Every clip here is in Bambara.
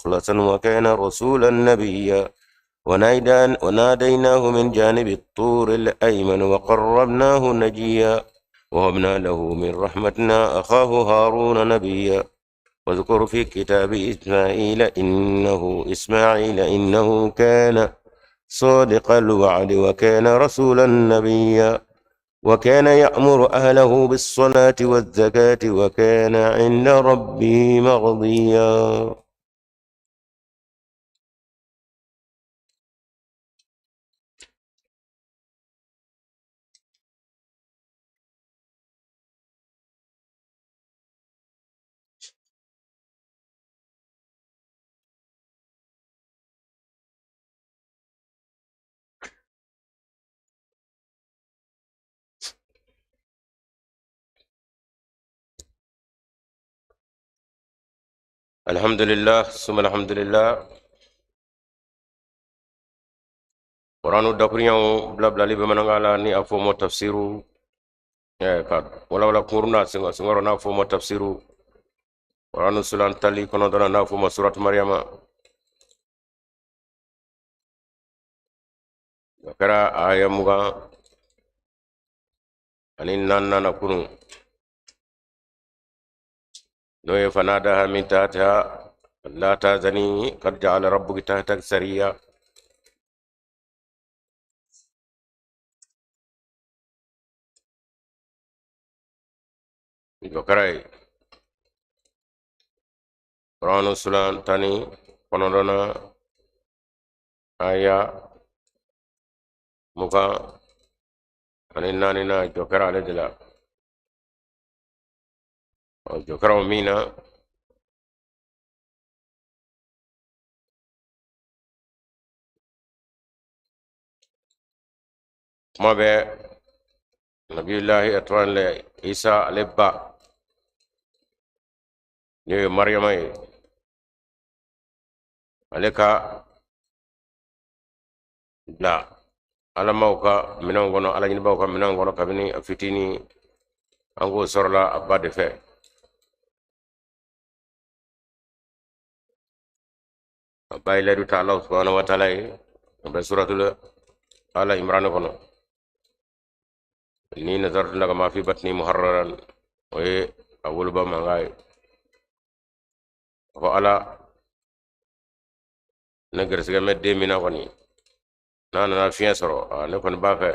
مخلصا وكان رسولا نبيا. وناديناه من جانب الطور الأيمن وقربناه نجيا. وهبنا له من رحمتنا أخاه هارون نبيا. واذكر في كتاب إسماعيل إنه كان صادق الوعد وكان رسولا نبيا. وكان يأمر أهله بالصلاة والزكاة وكان عند ربه مرضيا. الحمد لله ثم الحمد لله. Qur'anu dakuruɲaw bilabilali bamanankan la ni a fɔ ma tafsiru, ka walawala kunkurun n'a senkɔrɔ n'a fɔ ma tafsiru. Qur'anu sulan tali kɔnɔntɔnna n'a fɔ ma suratu Mariyama. O kɛra aya 24 na kunun, n'o ye fanadaha min tahtiha la tahzani qad ja'ala rabbuki tahtaki sariya. O kɛra ye Qur'anu sulan 19 aya 24 na, jɔ kɛra ale de la. Ɔ, jɔ kɛra o min na, kuma bɛ Nabiulahi Ɛtɔn Isa ale ba n'o ye Mariyama ye, ale ka bila alamaw ka minɛnw kɔnɔ, alaɲinibaw ka minɛnw kɔnɔ kabini a fitinin, an k'o sɔrɔla a ba de fɛ. A ba ye layidu ta Ala subahana wa taala ye, a bɛ suratul Ala Imran kɔnɔ: inni nazartu laka ma fi batni muharraran. O ye a woloba mankan ye. A ko Ala, ne gɛrɛsɛgɛ bɛ den min na kɔni, n'a nana fiɲɛ sɔrɔ, ne kɔni b'a fɛ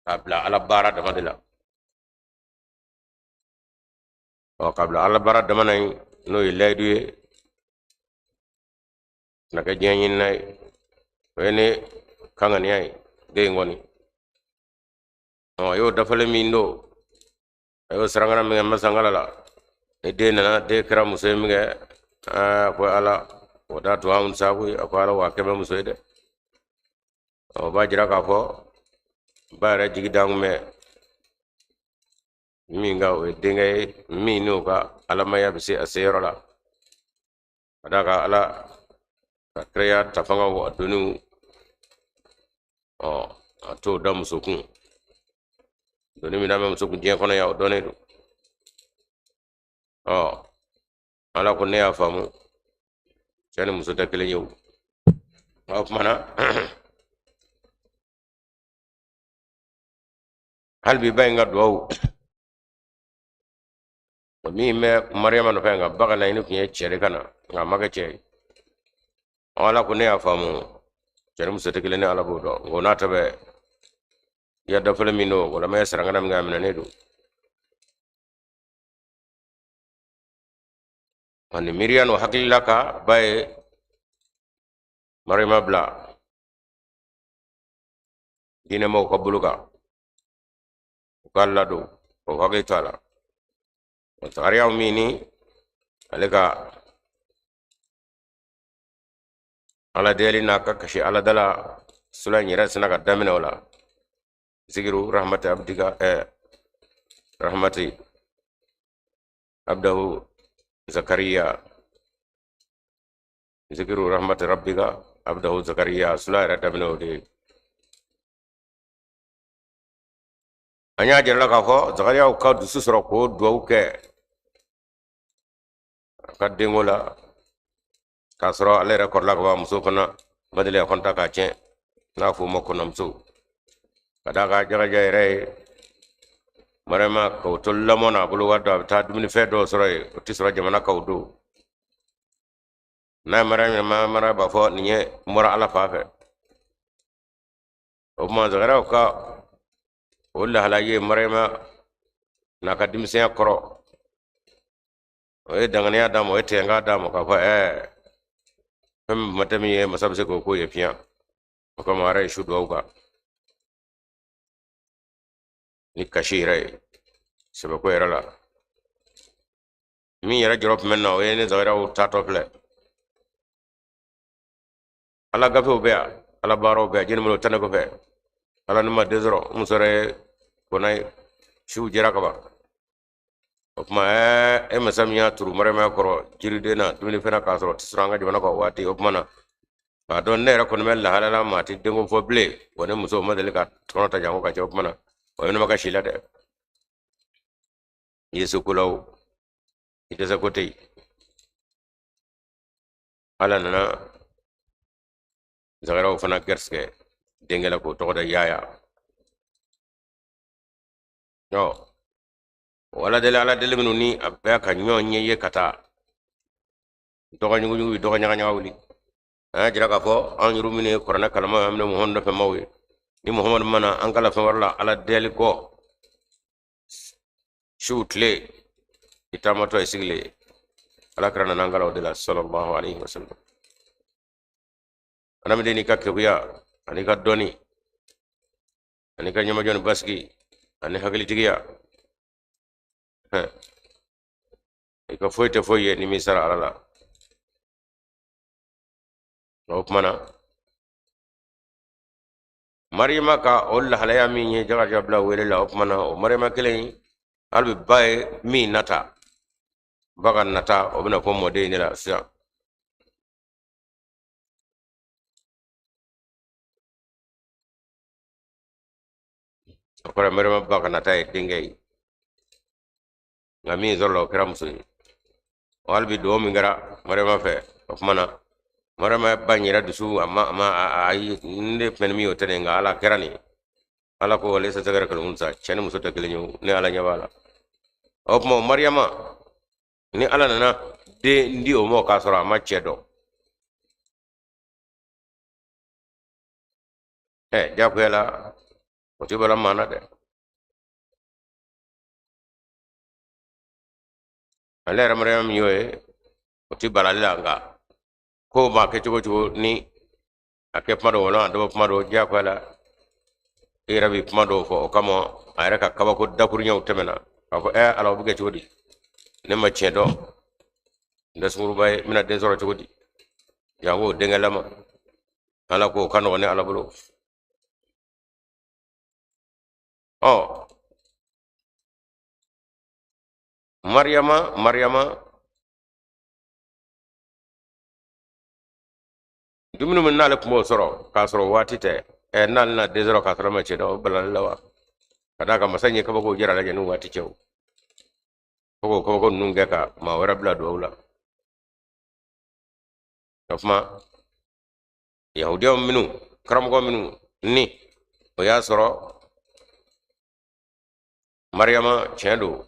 k'a bila Ala baara dama de la. Ɔ, k'a bila Ala baara dama na in, n'o ye layidu ye, na kɛ diɲɛ ɲinina ye, o ye ne ka ŋaniya ye den in kɔni. Ɔ, a y'o dafalen min don, a y'o sarankana min kɛ masankala la, ni den nana, den kɛra muso ye min kɛ, a ko Ala, o da to anw sago ye. A ko Ala, wa kɛmɛ muso ye dɛ. O b'a jira k'a fɔ ba yɛrɛ jigi dan kun bɛ min kan, o ye denkɛ ye min n'o ka alamaya bɛ se a seyɔrɔ la, ka d'a kan Ala ka kiraya tafangaw a doniw, ɔ, a t'o da muso kun. Doni min bɛ muso kun diɲɛ kɔnɔ yan, o dɔnnen don. Ɔ, Ala ko ne y'a faamu, cɛ ni muso tɛ kelen ye. O o tuma na, hali bi ba in ka duwawu o min bɛ Mariyama nɔfɛ, nka ba ka laɲini tun ye cɛ de ka na, nka a ma kɛ cɛ ye. Ala ko ne y'a faamu, cɛ ni muso tɛ kelen, ne Ala b'o dɔn. Nka o n'a ta bɛɛ, i ya dafalen min don, o lamɛn sarankana min kɛ, a minɛnen don. Ani miiriya n'o hakilila ka ba ye Mariyama bila diinɛmaaw ka bolo kan, u k'a ladon, o hakili to a la. O Zakariya min ni ale ka Ala deli n'a ka kasi Ala da la, sura in yɛrɛ sina ka daminɛ o la: zikiru rahmati abdika, rahmati abdahu Zakariya, zikiru rahmati rabbika abdahu Zakariya. Sura yɛrɛ daminɛ o de ye. An y'a jirala k'a fɔ Zakariyaw ka dusu sɔrɔ k'o duwawu kɛ. A ka denko la, k'a sɔrɔ ale yɛrɛ kɔrɔla ka ban, muso fana ma deli ka kɔnɔ ta k'a tiɲɛ, n'a f'o ma kɔnɔmuso. Ka d'a kan Jakarija yɛrɛ ye Mariyama k'o to lamɔ na a bolo waati dɔ, a bɛ taa dumunifɛn dɔw sɔrɔ yen, o tɛ sɔrɔ jamana kan o don. N'a ye Mariyama, Mariyama b'a fɔ nin ye n bɔra Ala fan fɛ. O tuma Zakariya ka o lahala ye Mariyama n'a ka denmisɛnya kɔrɔ, o ye danganiya d'a ma, o ye tɛnka d'a ma k'a fɔ fɛn min ma tɛ min ye, masa bɛ se k'o ko ye fiɲɛ. O kama a yɛrɛ ye su duwawu kan ni kasi yɛrɛ ye sɛbɛko yɛrɛ la. Min yɛrɛ jɔrɔ tun bɛ na, o ye ne Zakariyaw taatɔ filɛ. Ala gafew bɛ yan, ala baaraw bɛ yan, jɛni bolo tane kɔfɛ, ala ni ma den sɔrɔ, n muso yɛrɛ ye kɔnna ye, siw jɛra kaban. O tuma e masa min y'a turu Mariyama kɔrɔ jiriden na, dumunifɛn na, k'a sɔrɔ tɛ sɔrɔ an ka jamana kan waati, o tuma na k'a dɔn ne yɛrɛ kɔni bɛ lahala la, maa tɛ denko fɔ bilen wa, ne muso ma deli ka kɔnɔ ta janko ka cɛ. O tuma na o ye ne ma ka si la dɛ. I ye se ko la o, i tɛ se ko tɛ yen. Ala nana Zakariyaw fana gɛrisigɛ denkɛ la k'o tɔgɔ da Yaya. O ala deli, ala deli minnu ni a bɛɛ ka ɲɔgɔn ɲɛ ye ka taa dɔgɔ ɲuguɲugu, dɔgɔ ɲagaɲaga wuli. An y'a jira k'a fɔ anw yɛrɛ minnu ye kuranɛ kalanbaaw ye, an bɛ Muhamadu nɔfɛ maaw ye, ni Muhamadu ma na an kalan fɛn wɛrɛ la ala deli kɔ, su tile i taamatɔ i sigilen, ala kira nana an kalan o de la, sallallahu alaihi wasallam. Adamaden n'i ka keguya ani ka dɔnni ani ka ɲɛmajɔ ni basigi ani hakilitigiya, i ka foyi tɛ foyi ye ni min sara ala la. O tuma na Mariyama ka o lahalaya min ye Jakarija bila wele la, o tuma na o Mariyama kelen in, hali bi ba ye min nata, ba ka nata o bɛna fɔ mɔden in de la sisan. O kɔrɔ Mariyama ba ka nata ye denkɛ ye, nka min sɔrɔla o kɛra muso ye. O hali bi dugawu min kɛra Mariyama fɛ, o tuma na Mariyama ba in yɛrɛ dusu a ma a ma ayi, ne tun bɛ ni min ye o tɛ nin ye, nka ala kɛra nin ye. Ala ko layisa zakara kal unsa, cɛ ni muso tɛ kelen ye, ne ala ɲɛ b'a la. O tuma Mariyama ni ala nana den di o ma k'a sɔrɔ a ma cɛ dɔn, jagoya la o tɛ bala maa na dɛ. Ale yɛrɛ Mariyama min y'o ye, o tɛ balali la, nka ko maa kɛ cogo cogo ni a kɛ kuma dɔ wala a dɔbɔ kuma dɔ, diyagoya la i yɛrɛ bɛ kuma dɔw fɔ. O kama a yɛrɛ ka kabako dakuruɲɛw tɛmɛna k'a fɔ ala, o bɛ kɛ cogo di? Ne ma cɛ dɔn, n tɛ sunguruba ye, n bɛna den sɔrɔ cogo di? Janko o denkɛ lama. Ala ko o ka nɔgɔn ne ala bolo. Mariyama, Mariyama dumuni min n'ale tun b'o sɔrɔ k'a sɔrɔ waati tɛ, n'ale na den sɔrɔ k'a sɔrɔ ma cɛ dɔn, o balali la wa? Ka d'a kan masa in ye kabako jira la ni waati cɛ, o fo k'o kabako ninnu kɛ ka maa wɛrɛ bila duwawu la. Ka kuma yahudiyaw minnu karamɔgɔ minnu ni o y'a sɔrɔ Mariyama tiɲɛ don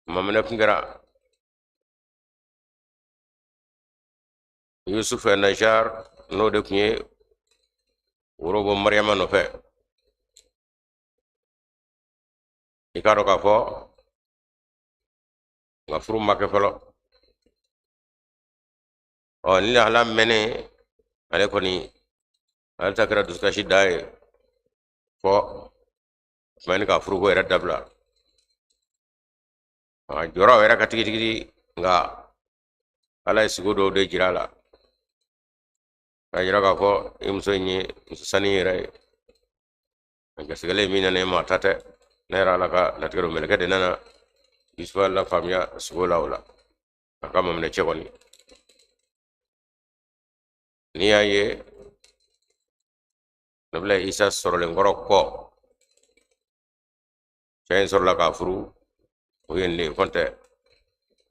maminɛ kun kɛra Yusufu Najar, n'o de tun ye woro bɔ Mariyama nɔfɛ. I k'a dɔn k'a fɔ nka furu ma kɛ fɔlɔ. Ni lahala mɛnnen, ale kɔni ale ta kɛra dusukasi dan ye, fɔ tuma ni ka furuko yɛrɛ dabila. A jɔra o yɛrɛ ka tigitigi, nka ala ye sugo dɔw de jira a la k'a jira k'a fɔ i muso in ye muso sani yɛrɛ ye, a garisigɛlen min nana e ma, a ta tɛ, ne yɛrɛ ala ka latigɛ don. Mɛlɛkɛ de nana Yusufa lafaamuya sugo la o la a ka maminɛ cɛ kɔni. N'i y'a ye nabila Isa sɔrɔlen kɔrɔ kɔ, cɛ in sɔrɔla k'a furu, o ye nin de ye, kɔntɛ.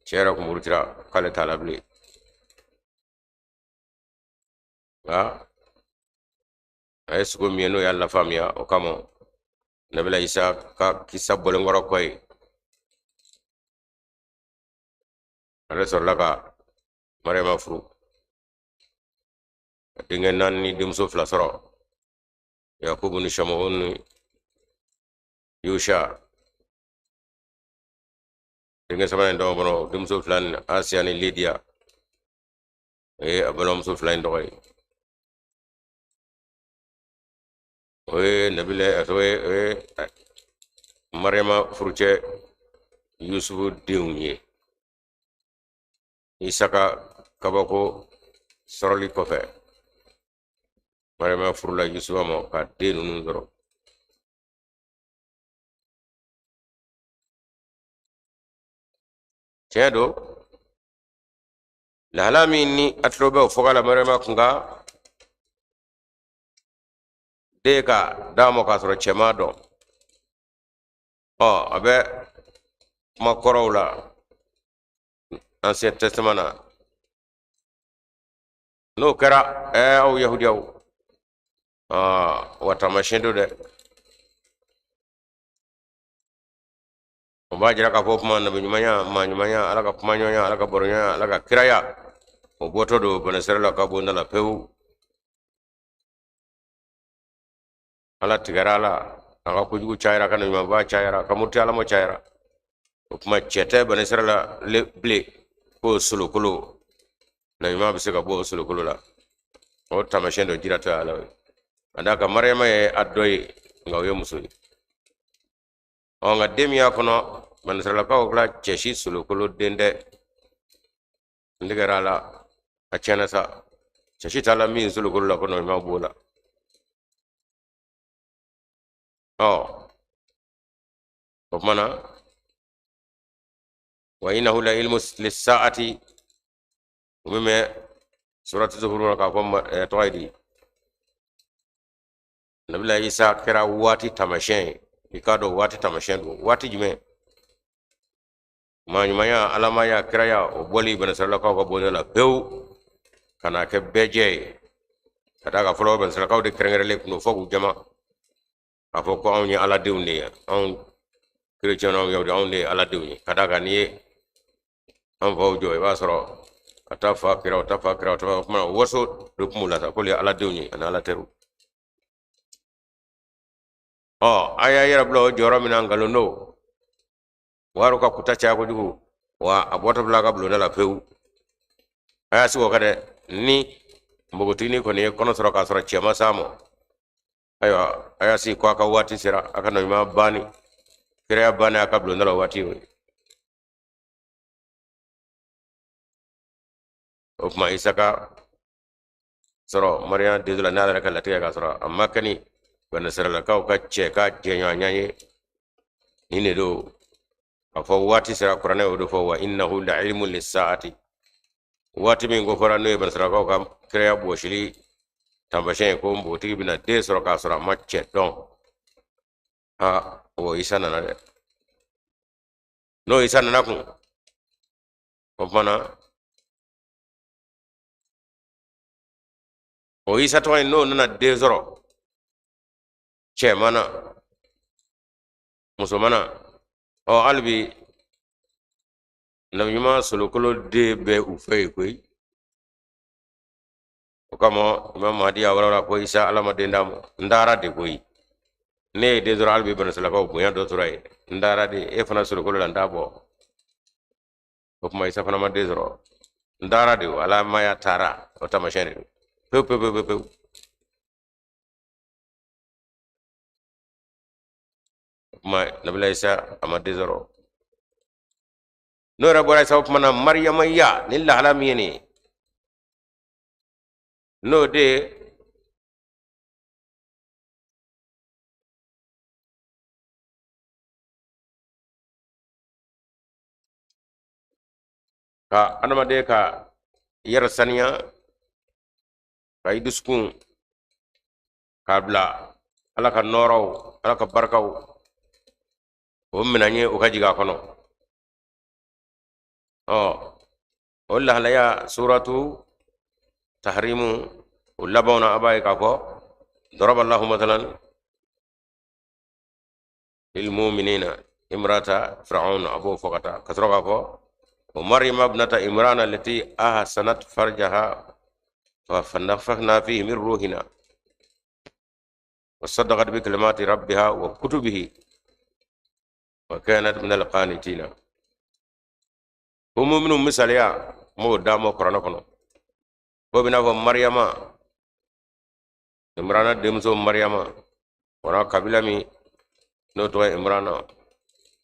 Cɛ yɛrɛ kun murutira k'ale t'a la bilen. Nka a ye sugo min ye n'o y'a lafaamuya, o kama Nabila Isa ka kisa bɔlenkɔrɔ kɔ ye, ale sɔrɔla ka Mariyama furu ka denkɛ naani ni denmuso fila sɔrɔ, Yakubu ni Shamuhun ni Yusha. Denkɛ sabanan in tɔgɔ kɔnɔ, denmuso fila ni Asiya ni Lidiya, o ye a balimamuso fila in tɔgɔ ye. O ye Nabila, o ye Mariyama furucɛ Yusufu denw ye. Isa ka kabako sɔrɔli kɔfɛ, Mariyama furula Yusufa ma ka den ninnu sɔrɔ. Tiɲɛ don, lahala min ni a tulo bɛ o fɔka la, Mariyama kun ka den ka d'a ma k'a sɔrɔ cɛ m'a dɔn. Ɔ, a bɛ kuma kɔrɔw la, Ancien Testament na. N'o kɛra, aw yahudiyaw, wa taamasiyɛn don dɛ. O b'a jira k'a fɔ kuma nabi ɲumanya, maa ɲumanya, Ala ka kumaɲɔgɔnya, Ala ka baroɲɔgɔnya, Ala ka kiraya, o bɔtɔ don banisirayila ka bonda la pewu. Ala tigɛra a la, a ka kojugu cayara, ka ɲumanba cayara, ka muruti Ala ma cayara. O tuma cɛ tɛ banisirayila bilen k'o solokolo na ɲuman bɛ se ka bɔ o solokolo la. O taamasiyɛn dɔ jiratɔ ye Ala ye. Ka d'a kan Mariyama ye a dɔ ye, nka o ye muso ye. Ɔ, nka den min y'a kɔnɔ, banisirayilakaw kila cɛ si solokolo den tɛ. N tigɛra a la, a tiɲɛna sa. Cɛ si t'a la min solokolo la ko nɔ ɲuman b'o la. Ɔ, o tuma na, wa innahu la ilmu lissaati, o min bɛ surati Zuhuru la k'a fɔ, tɔgɔ ye di, Nabila Isa kɛra waati taamasiyɛn ye. I k'a dɔn waati taamasiyɛn don. Waati jumɛn? Maa ɲumanya, alamaya, kiraya, o bɔli banisirayilakaw ka bonda la pewu ka n'a kɛ bɛɛ jɛ ye. Ka d'a kan fɔlɔ, banisirayilakaw de kɛrɛnkɛrɛnlen tun don fo k'u jama k'a fɔ ko anw ye aladenw de ye, anw kerecɛnw, anw yahudi, anw de ye aladenw ye. Ka d'a kan n'i ye an faw jɔ, i b'a sɔrɔ a ta fa kira, o ta fa kira, o ta fa. O kuma waso de tun b'u la sa k'olu ye aladenw ye ani ala teriw. Ɔ, a y'a yɛrɛ bila o jɔyɔrɔ min na, nkalon don. Wariw ka kuta caya kojugu, wa a bɔtɔ bila a ka bulonda la pewu. A y'a sigi o kan dɛ. Ni npogotiginin kɔni ye kɔnɔ sɔrɔ k'a sɔrɔ cɛ ma s'a ma, ayiwa, a y'a sigi ko a ka waati sera, a ka nabiɲuman banni, kiraya banni a ka bulonda la waati y'o ye. O tuma Isa ka sɔrɔ Mariya den la n'ale yɛrɛ ka latigɛ, k'a sɔrɔ a ma kɛ ni banisirayilakaw ka cɛ ka jɛɲɔgɔnya ye, nin de don a fɔ waati sera. Kuranɛ y'o de fɔ, wa innahu la ilmu lissaati. Waati min ko fɔra, n'o ye banisirayilakaw ka kiraya bɔsili taamasiyɛn ye, ko npogotigi bɛna den sɔrɔ k'a sɔrɔ a ma cɛ dɔn. Aa, o Isa nana dɛ. N'o Isa nana kun, o tuma na o Isa tɔgɔ in, n'o nana den sɔrɔ cɛman na, musoman na, ɔ, hali bi nabiɲuman solokolo den bɛ u fɛ yen koyi. O kama Imam Mahdi y'a walawala ko Isa, Ala ma den d'a ma, n taara de koyi. Ne ye den sɔrɔ, hali bi banisirayilakaw bonya dɔ tora yen. N taara de, e fana solokolo la, n t'a bɔ. O tuma Isa fana ma den sɔrɔ, n taara de. O alamaya taara, o taamasiyɛn de don pewu pewu pewu pewu. O tuma Nabila Isa a ma den sɔrɔ. N'o yɛrɛ bɔra sa, o tuma na Mariyama ya ni lahala min ye nin ye, n'o de ye ka adamaden ka yɛrɛ saniya, ka i dusukun k'a bila Ala ka nɔɔrɔw, Ala ka barikaw, o minɛn ye, o ka jigin a kɔnɔ. Ɔ, o lahalaya suratu Tahrimu o labanw na, a b'a ye k'a fɔ daraballahu mathalan lilmuminina imrata fir'aun, a b'o fɔ ka taa ka sɔrɔ k'a fɔ wa Maryama ibnata Imran allati ahsanat farjaha fa nafakhna fihi min ruhina wa saddaqat bi kalimati rabbiha wa kutubihi wa kanat min alqanitina. Ko muminu misaliya n b'o d'a ma kuranɛ kɔnɔ, k'o bɛ n'a fɔ Mariyama, Imrana denmuso Mariyama, wara kabila min n'o tɔgɔ ye Imrana,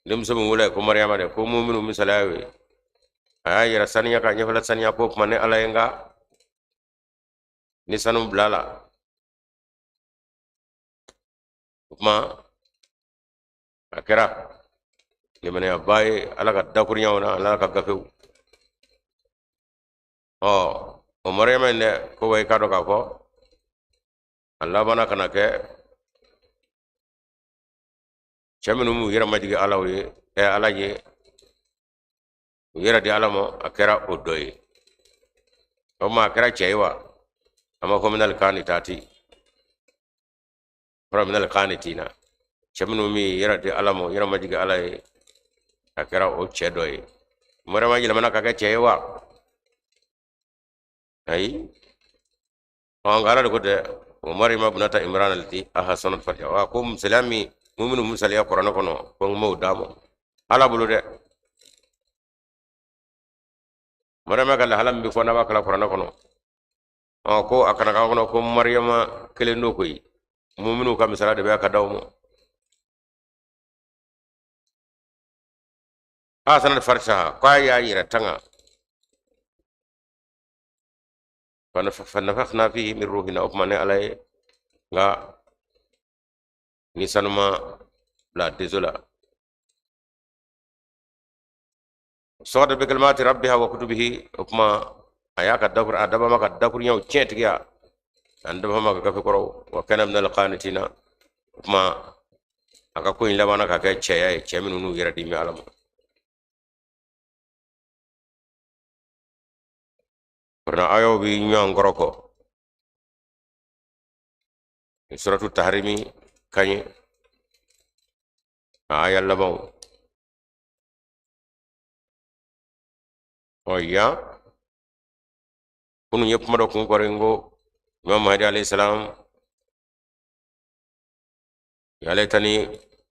denmuso min wele ko Mariyama dɛ, ko muminu misaliya y'o ye. A y'a yɛrɛ saniya ka ɲɛfɛla saniya, ko kuma ne Ala ye n ka ni sanu bila la, o kuma a kɛra limaniyaba ye Ala ka dakurunyaw na Ala ka gafew. Ɔ, o Mariyama in dɛ, ko wa i k'a dɔn k'a fɔ a labanna ka na kɛ cɛ minnu b'u yɛrɛ majigin Ala ye, ɛ Ala ye u yɛrɛ di Ala ma, a kɛra o dɔ ye. O tuma a kɛra cɛ ye wa? A ma fɔ minal kanitati, fɔra minal kanitina, cɛ minnu bɛ yɛrɛ di Ala ma, yɛrɛ majigin Ala ye, a kɛra o cɛ dɔ ye. Mariyama yɛlɛmana ka kɛ cɛ ye wa? Ayi. Ɔ, nka Ala de ko tɛ wa Mariyama ibnata Imran allati ahsanat farjaha wa, ko misaliya min muminu misaliya kuranɛ kɔnɔ, ko n b'o d'a ma Ala bolo dɛ. Mariyama ka lahala min bɛ fɔ n'a b'a kalan kuranɛ kɔnɔ, ɔ, ko a kana k'a kɔnɔ ko Mariyama kelen don koyi, muminu ka misaliya de bɛ ka d'aw ma. Ahsanat farjaha, k'a y'a yɛrɛ tanga, fa nafakhna fihi min ruhina, o tuma ne Ala ye nka ni sanuma bila denso la, saddaqat bi kalimati rabbiha wa kutubihi, o tuma a y'a ka dakur a dabama ka dakurunyaw tiɲɛtigiya ani dabama ka gafe kɔrɔw, wa kana minal qanitina, o tuma a ka ko in labanna ka kɛ cɛya ye, cɛ minnu n'u yɛrɛ di bɛ Ala ma. Kuranɛ ayaw bɛ ɲɔgɔn kɔrɔ kɔ. Suratu Taharimi ka ɲi a aya labanw. Ɔ, yan kunun ye kuma dɔ kun kɔri, n ko Imam Mahdi alayhi salam, ya laytani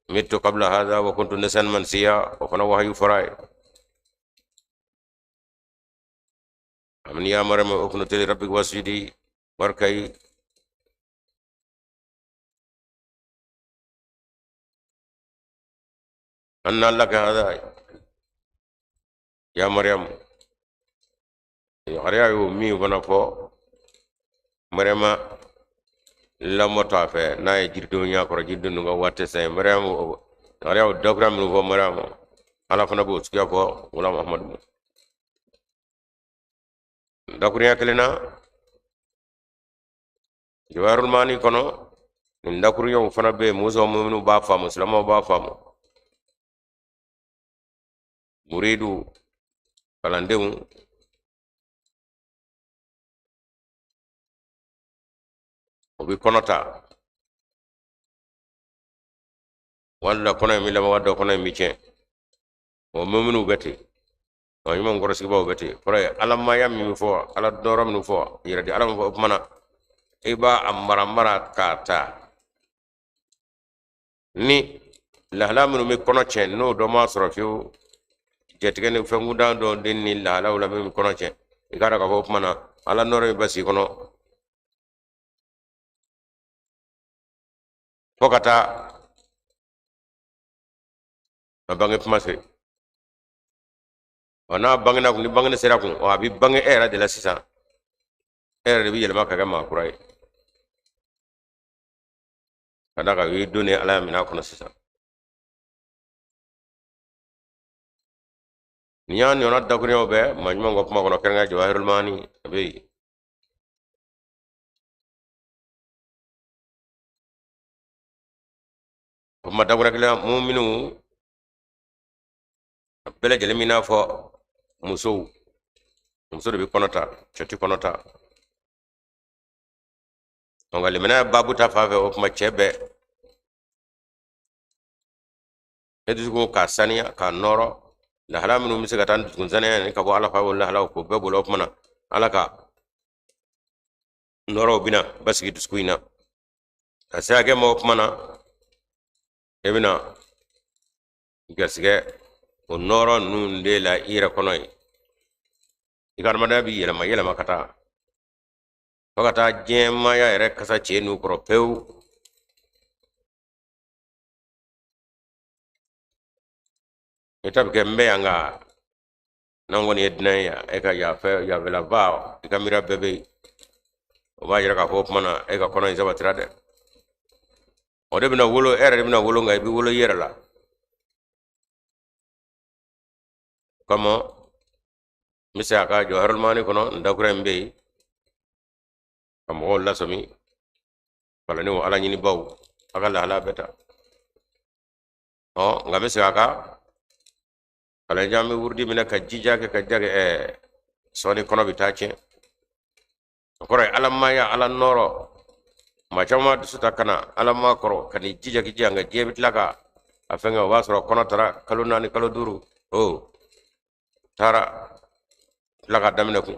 mittu qabla hadha wa kuntu nasiyan mansiya, o fana wahayu fɔra ye. Amin ya Maryam uqnuti li rabbiki wasjudi warka'i. Anna laka hadha ya Maryam. Zakariya y'o min fana fɔ Mariama lamɔtɔ a fɛ n'a ye jiridenw y'a kɔrɔ, jiriden ninnu ka waati sɛn Mariam, Zakariya y'o dakura minnu fɔ Mariama, Ala fana b'o suguya fɔ Wala Muhamadu ma dakurunya kelen na. Jawahirul Maani kɔnɔ, nin dakurunyaw fana bɛ yen, muso minnu b'a faamu, silamɛw b'a faamu, muridu kalandenw o bɛ kɔnɔ ta, wala kɔnɔ in bɛ laban, waati dɔ kɔnɔ in bɛ tiɲɛ. O minnu bɛ ten, ɔ, ɲuman kɔrɔsigibaaw bɛ ten, kɔrɔ ye alamaya min bɛ fɔ, ala dɔrɔ minnu fɔ, yɛrɛ di ala min fɔ, o tuma na i b'a a mara mara k'a ta ni lahala minnu bɛ kɔnɔ tiɲɛ, n'o dɔ ma sɔrɔ fiyewu, jɛtigɛ ni fɛnkuntan dɔ den ni lahalaw la min bɛ kɔnɔ tiɲɛ, i k'a dɔn k'a fɔ o tuma na ala nɔrɔ min bɛ sigi kɔnɔ fo ka taa a bange kuma se. Ɔ, n'a bangena kun, ni bangene sera kun, ɔ, a bɛ bange e yɛrɛ de la sisan, e yɛrɛ de bɛ yɛlɛma ka kɛ maa kura ye, ka d'a kan o y'i donnen ala ya minɛn kɔnɔ sisan. Nin y'a ɲɔgɔnna dakurunyaw bɛ maa ɲumanw ka kuma kɔnɔ, kɛrɛnkɛrɛn Jawahirul Maani, a bɛ yen. O kuma dakurunya kelen, muminu a bɛɛ lajɛlen min n'a fɔ Musow, muso de bɛ kɔnɔ ta, cɛ tɛ kɔnɔ ta. Nka limaniya baabu ta fan fɛ, o tuma cɛ bɛɛ e dusukun k'a saniya k'a nɔrɔ, lahala minnu bɛ se ka taa ni dusukun saniya ni ka bɔ Ala fɛ, o lahalaw k'o bɛɛ bolo. O tuma na Ala ka nɔrɔw bɛna basigi dusukun in na ka se hakɛ ma. O tuma na e bɛna garisɛgɛ o nɔrɔ ninnu de la i yɛrɛ kɔnɔ yen. I ka adamadenya bɛ yɛlɛma yɛlɛma ka taa fo ka taa diɲɛmaaya yɛrɛ kasa cɛ n'u kɔrɔ pewu. I ta bɛ kɛ n bɛ yan, nka n'an kɔni ye dunan ye yan, e ka yafɛ yafɛlaba, i ka miiriya bɛɛ bɛ yen. O b'a yira k'a fɔ o tuma na e ka kɔnɔ in sabatira dɛ. O de bɛna wolo, e yɛrɛ de bɛna wolo, nka i bɛ wolo i yɛrɛ la. O kama n bɛ se a ka jawahirul maani kɔnɔ, n dakura in bɛ yen ka mɔgɔw lasɔmi, kalandenw, ala ɲinibaw, a ka lahala bɛɛ ta. Ɔ nka n bɛ segin a kan, kalanjan bɛ wurudi minɛ ka jija kɛ ka jija kɛ, sɔɔni kɔnɔ bɛ taa tiɲɛ. O kɔrɔ ye alamaya, ala nɔrɔ. Maa caman dusu ta ka na ala ma kɔrɔ ka n'i jija k'i jija, nka diɲɛ bɛ tila ka a fɛnkɛ. O b'a sɔrɔ kɔnɔ taara kalo 4, kalo 5, o taara tila ka daminɛ kun.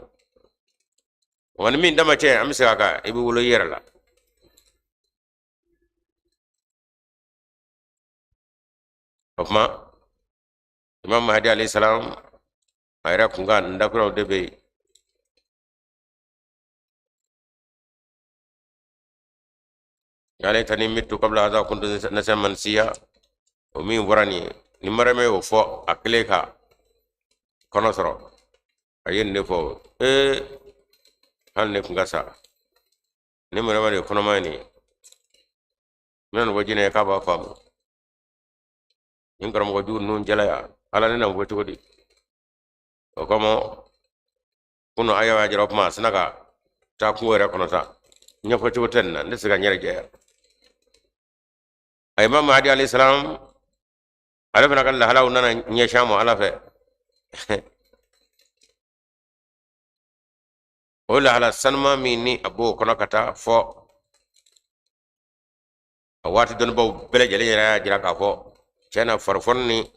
Nka ni min dama cɛ, an bɛ segin a kan, i bɛ wolo i yɛrɛ la. O tuma Imam Mahadi alayhi salam, a yɛrɛ kun kan nin dakuraw de bɛ yen. Ya laytani mittu qabla hadha kuntu nasiyan mansiya, o min fɔra nin ye, ni Mariyama y'o fɔ a kɛlen ka kɔnɔ sɔrɔ, a ye nin de fɔ: ee, hali ne kun ka sa, ne Mariyama de ye kɔnɔma ye nin ye, n bɛna nin fɔ jinɛ ye k'a b'a faamu, nin karamɔgɔ jugu ninnu jala yan, ala ne na fɔ cogo di? O kama kunu aya y'a jira, o kuma a sina ka taa kungo yɛrɛ kɔnɔ sa, ɲɛfɔ cogo tɛ nin na, ne tɛ se ka n yɛrɛ jɛya. A Imam Mahadi alayhi salam, ale fana ka lahalaw nana ɲɛsin a ma Ala fɛ. O lahala sanuma min ni a b'o kɔnɔ ka taa fɔ a waati, dɔnnibaw bɛɛ lajɛlen yɛrɛ y'a jira k'a fɔ tiɲɛ na, farifoni ni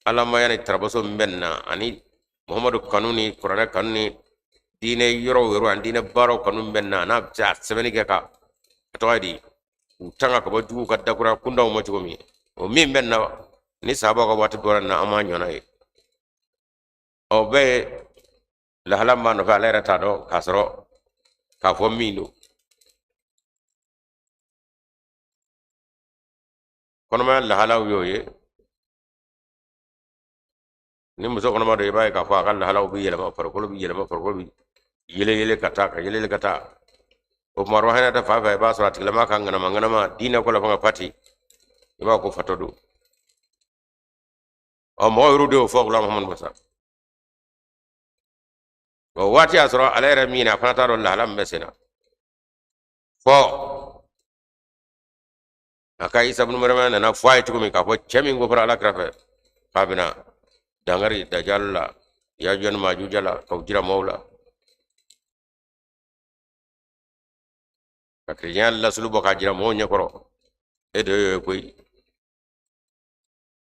alamaya ni tarabaso min bɛ nin na, ani Muhamadu kanu ni kuranɛ kanu ni diinɛ yɔrɔw yɔrɔ ani diinɛ baaraw kanu min bɛ nin na, n'a bɛ se a sɛbɛnni kɛ ka a tɔgɔ ye di, u tanga ka bɔ juguw ka dakura kundaw ma cogo min, o min bɛ nin na ni sahabaw ka waati bɔra nin na, an m'a ɲɔgɔnna ye. Ɔ bɛɛ ye lahala min b'a nɔfɛ, ale yɛrɛ t'a dɔn k'a sɔrɔ k'a fɔ min don. Kɔnɔmaya lahalaw y'o ye. Ni muso kɔnɔma don, i b'a ye k'a fɔ a ka lahalaw bɛ yɛlɛma, farikolo bɛ yɛlɛma, farikolo bɛ yele yele ka taa, ka yele yele ka taa. O tuma ruhaniya ta fan fɛ, i b'a sɔrɔ a tigilama ka ŋanama ŋanama diinɛ ko la fanga pati, i b'a ko fatɔ don. Ɔ mɔgɔ yɛrɛ de y'o fɔ Gulamu Muhamadu Masa. O waati y'a sɔrɔ ale yɛrɛ min na, a fana t'a dɔn lahala min bɛ sen na. Fɔ a ka Isa ibn Maryama nana fɔ a ye cogo min k'a fɔ cɛ min ko fɔra Ala kira fɛ k'a bɛna dankari dajali la, Yajuja ni Majuja la, k'o jira maaw la, ka kerecɛnya lasulu bɔ k'a jira mɔgɔw ɲɛkɔrɔ, e de y'o ye koyi.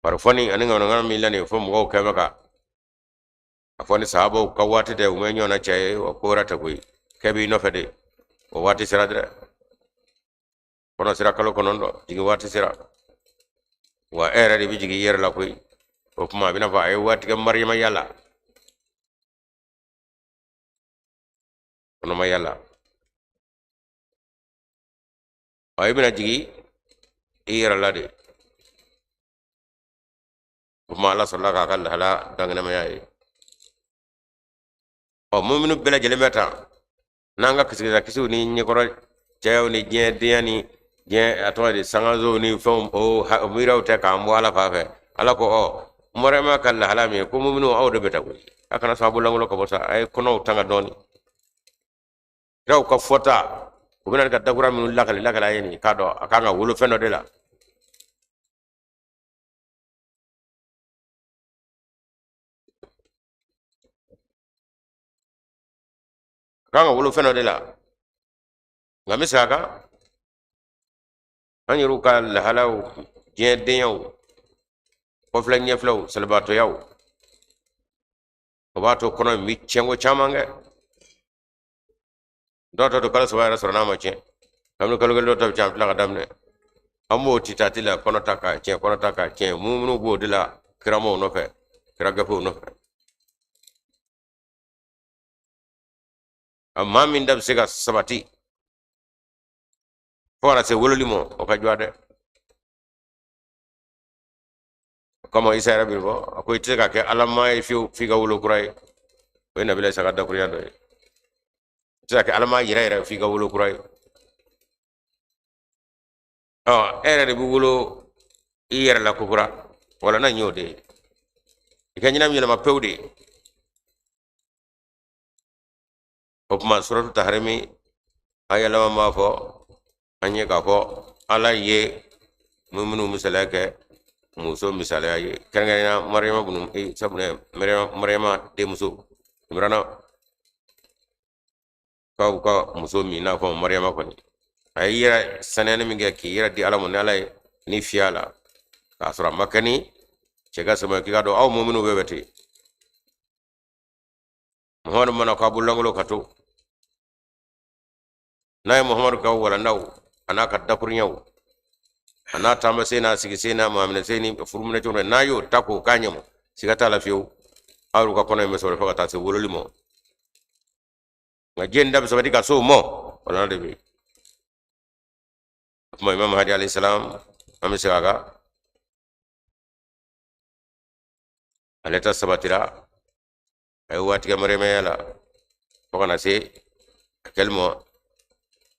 Farifoni ani ŋanaŋana min la nin ye, fo mɔgɔw kɛ bɛ ka a fɔ ni sahabaw ka waati tɛ, u ma ɲɔgɔnna cɛ ye, wa ko wɛrɛ tɛ koyi, kɛ b'i nɔfɛ de. O waati sera dɛ, kɔnɔ sera kalo 9, jigin waati sera, wa e yɛrɛ de bɛ jigin i yɛrɛ la koyi. O tuma a bɛna fɔ a ye waati kɛ mariyamaya la, kɔnɔmaya la, wa i bɛna jigin i yɛrɛ la de. O tuma Ala sɔrɔla k'a ka lahala dankɛnɛmaya ye. Ɔ muminu bɛɛ lajɛlen bɛ tan n'an ka kisikisakisiw ni ɲɛkɔrɔ cɛyaw ni diɲɛ denya ni diɲɛ a tɔgɔ de sangasow ni fɛnw, o miiriyaw tɛ k'an bɔ Ala fan fɛ. Ala ko ɔ Mariyama ka lahala min ye ko muminu, aw de bɛ taa koyi, a kana sɔn a bololankolon ka bɔ sa, a ye kɔnɔw tanga dɔɔni. Kiraw ka fɔta, u bɛna ka dakura minnu lakali lakali a ye nin k'a dɔn a kan ka wolo fɛn dɔ de la. Kan ka wolo fɛn dɔ de la. Nka n bɛ segin a kan, an yɛrɛw ka lahalaw, diɲɛ denyaw, kɔfilɛ ɲɛfilɛw, salibaatɔyaw, o b'a to kɔnɔ in bɛ tiɲɛko caman kɛ. Dɔw ta to kalo 3 yɛrɛ sɔrɔ n'a ma tiɲɛ, kabini kalo 1 dɔw ta bɛ tiɲɛ, a bɛ tila ka daminɛ. An b'o titati la, kɔnɔ ta k'a tiɲɛ, kɔnɔ ta k'a tiɲɛ. Minnu b'o de la kiramaw nɔfɛ, kira gafew nɔfɛ. A maa min da bɛ se ka sabati fo ka na se wololi ma, o ka juwa dɛ. O kama Isa yɛrɛ bɛ fɔ a ko i tɛ se ka kɛ alama ye fiyewu f'i ka wolo kura ye. O ye Nabila Isa ka dakurunya dɔ ye. I tɛ se ka kɛ alama yɛrɛ yɛrɛ f'i ka wolo kura ye. Ɔ, e yɛrɛ de bɛ wolo i yɛrɛ la kokura, wala n'a y'o de ye, i ka ɲɛnam yɛlɛma pewu de. O tuma suratu taharimi aya laban b'a fɔ an ye k'a fɔ Ala ye muminu misaliya kɛ muso misaliya ye, kɛrɛnkɛrɛnnenya Mariyama bunu sabula Mariyama denmuso Imurana k'aw ka muso min n'a fɔ Mariyama kɔni, a y'i yɛrɛ saniyani min kɛ k'i yɛrɛ di Ala ma, ni Ala ye ni fiyɛ a la k'a sɔrɔ a ma kɛ ni cɛ ka sama. K'i k'a dɔn aw muminu bɛɛ bɛ ten. Muhamadu mana k'a bololankolon ka to n'a ye Muhamadu ka walandaw a n'a ka dakurunyaw a n'a taamasen n'a sigisen n'a maaminɛsen ni furuminɛ cogo n'a y'o ta k'o k'a ɲɛma, siga t'a la fiyewu, aw ka kɔnɔ in bɛ sɔrɔ fo ka taa se wololi ma. Nka diɲɛ da bɛ sabati ka s'o ma, walanda de bɛ yen. O tuma Imam Hadi alayhi salam, an bɛ segin a kan, ale ta sabatira, a ye waati kɛ mariyamaya la fo ka na se a kɛli ma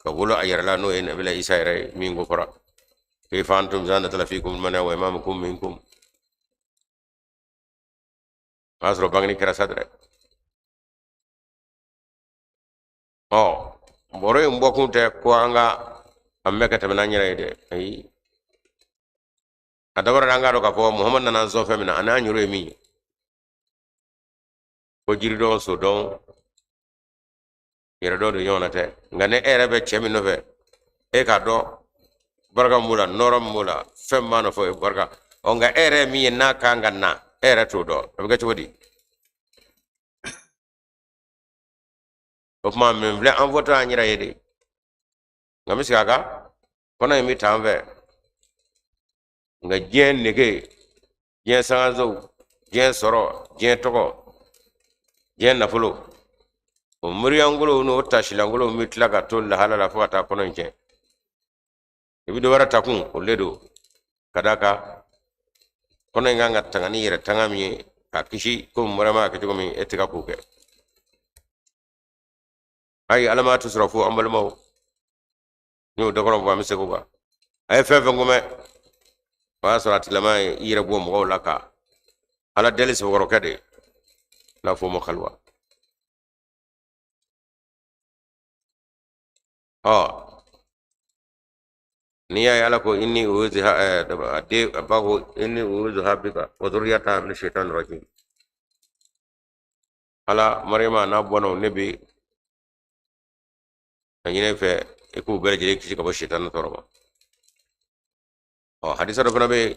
ka wolo a yɛrɛ la, n'o ye Nabila Isa yɛrɛ ye min ko fɔra kayfa antum iza nazala fikum mana wa imamukum minkum. O y'a sɔrɔ bangeni kɛra sa dɛrɛ. Ɔ, baro in bɔkun tɛ ko an ka a mɛn ka tɛmɛ n'an yɛrɛ ye dɛ, ayi. A dabɔra an k'a dɔn k'a fɔ Muhamadu nana an sɔn fɛn min na, ani an yɛrɛ ye min ye, ko jiridɔn, sodɔn, yɛrɛdɔn de ɲɔgɔnna tɛ. Nka ni e yɛrɛ bɛ cɛ min nɔfɛ, e k'a dɔn barika min b'o la, nɔɔrɔ min b'o la, fɛn min b'a nɔfɛ, o ye barika. Ɔ, nka e yɛrɛ min ye n'a kan ka na, e yɛrɛ t'o dɔn, a bɛ kɛ cogo di? O tuma min filɛ an fɔtɔ an yɛrɛ ye de. Nka n bɛ segin a kan, kɔnɔ in bɛ ta an fɛ, nka diɲɛ nege, diɲɛ sangasow, diɲɛ sɔrɔ, diɲɛ tɔgɔ, diɲɛ nafolo, o miiriyankolow n'o tasilankolow bɛ tila ka to lahala la fo ka taa kɔnɔ in tiɲɛ. I bɛ dɔ wɛrɛ ta kun, o le don ka d'a kan kɔnɔ in kan ka tanga ni yɛrɛ tanga min ye k'a kisi, komi Mariyama y'a kɛ cogo min, e tɛ ka k'o kɛ. Ayi, Ala tɛ sɔrɔ fo an balimaw n y'o dɔgɔrɔ fɔ, an bɛ segin o kan. A ye fɛn fɛn komɛn, o y'a sɔrɔ a tigilama ye i yɛrɛ bɔ mɔgɔw la ka Ala deli sɛbɛkɔrɔkɛ de n'a fɔ o ma kaliwa. Ɔ, n'i y'a ye Ala ko inni uizuha, a den a ba ko inni uizuha bika wa zurriyataha mina shaitani rajim. Ala, Mariyama n'a bɔnnaw, ne bɛ a ɲini i fɛ i k'u bɛɛ lajɛlen kisi ka bɔ sitana tɔɔrɔ ma. Ɔ, hadisa dɔ fana bɛ yen,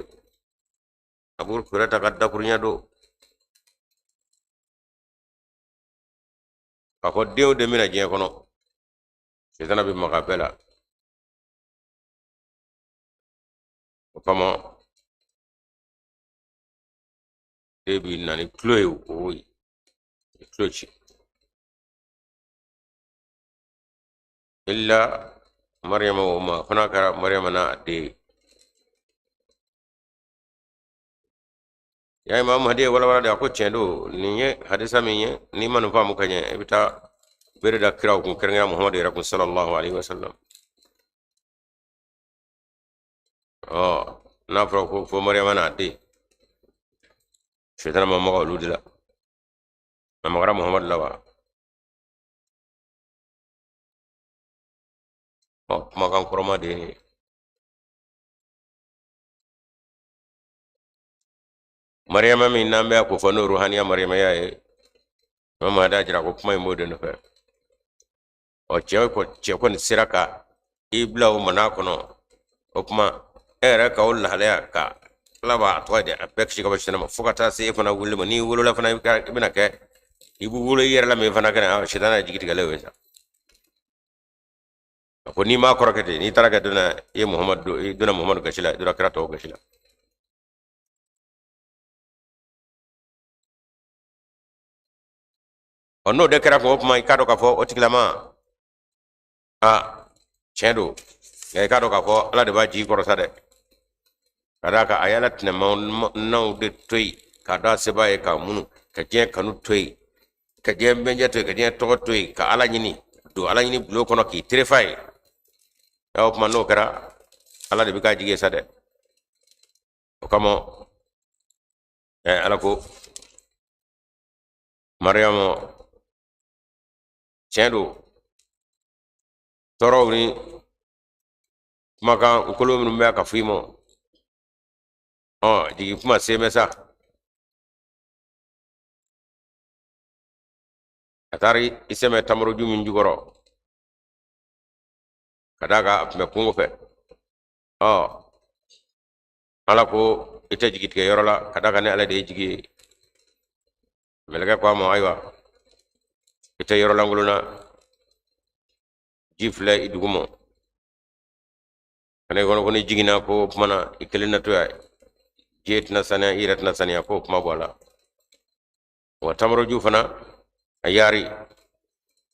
Abu Hurairata ka dakurunya don k'a fɔ denw de bɛna diɲɛ kɔnɔ, sitana bɛ maga bɛɛ la. O kama den bi na ni tulo ye, o ye tulo ci illa Mariyama, o ma fana kɛra Mariyama n'a den ye. Ya Imam Mahdi ye walawala de, a ko tiɲɛ don, nin ye hadisa min ye, n'i ma nin faamu ka ɲɛ, i bɛ taa bere da kiraw kun, kɛrɛnkɛrɛn Muhamadu yɛrɛ kun sallallahu alaihi wasallam. Ɔ, n'a fɔra ko fo Mariyama n'a den, sitana ma maga olu de la, a magara Muhamadu la wa? Ɔ, kumakan kɔrɔma de ye nin ye. Mariyama min n'an bɛ a ko fɔ n'o ruhaniya mariyamaya ye, Imam Mahdi y'a jira ko kuma in b'o de nɔfɛ. Ɔ, cɛ kɔni sera ka i bila o mana kɔnɔ. O tuma e yɛrɛ ka o lahalaya ka ala b'a tɔgɔ di a bɛɛ kisi ka bɔ sitanɛ ma, fo ka taa se e fana wuli ma. N'i wolola fana, i bɛna kɛ i bɛ wolo i yɛrɛ la min fana kɛnɛ, sitanɛ ye jigi tigɛlen o ye sa. A ko n'i m'a kɔrɔ kɛ ten, n'i taara kɛ donna i ye Muhamadu, i donna Muhamadu gasi la, i donna kira tɔw gasi la. Ɔ, n'o de kɛra kuma o kuma, i k'a dɔn k'a fɔ o tigilama, a tiɲɛ don, nka i k'a dɔn k'a fɔ Ala de b'a jigi kɔrɔ sa dɛ, ka d'a kan a ye Ala tɛnɛmanaw de to yen k'a dɔn a se b'a ye k'a munu, ka diɲɛ kanu to yen, ka diɲɛ bɛnjɛ to yen, ka diɲɛ tɔgɔ to yen, ka Ala ɲini, don Ala ɲini bulon kɔnɔ k'i terefa ye. O tuma n'o kɛra, Ala de bɛ k'a jigi ye sa dɛ. O kama Ala ko Mariyamu, tiɲɛ don, tɔɔrɔw ni kumakan kolon minnu bɛ ka fɔ i ma, ɔ, jigin kuma se bɛ sa. A taara i sɛmɛ tamaroju min jukɔrɔ, ka d'a kan a tun bɛ kungo fɛ. Ɔ, Ala ko i tɛ jigi tigɛ yɔrɔ la, ka d'a kan ne Ala de ye jigi ye. Mɛlɛkɛ ko a ma, ayiwa, i tɛ yɔrɔ lankolon na, ji filɛ i duguma, kana i kɔnɔ ko n'i jiginna ko o tuma na i kelen na to yan, ji tɛna saniya, i yɛrɛ tɛna saniya, k'o kuma bɔ a la. Wa tamaroju fana a yaari,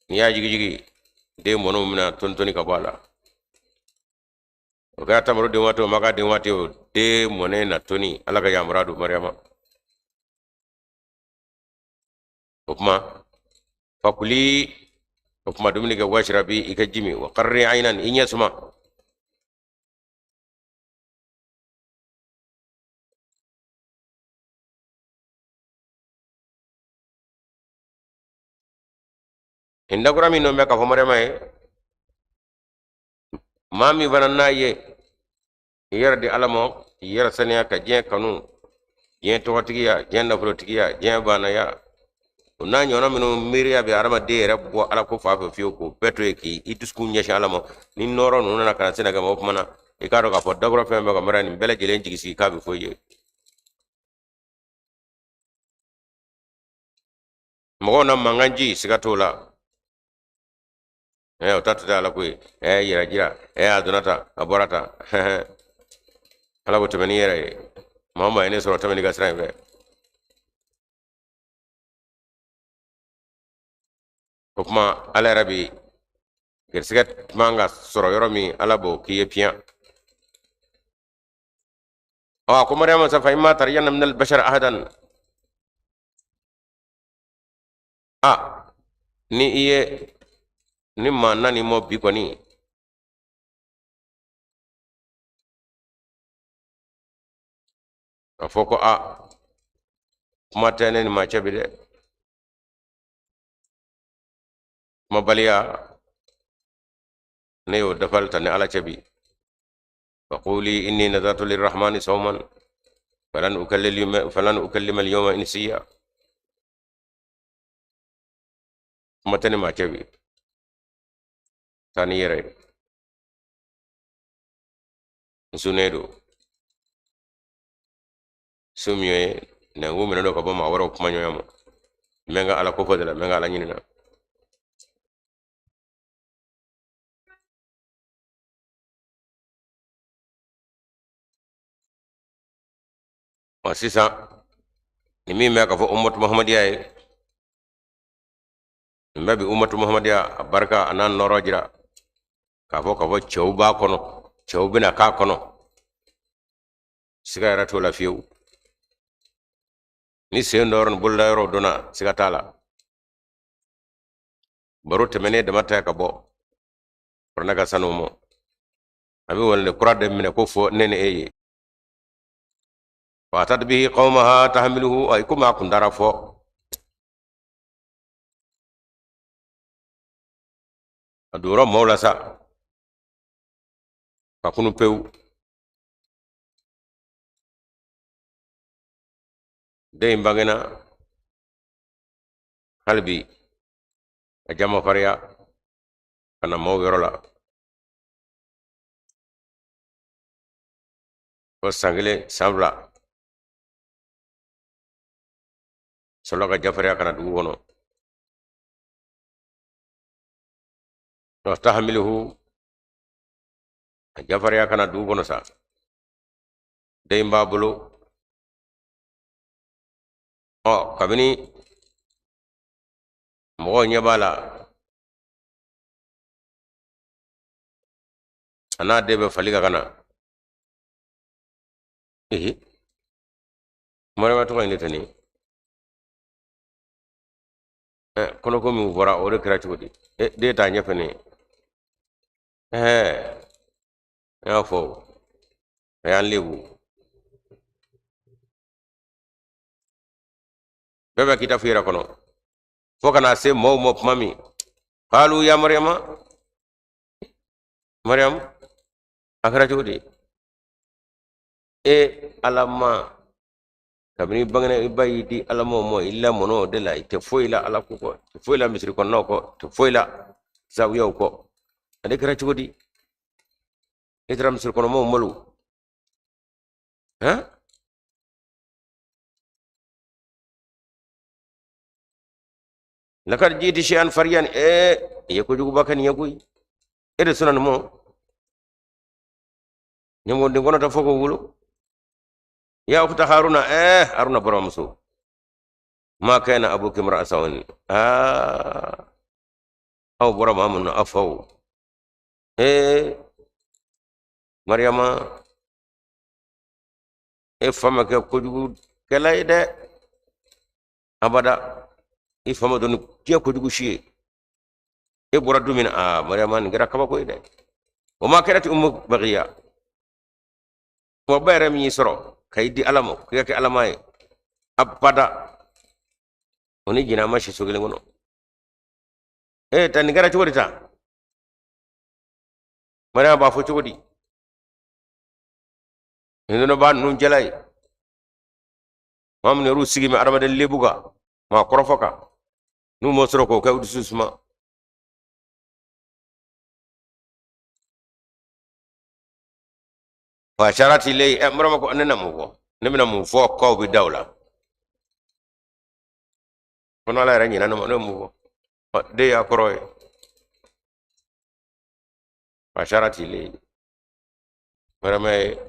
n'i y'a jigijigi, den mɔnɛw bɛna toni toni ka bɔ a la. O kɛra tamaro den waati o ma k'a den waati o, den mɔnɛ na toni, Ala ka yamaruya don Mariyama. O tuma fakuli, o tuma dumuni kɛ, washrabi, i ka ji min, wa qarri aynan, i ɲɛ suma. Nin dakura min bɛ k'a fɔ Mariyama ye, maa min fana n'a ye i yɛrɛ di Ala ma, i yɛrɛ saniya, ka diɲɛ kanu, diɲɛ tɔgɔtigiya, diɲɛ nafolotigiya, diɲɛ baanaya, o n'a ɲɔgɔnna minnu miiriya bɛ adamaden yɛrɛ bɔ Ala ko fan fɛ fiyewu, k'o bɛɛ to yen k'i dusukun ɲɛsin Ala ma, ni nɔɔrɔ ninnu nana ka na se na kɛ ma, o tuma na i k'a dɔn k'a fɔ dakura fɛn bɛɛ ka mara nin bɛɛ lajɛlen jigi sigi k'a bɛ fɔ i ye. Mɔgɔw na mankan ci, siga t'o la. O ta tɛ Ala ko ye. Yɛrɛ jira, a donna tan, a bɔra tan. Ala ko tɛmɛ n'i yɛrɛ ye. Maa o maa ye ne sɔrɔ, tɛmɛ n'i ka sira in fɛ. O tuma Ala yɛrɛ bi garisigɛ man ka sɔrɔ yɔrɔ min, Ala b'o k'i ye piyan. Ɔ, a ko Mariyama sa, fa imma tarayanna minal bashar ahadan, a ni i ye ni maa nani mɔ bi kɔni, a fɔ ko a kuma tɛ ne ni maa cɛ bi dɛ, kumabaliya ne y'o dafali ta ni Ala cɛ bi. Faquli inni nazartu lirrahmani sawman falan ukallima alyawma insiya, kuma tɛ ne maa cɛ bi, taa n'i yɛrɛ ye, n sunnen don. Sun min ye nɛnkun minɛ don ka bɔ maa wɛrɛw kumaɲɔgɔnya ma, n bɛ n ka Ala kofɔ de la, n bɛ n ka Ala ɲini na. Ɔ, sisan nin min bɛ k'a fɔ umatu muhamadiya ye, nin bɛɛ bɛ umatu muhamadiya a barika a n'a nɔɔrɔ jira k'a fɔ cɛw b'a kɔnɔ, cɛw bɛna k'a kɔnɔ, siga yɛrɛ t'o la fiyewu. Ni sen dɔ yɔrɔ ni boloda yɔrɔ donna, siga t'a la. Baro tɛmɛnen dama tɛ ka bɔ kuranɛ ka sanu ma, a bɛ walande kura de minɛ ko fɔ ne ni e ye. Fa atat bihi qawmaha tahmiluhu, ay komi a kun taara fɔ a donyɔrɔ maaw la sa ka kunu pewu. Den in bangena hali bi a jama fariya. ka na maaw yɔrɔ la fo san kelen, san fila, sɔrɔla ka jafariya ka na dugu kɔnɔ. Tahamiluhu, a jafariya ka na dugu kɔnɔ sa, den b'a bolo. Ɔ, kabini mɔgɔw ɲɛ b'a la, a n'a den bɛ fali kan ka na. Ehe, Mariyama tɔgɔ in de tɛ nin ye. Ɛ, kɔnɔko min fɔra, o de kɛra cogo di? E, den t'a ɲɛfɛ nin ye. Ɛɛ, n y'a fɔ, a y'an lebu. Bɛɛ bɛ k'i ta f'i yɛrɛ kɔnɔ, fo ka na se maaw ma tuma min, kalu ya Mariyama, Mariyamu, a kɛra cogo di? E Ala ma, kabini i bangena, i ba y'i di Ala ma, ma i lamɔna o de la, i tɛ foyi la Ala ko kɔ, i tɛ foyi la misiri kɔnɔnaw kɔ, i tɛ foyi la zawiyaw kɔ. Ale kɛra cogo di? E taara misiri kɔnɔmɔgɔw malo han? Lakad jiti shay'an fariyan. Ee, i ye kojuguba kɛ nin ye koyi. E de sɔnna nin ma, ɲɛmɔgɔden kɔnɔ ta fo k'o wolo. Ya ukhta Haruna, Haruna baramuso, ma kana abuki imra'a sawin. Aa, aw bɔra maa mun na, aw faw. Mariyama, e fa ma kɛ kojugu kɛla ye dɛ, abada. I fa ma dɔn ni diɲɛ kojugu si ye. E bɔra du min na, aa, Mariyama, nin kɛra kabako ye dɛ. Wa ma kanat ummuki baghiya. Wa ba yɛrɛ min y'i sɔrɔ ka i di Ala ma, k'i ka kɛ Alama ye, abada o ni jɛnɛya ma si so kelen kɔnɔ. E ta, nin kɛra cogo di ta? Mariyama b'a fɔ cogo di? Nin donna ba ninnu jala ye, maa minnu yɛrɛ sigi bɛ adamaden lebu kan, maa kɔrɔfɔ kan, n'u m'o sɔrɔ k'o kɛ u dusu suma. Fa asharat ilayhi. Ɛ, Mariyama ko ne na mun fɔ? Ne bɛna mun fɔ k'aw bɛ da o la? Ko n'Ala yɛrɛ ɲinɛ ne ma, ne bɛ mun fɔ? Den y'a kɔrɔ ye. Fa asharat ilayhi, Mariyama ye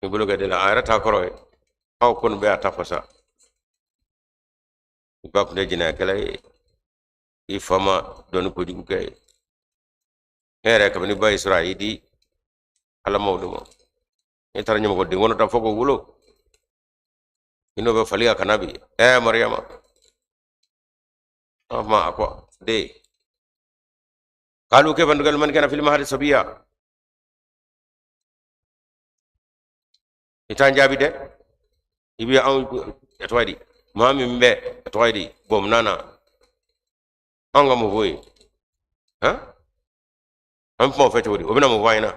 i bolo kɛ den la, a yɛrɛ t'a kɔrɔ ye. Aw kɔni bɛ a ta fɔ sa, i ba tun tɛ jɛnɛyakɛla ye, i fa ma dɔn ni kojugu kɛ ye. E yɛrɛ, kabini ba y'i sɔrɔ, a y'i di Alamaw de ma. E taara ɲɛmɔgɔ den kɔnɔ ta fo k'o wolo, i n'o bɛ fali kan ka na bi. Mariyama, a ma a ko den, kalu kayfa nukallimu man kana fil mahdi sabiya. I t'an jaabi dɛ. I bɛ anw, a tɔgɔ ye di, maa min bɛ, a tɔgɔ ye di, bɔnna na, anw ka mun f'o ye? Han, an bɛ kuma o fɛ cogo di? O bɛna mun fɔ an ɲɛna?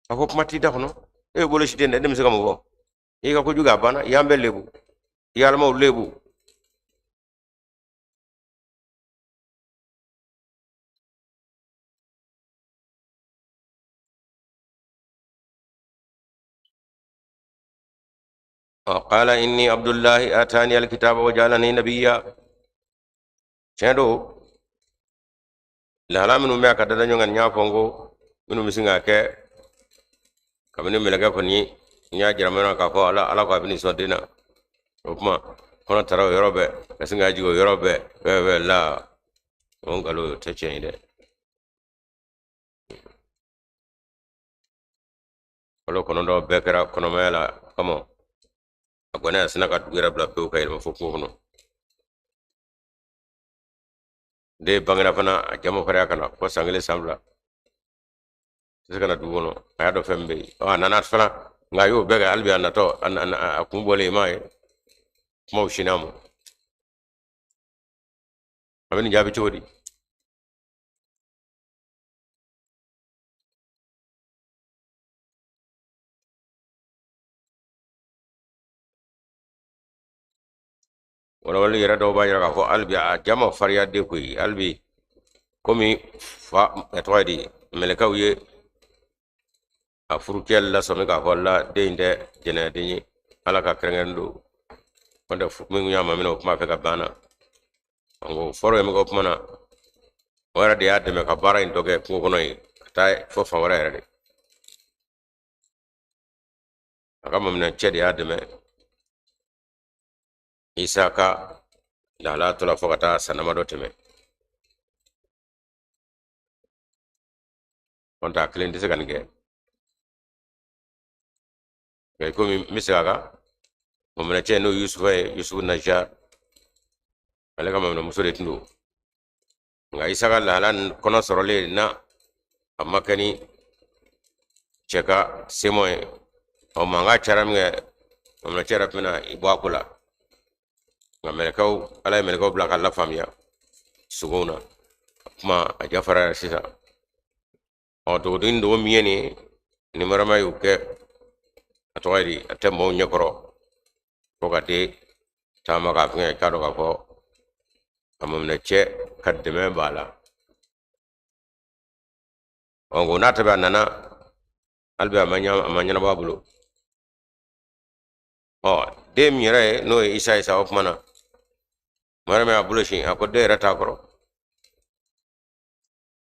A ko kuma t'i da kɔnɔ, e ye bolo si den dɛ, ne bɛ se ka mun fɔ? I ka kojugu a banna, i y'an bɛɛ lebu, i y'alamaw lebu. قال إني عبد الله آتاني الكتاب وجعلني نبيا. Tiɲɛ don, lahala minnu bɛ a ka dada ɲɔgɔn kan, n y'a fɔ n ko minnu bɛ sin k'a kɛ, kabini mɛlɛkɛ kɔni n y'a jira na k'a fɔ Ala, Ala ko a bɛ nin sɔn den na, o tuma kɔnɔ taara o yɔrɔ bɛɛ ka sin k'a jigin o yɔrɔ bɛɛ bɛɛ bɛɛ la, o nkalon, o tɛ tiɲɛ ye dɛ. Kalo 9 bɛɛ kɛra kɔnɔmaya la kama, a gɔnɛ a sina ka dugu yɛrɛ bila pewu ka yɛlɛma fo kungo kɔnɔ. Den bangera fana, a jama fariya ka na fo san kelen, san fila, tɛ se ka na dugu kɔnɔ. A y'a dɔn fɛn bɛ yen. A nana fana, nka a y'o bɛɛ kɛ, hali bi a natɔ, a kun bɔlen, i m'a ye kumaw sinna ma. A bɛ nin jaabi cogo di? Walawalali yɛrɛ dɔw b'a jira k'a fɔ hali bi a ja ma farinya de koyi, hali bi komi fa a tɔgɔ ye di, mɛlɛkɛw ye a furucɛ lasɔmi k'a fɔ la den in tɛ jɛnɛyaden ye, Ala ka kɛrɛnkɛrɛn don, n'o tɛ min y'a maminɛ o kuma fɛ ka ban na. O fɔlɔ ye min kɛ o kuma na, o yɛrɛ de y'a dɛmɛ ka baara in dɔ kɛ kungo kɔnɔ yen ka taa fo fan wɛrɛ yɛrɛ de. A ka maminɛ cɛ de y'a dɛmɛ Isa ka lahala tɔ la fo ka taa san damadɔ tɛmɛ. N'o tɛ a kelen tɛ se ka nin kɛ. Nka komi n bɛ segin a kan, maminɛcɛ n'o ye Yusufa ye, Yusufu Najar, ale ka maminɛmuso de tun don. Nka Isa ka lahala kɔnɔ sɔrɔlen na a ma kɛ ni cɛ ka semɔ ye, ɔ mankan cayara min kɛ, maminɛcɛ yɛrɛ tun bɛna i bɔ a ko la. Nka mɛlɛkɛw, Ala ye mɛlɛkɛw bila k'a lafaamuya sugow na, kuma a jafara sisan. Ɔ dogoden dogo min ye nin ye, ni Mariyama y'o kɛ, a tɔgɔ ye di, a tɛ maaw ɲɛkɔrɔ fo ka den taama k'a fɛngɛ, k'a dɔn k'a fɔ a maminɛ cɛ ka dɛmɛ b'a la. Ɔ o n'a ta bɛɛ a nana hali bi a ma ɲɛnabɔ a bolo. Ɔ den min yɛrɛ ye n'o ye Isa ye sa, o tuma na Mariyama y'a bolo sin, a ko den yɛrɛ t'a kɔrɔ,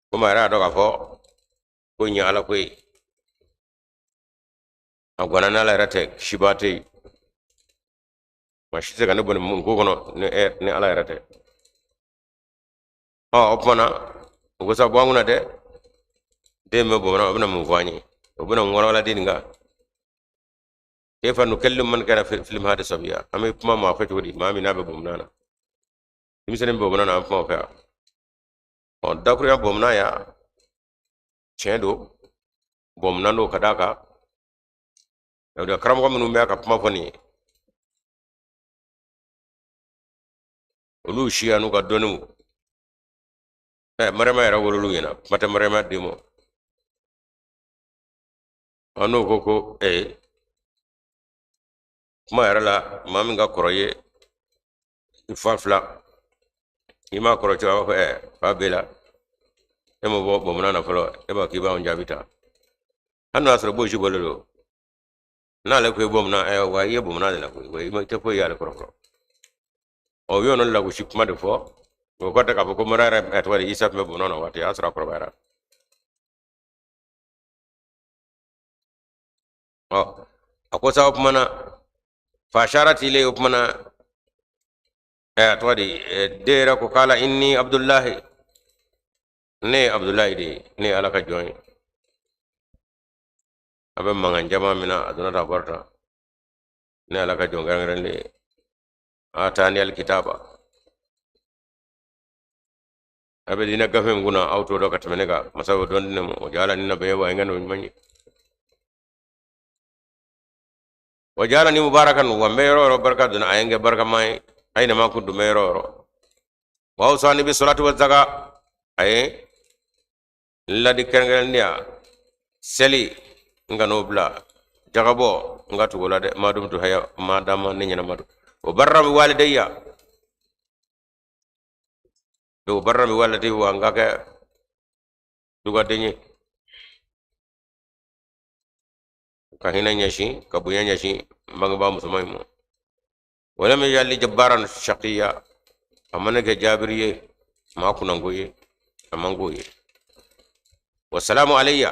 komi a yɛrɛ y'a dɔn k'a fɔ ko in ye Ala ko ye, a gwanna n'Ala yɛrɛ tɛ sibaa tɛ yen, maa si tɛ se ka ne bɔ nin ko kɔnɔ ni Ala yɛrɛ tɛ. Ɔ o tuma na o ko sa bɔ an kunna dɛ, den bɛ bɔ o bɛna mun fɔ an ye, o bɛna n walawala den nin kan. Kayfa nukallimu man kana fil mahdi sabiya, an bɛ kuma maa fɛ cogo di, maa min n'a bɛ bamunan na, denmisɛnnin bɛ bamunan na, an bɛ kuma o fɛ yan. Ɔ dakuruya bamunan ya tiɲɛ don, bamunan don ka d'a kan yahudiya karamɔgɔ minnu bɛ ka kuma fɔ nin ye, olu siya n'u ka dɔnniw, ɛ Mariyama yɛrɛ wolol'u ɲɛna, kuma tɛ Mariyama den ma. Ɔ n'o ko ko ee kuma yɛrɛ la, maa min ka kɔrɔ ye i fa fila, i m'a kɔrɔ cogo, a b'a fɔ ɛ fa b'e la, e ma bɔ bamunan na fɔlɔ, e b'a k'i b'anw jaabi ta, hali n'o y'a sɔrɔ bosi bɔlen don n'ale ko i bamunan, ɛ wa i ye bamunan de la koyi, wa i tɛ foyi y'ale kɔrɔ fɔlɔ. Ɔ u y'o lagosi kuma de fɔ, o kɔrɔ tɛ k'a fɔ ko mara yɛrɛ tɔgɔ de Isa tun bɛ bamunan na waati, a y'a sɔrɔ a kɔrɔbayara. Ɔ a ko sa o kuma na fa asharat ilayhi, o kuma na ɛ a tɔgɔ di, den yɛrɛ ko kala inni abudulahi, ne ye abudulahi de ye, ne ye Ala ka jɔn ye. A bɛ mankan jama min na a donna ta a bɔra tan, ne ye Ala ka jɔn kɛrɛnkɛrɛnnen ye. Atani alikitaba, a bɛ diinɛ gafe min kunna aw t'o dɔn ka tɛmɛ ne kan, masa y'o dɔn di ne ma, wa jaalani nabiyya, wa n kɛ nabi ɲuman ye, wa jaalani mubarakan, wa n bɛ yɔrɔ o yɔrɔ barika donna, a ye n kɛ barikama ye, ayinama kuntu, n bɛ yɔrɔ o yɔrɔ, wa awsani bi salati wa zaka, a ye n ladi kɛrɛnkɛrɛnnenya seli, n kan'o bila, jagabɔ n ka tugu o la dɛ, ma dumtu haya, ma dama ne ɲɛnama don, wa barran bi walidayya, wa barran bi walidayya, wa n ka kɛ dugaden ye, ka hinɛ ɲɛsin, ka bonya ɲɛsin n bangebaa musoman in ma. Walam yajalni jabbaran shaqiya, a ma ne kɛ jabiri ye, maa kunnango ye, a man k'o ye. Wasalamu alayya,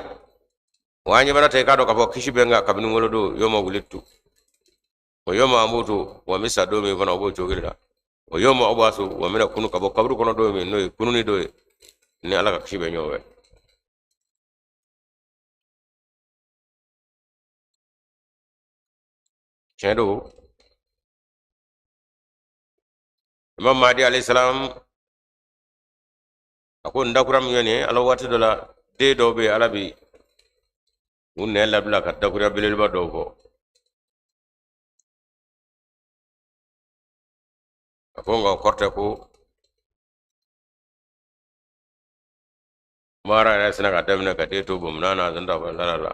wa an ɲɛbana ta i k'a dɔn k'a fɔ kisi bɛ n kan kabini n wolodon, yoma wulidtu wa yoma amutu, wa n bɛ sa don min fana o b'o cogo la, wa yoma ubasu, wa n bɛna kunu ka bɔ kaburu kɔnɔ don min, n'o ye kununi don ye, ni Ala ka kisi bɛ ɲɔgɔn fɛ. Tiɲɛ don, Imam Mahdi alayhi salam a ko n dakura min ye nin ye, ala waati dɔ la den dɔw bɛ yen, ala bi u nɛn labila ka dakuruya belebeleba dɔw fɔ. A ko nka o kɔrɔ tɛ ko baara yɛrɛ sina ka daminɛ ka den to bamunan na, a la la la.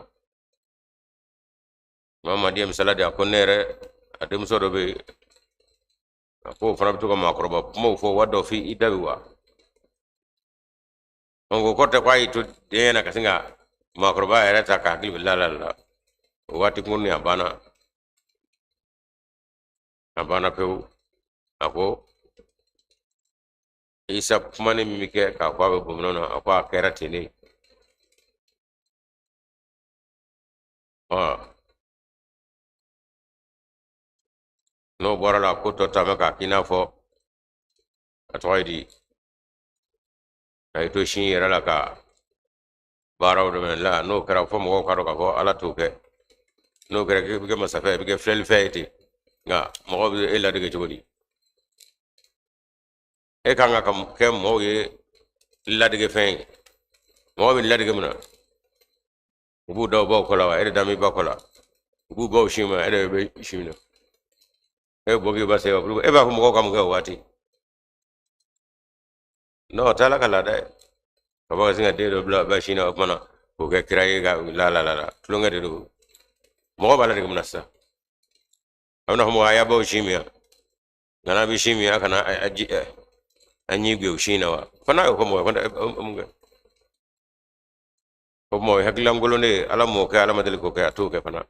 Imam Mahdi ye misali di, a ko ne yɛrɛ a denmuso dɔ bɛ yen, A ko o fana bɛ to ka maakɔrɔba kumaw fɔ wa dɔ f'i i da bɛ wa. Donc o kɔrɔ tɛ ko a y'i to den na ka sin ka maakɔrɔba yɛrɛ ta k'a hakili bɛ la la la. O waati kunkurunnin a banna. A banna pewu. A ko Isa kumani min bɛ kɛ k'a fɔ a bɛ bamananw na, a ko a kɛra ten de. Ɔ n'o bɔra la, ko tɔ ta bɛ k'a k'i n'a fɔ a tɔgɔ ye di, a y'i to sin yɛrɛ la ka baaraw daminɛ la. N'o kɛra, fo mɔgɔw k'a dɔn k'a fɔ Ala t'o kɛ. N'o kɛra k'i bɛ kɛ masafɛ, i bɛ kɛ filɛlifɛn ye ten, nka mɔgɔw bɛ e ladege cogo di? E kan ka kɛ mɔgɔw ye ladegefɛn ye. Mɔgɔ bɛ ladege mun na? U b'u da u baw kɔ la wa? E de da b'i ba kɔ la. U b'u baw sin ma, e de bɛ sin na. E bɛ bɔ k'i ba se wa? E b'a fɔ mɔgɔw ka mun kɛ o waati? Non, o tɛ Ala ka laada ye. Ka bɔ ka sin ka den dɔ bila ba sin na, o tuma na k'o kɛ kira ye ka la la la la, tulonkɛ de don. Mɔgɔ b'a ladege mun na sisan? A bɛna fɔ mɔgɔ a y'a baw sin min yan, nka n'a bɛ sin min, a kana a ji a ɲi gwe o sin na wa? Fo n'a y'o fɔ mɔgɔ ye, ko mun kɛ? O tuma o ye hakililankolon de ye. Ala m'o kɛ, Ala ma deli k'o kɛ, a t'o kɛ fana.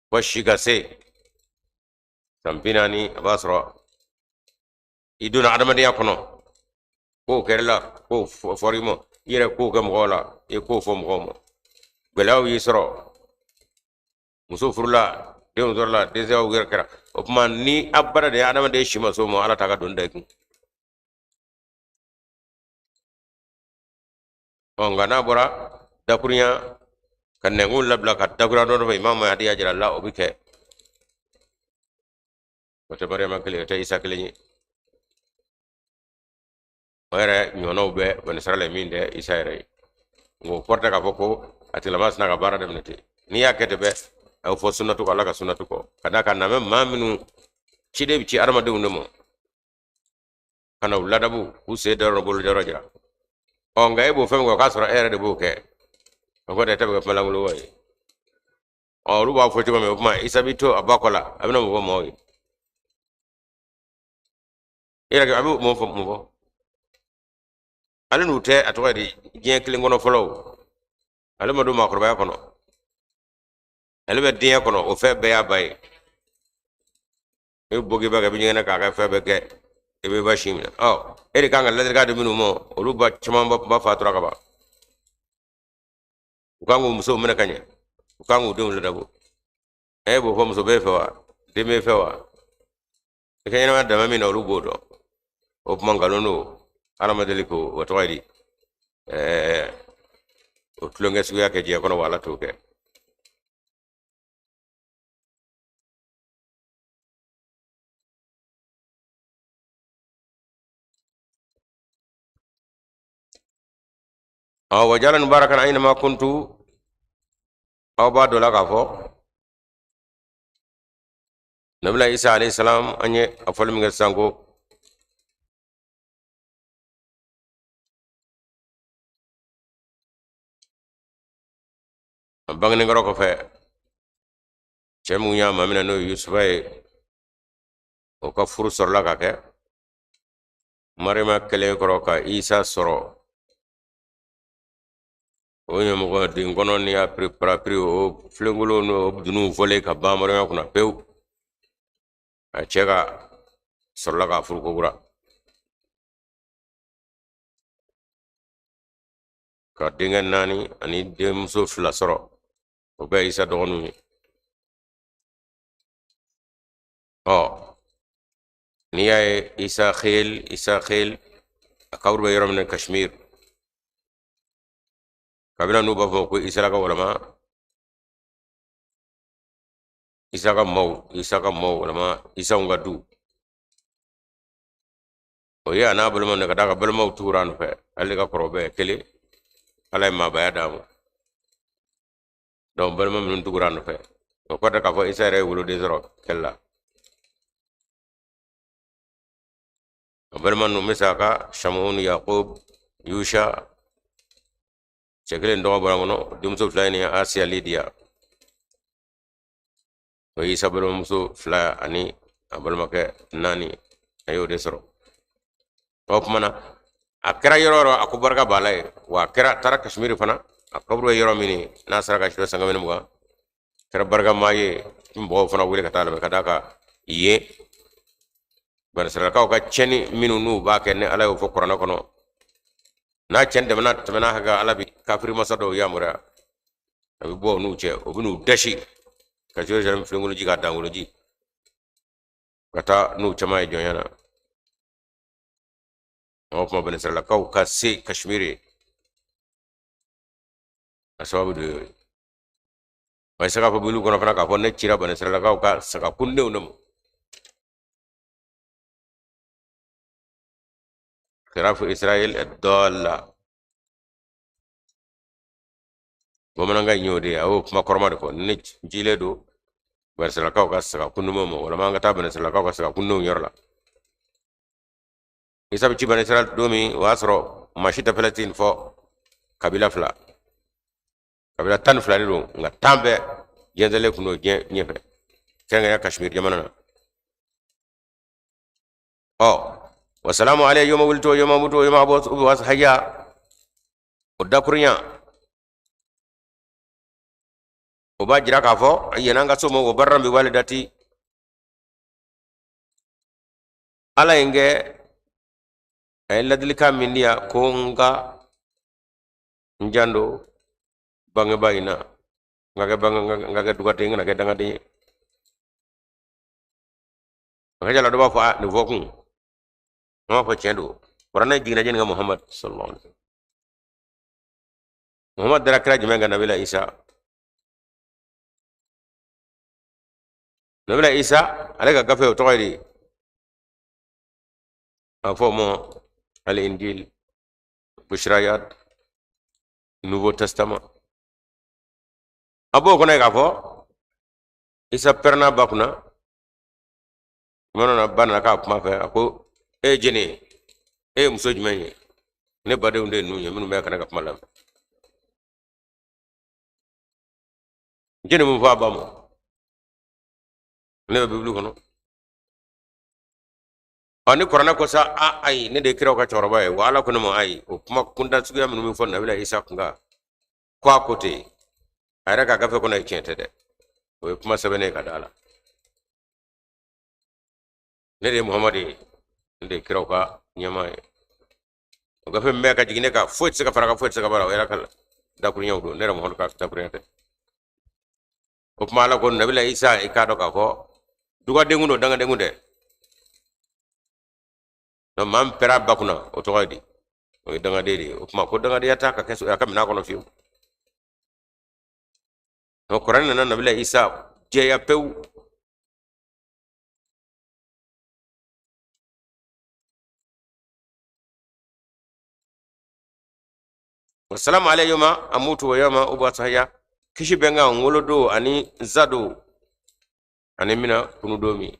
Fo si ka se san 40, a b'a sɔrɔ i donna adamadenya kɔnɔ, kow kɛr'i la, kow fɔr'i ma, i yɛrɛ kow kɛ mɔgɔw la, i ye kow fɔ mɔgɔw ma, gɛlɛyaw y'i sɔrɔ, muso furula, denw sɔrɔla, dɛsɛw yɛrɛ kɛra. O tuma ni abada de adamaden si ma s'o ma, Ala t'a ka doni da i kun. Ɔ nka n'a bɔra dakurunya ka nɛnkun labila ka dakurunya dɔ fɔ, Imam Mahdi y'a jira la, o bɛ kɛ. O tɛ Mariyama kelen, o tɛ Isa kelen ye. O yɛrɛ ɲɔgɔnnaw bɛ banisirala min tɛ Isa yɛrɛ ye. Nka o kɔrɔ tɛ k'a fɔ ko a tigilama sina ka baara daminɛ ten. N'i y'a kɛ ten bɛɛ, a bɛ fɔ sunnatu kɔ, Ala ka sunnatu kɔ. Ka d'a kan na bɛ maa minnu ciden bɛ ci adamadenw de ma ka na u ladabu, k'u sen dayɔrɔ bolo dayɔrɔ jira. Ɔ nka e b'o fɛn min kɛ, o k'a sɔrɔ e yɛrɛ de b'o kɛ, o kɔrɔ e ta bɛ kɛ kumalankolon wa ye. Ɔ olu b'a fɔ cogo min, o tuma Isa b'i to a ba kɔ la, a bɛna mun fɔ maaw ye? E yɛrɛ a bɛ mun fɔ, mun fɔ? Ale n'u tɛ a tɔgɔ ye di, diɲɛ kelen kɔnɔ fɔlɔ o. Ale ma don maakɔrɔbaya kɔnɔ, ale bɛ denya kɔnɔ, o fɛn bɛɛ y'a ba ye. E bɛ bɔ k'i ba kɛ, i bɛ ɲɛgɛnɛ k'a kɛ, fɛn bɛɛ kɛ, i bɛ ba sin minɛ. Ɔ e de kan ka ladilikan di minnu ma, olu ba caman ba fatura ka ban. U kan k'u musow minɛ ka ɲɛ, u kan k'u denw ladabu. E b'o fɔ, muso b'e fɛ wa? Den b'e fɛ wa? I ka ɲɛnamaya dama min na, olu b'o dɔn. O kuma nkalon don. Ala ma deli k'o o tɔgɔ ye di, o tulonkɛ suguya kɛ diɲɛ kɔnɔ wa, Ala t'o kɛ. Ɔ wajalani mubarakan aynama kuntu, aw b'a dɔn la k'a fɔ nabila Isa alayhi salam, an ye a fɔli min kɛ sisan ko a bangenen kɔrɔ kɔfɛ, cɛ mun y'a maminɛ n'o ye Yusufa ye, o ka furu sɔrɔla ka kɛ. Mariyama kɛlen kɔrɔ ka Isa sɔrɔ, o ɲɛmɔgɔ den kɔnɔ ni y'a parapiri, o filenkolon n'o dununw fɔlen ka ban Mariyama kunna pewu, a cɛ ka sɔrɔla k'a furu kokura ka denkɛ naani ani denmuso fila sɔrɔ. O bɛɛ ye Isa dɔgɔninw ye. Ɔ n'i y'a ye Isa Khel, Isa Khel a kaburu bɛ yɔrɔ min na Kashmir, kabila n'u b'a fɔ ko Isa ka walama Isa ka maaw, Isa ka maaw walama Isaw ka du, o ye a n'a balimaw de ka d'a ka balimaw tugura a nɔfɛ. Ale ka kɔrɔ bɛɛ kelen, Ala ye maabaya d'a ma. Donc balima minnu tugura a nɔfɛ, o kɔrɔ tɛ k'a fɔ Isa yɛrɛ ye woloden sɔrɔ kɛlɛ la. O balima ninnu bɛ se a ka Shamun, Yakub, Yusha, cɛ kelen tɔgɔ bɔra n kɔnɔ, denmuso fila in ni Asiya, Lidiya, o ye Isa balimamuso fila ani A balimakɛ naani, a y'o de sɔrɔ. O tuma na a kɛra yɔrɔ o yɔrɔ, a ko barika b'a la yen. Wa a kɛra taara Kashmiri fana, a kaburu ye yɔrɔ min ye n'a sera ka sira san 20, kɛra barikama ye. Mɔgɔw fana wele ka taa lamɛn ka d'a kan yen banisiralakaw ka tiɲɛni minnu n'u b'a kɛ, ni Ala y'o fɔ kuranɛ kɔnɔ, n'a tiɲɛ tɛmɛna hakɛ, Ala bi kafiri masa dɔw yamaruya, a bɛ bɔ u n'u cɛ, o bɛ n'u dɛsi ka Jerusalem filenkoloji k'a dankoloji ka taa n'u caman ye jɔnya na. O tuma banisiralakaw ka se Kashmiri, a sababu de y'o ye. Wa i se k'a fɔ bibulu kɔnɔ fana k'a fɔ ne cira banisiralakaw ka saga kundenw de ma. Khirafu Israel dɔla bamanankan in y'o de ye. A y'o kuma kɔrɔma de fɔ, ne cilen don banisiralakaw ka saga kundenw ma, walama an ka taa banisiralakaw ka saga kundenw yɔrɔ la. Isa bɛ ci banisira don min, o y'a sɔrɔ maa si tɛ Palestine fɔ kabila fila, kabila 12 de don, nka 10 bɛɛ jɛnsɛnlen tun don diɲɛ ɲɛfɛ, kɛrɛnkɛrɛnya Kashmir jamana na. Ɔ wasalamu alayhi yawma wulidtu wa yawma amutu wa yawma ub'asu hayya, o dakurunya o b'a jira k'a fɔ yan'an ka s'o ma, wa barran bi walidati, Ala ye n kɛ, a ye ladilikan min di yan ko n ka n janto bangebaa in na, n ka kɛ bange, n ka kɛ dugaden, n kana kɛ dangaden ye. A ka ca la dɔ b'a fɔ a nin fɔ kun, an b'a fɔ tiɲɛ don. Kuranɛ jiginna jɔni kan? Muhammad sallallahu alaihi wasallam. Muhammad dara kira jumɛn kan? Nabila Isa. Nabila Isa ale ka gafe o tɔgɔ ye di? A fɔ o ma al injil, bushrayat, nouveau testament. A b'o kɔnɔ yen k'a fɔ Isa pɛrɛnna ba kunna tuma dɔ la, ba nana k'a kuma fɛ, a ko e ye jɔni ye? E ye muso jumɛn ye? Ne badenw de ye ninnu ye minnu bɛ ka ne ka kuma lamɛn. Jɔni mun fɔ a ba ma? Ne bɛ bibulu kɔnɔ. Ɔ ni kuranɛ ko sa, a ayi, ne de ye kiraw ka cɛkɔrɔba ye, wa Ala ko ne ma ayi, o kuma kunda suguya minnu bɛ fɔ nabila Isa kun kan ko a ko ten, a yɛrɛ ka gafe kɔnɔ ye, tiɲɛ tɛ dɛ, o ye kuma sɛbɛnnen ye ka da la. Ne de ye Muhamadu ye, ne de ye kiraw ka ɲɛmaa ye. O gafe min bɛ ka jigin ne kan, foyi tɛ se ka fara kan, foyi tɛ se ka bɔ a la, o yɛrɛ ka dakurunɲɛw don, ne yɛrɛ Muhamadu ka dakuruɲɛ tɛ. O tuma Ala ko nabila Isa, i k'a dɔn k'a fɔ dugaden kun don, dangaden kun tɛ. Donc maa min pɛrɛn ba kunna, o tɔgɔ ye di? O ye dangaden de ye. O tuma ko dangadenya t'a ka kɛ a ka minɛn kɔnɔ fiyewu. Donc kuranɛ nana nabila Isa jɛya pewu. Wasalamu alayhi yawma amutu wa yawma ub'athu hayya, kisi bɛ n kan n wolodon ani n sadon ani n bɛna kunu don min.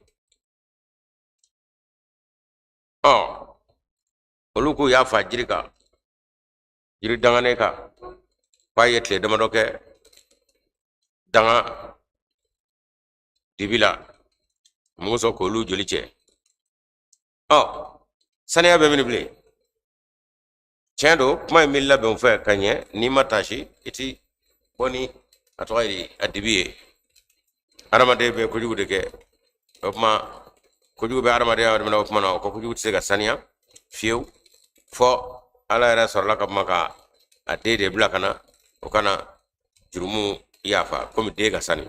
Ɔ olu k'u y'a fa jiri kan, jiri danganen kan, k'a ye tile damadɔ kɛ danga dibi la, mɔgɔ sɔn k'olu joli cɛ. Ɔ saniya bɛ mini bilen? Tiɲɛ don, kuma in bɛ labɛn o fɛ ka ɲɛ. N'i ma taasi, i ti bɔ ni a tɔgɔ ye a dibi ye. Adamaden bɛ kojugu de kɛ. O tuma kojugu bɛ adamadenya yɔrɔ min na, o tuma na o ka kojugu tɛ se ka saniya fiyewu fɔ Ala yɛrɛ sɔrɔla ka kuma ka a den de bila ka na, o ka na jurumu yafa, komi den ka sani.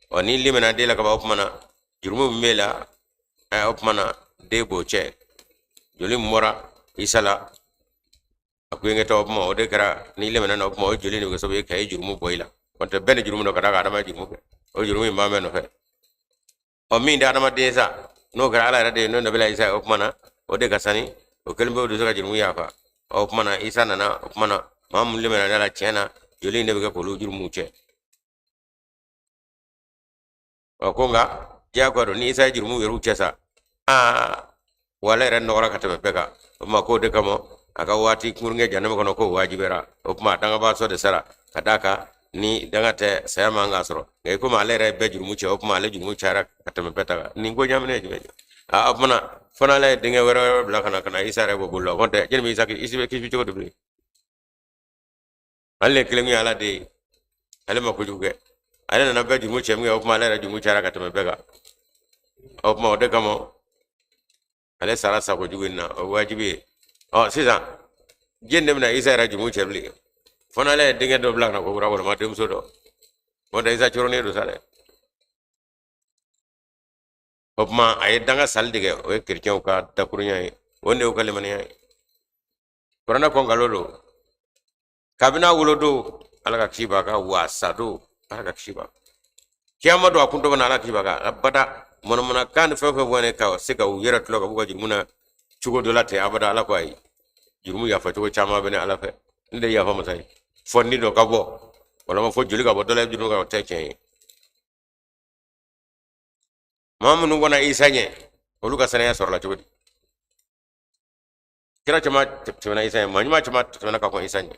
Ɔ n'i limana den la ka ban, o tuma na jurumu min b'e la, o tuma na den b'o cɛ. Joli min bɔra Isa la a kuyenkɛtɔ, o tuma o de kɛra n'i limana na, o tuma o joli de bɛ kɛ sababu ye ka e jurumu bɔ i la. Kɔntɛ tɛ bɛɛ ni jurumu dɔ ka d'a kan adama ye jurumu kɛ, o jurumu in b'an bɛɛ nɔfɛ. Ɔ min tɛ adamaden sa, n'o kɛra Ala yɛrɛ de ye, n'o nabila Isa ye, o tuma na o de ka sani, o kelen pewu de bɛ se ka jurumu yafa. Ɔ o tuma na Isa nana, o tuma na maa min limana la tiɲɛ na, joli in de bɛ kɛ k'olu jurumuw cɛ. Ɔ ko nka diyagoya don, ni Isa ye jurumu yɛrɛw cɛ sa, aa wala yɛrɛ nɔgɔra ka tɛmɛ bɛɛ kan. O tuma k'o de kama a ka waati kunkurun kɛ jahanama kɔnɔ, k'o wajibiyara. O tuma a dangabaa sɔ de sara ka d'a kan Ni danga tɛ, saya man k'a sɔrɔ, nka i komi ale yɛrɛ ye bɛɛ jurumu cɛ, o tuma ale jurumu cayara ka tɛmɛ bɛɛ ta kan. Nin ko ɲaminen ye jumɛn ye? Aa, o tuma fo n'ala ye denkɛ wɛrɛ bila ka na Isa yɛrɛ bɔ bolo la. O kɔni tɛ, jɛni bɛ Isa, Isa bɛ kisi cogo di bilen? Ale de kelen ye Ala den ye, ale ma kojugu kɛ, ale nana bɛɛ jurumu cɛ min kɛ, o tuma ale yɛrɛ jurumu cayara ka tɛmɛ bɛɛ kan. O tuma o de kama ale sara sako jugu in na, o wajibi ye. Ɔ sisan, jɛn de bɛna Isa yɛrɛ jurumu cɛ bilen? Fo n'ale ye denkɛ dɔ bila ka na ko kura, walima denmuso dɔ. O tɛ, Isa coronnen don sa dɛ. O tuma a ye danga sali de kɛ, o ye kerecɛnw ka dakurunya ye, o de y'u ka limaniya ye. Kuranɛ ko nkalon don kabini a wolodon, Ala ka kisi b'a kan, wa sa don, Ala ka kisi b'a kan, kiyama don a kun tɔgɔ na, Ala kisi b'a kan. Abada manamanakan ni fɛn fɛn fɔ ne ka se ka u yɛrɛ tulɔ ka b'u ka jurumu na cogo dɔ la ten, abada. Ala ko ayi, jurumu yafa cogo caman bɛ ne Ala fɛ, n de yafa masa ye. Fɔ ni dɔ ka bɔ, walima fɔ joli ka bɔ dɔ la jurumu kan, o tɛ tiɲɛ ye. Maa minnu kɔnna Isa ɲɛ, olu ka saniya sɔrɔla cogo di? Kira caman tɛmɛna Isa ɲɛ, maa ɲuman caman tɛmɛna ka kɔn Isa ɲɛ,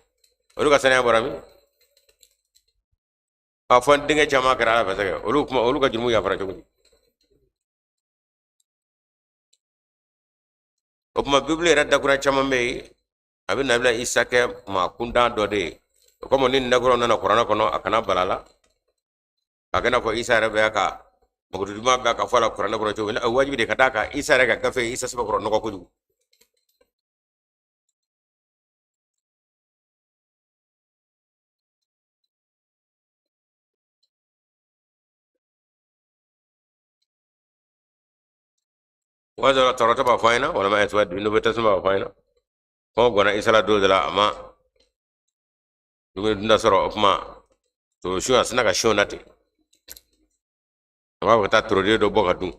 olu ka saniya bɔra min? A fɔ n denkɛ caman kɛra Ala fɛ sɛgɛ, olu kuma, olu ka jurumu yafara cogo di? O tuma Bibulu yɛrɛ dakura caman bɛ yen, a bɛ nabila Isa kɛ maa kuntan dɔ de ye. O kama ni dakuraw nana kuranɛ kɔnɔ, a kana bala la a kana fɔ Isa yɛrɛ bɛ ka mɔgɔ duman bɛ ka fɔ a la kuranɛ kɔnɔ cogo min na. Wajibi de ka d'a kan Isa yɛrɛ ka gafe Isa sɛbɛkɔrɔ nɔgɔ kojugu. Waati dɔ la tawurata b'a fɔ an ɲɛna, walima ɛsɛ Nouveau Testament b'a fɔ an ɲɛna, kɔngɔ ganna Isa la don dɔ la, a ma dumuni dunda sɔrɔ. O tuma toro sun, a sina ka sun na ten, a b'a fɔ ka taa toroden dɔ bɔ ka dun,